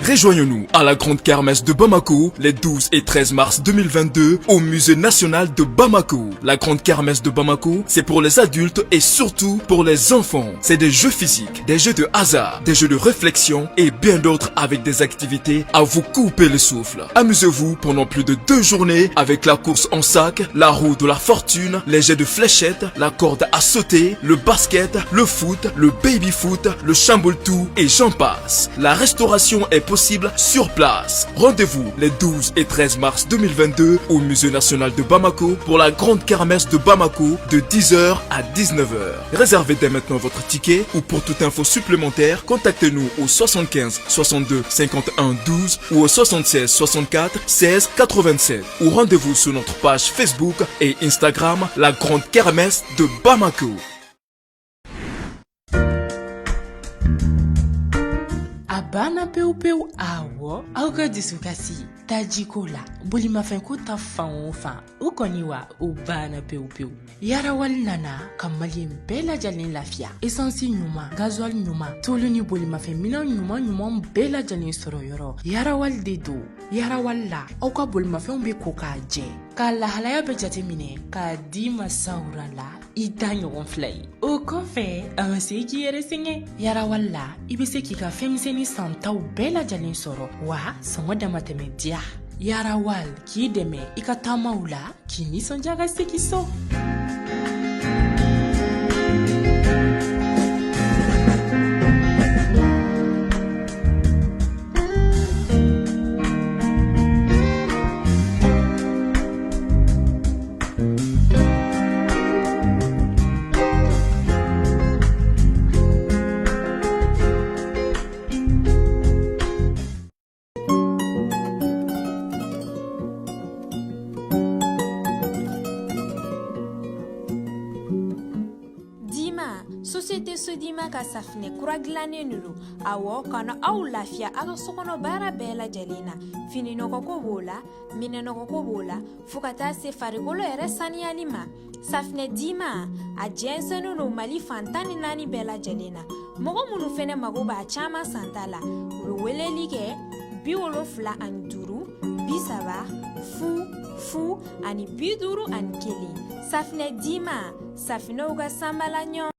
Rejoignez-nous à la grande kermesse de Bamako les 12 et 13 mars 2022 au musée national de Bamako. La grande kermesse de Bamako, c'est pour les adultes et surtout pour les enfants. C'est des jeux physiques, des jeux de hasard, des jeux de réflexion et bien d'autres avec des activités à vous couper le souffle. Amusez-vous pendant plus de 2 journées avec la course en sac, la roue de la fortune, les jets de fléchettes, la corde à sauter, le basket, le foot, le baby-foot, le chamboule-tout et j'en passe. La restauration est possible sur place. Rendez-vous les 12 et 13 mars 2022 au Musée national de Bamako pour la grande kermesse de Bamako de 10h à 19h. Réservez dès maintenant votre ticket ou pour toute info supplémentaire, contactez-nous au 75 62 51 12 ou au 76 64 16 87 ou rendez-vous sur notre page Facebook et Instagram, la grande kermesse de Bamako. A banna pewu pewu. Awɔ, aw ka dusukasi tajiko la, bolimafɛnko ta fan o fan, o kɔni wa o banna pewu pewu. Yarawali nana ka maliyɛn bɛɛ lajɛlen lafiya. Esansi ɲuman, gasoil ɲuman, tulu ni bolimafɛn minɛn ɲuman ɲuman bɛɛ lajɛlen sɔrɔ yɔrɔ, Yarawali de don. Yarawali la, aw ka bolimafɛnw bɛ ko k'a jɛ, k'a lahalaya bɛ jate minɛ k'a d'i ma sawura la, i ta ɲɔgɔn fila ye. O kɔfɛ, a ma se k'i yɛrɛ sɛgɛn. Yarawali la, i bɛ se k'i ka fɛnmisɛnnin santaw bɛɛ lajɛlen sɔrɔ, wa sɔngɔ damatɛmɛ diya. Yarawal k'i dɛmɛ i ka taamaw la, k'i nisɔndiya ka segin so. Dima, société Sodima ka safinɛ kura dilannen de don. Awɔ, ka na aw lafiya aw ka sokɔnɔ baara bɛɛ lajɛlen na. Fininɔgɔko b'o la, minɛnɔgɔko b'o la, fo ka taa se farikolo yɛrɛ saniyali ma. Safinɛ Dima, a jɛnsɛnnen don Mali fan 14 bɛɛ lajɛlen na. Mɔgɔ minnu fɛnɛ mago b'a caman santa la, u bɛ weleli kɛ 75 30 0 0 ani 51. Safinɛ Dima, safinɛw ka sanbala ɲɔ.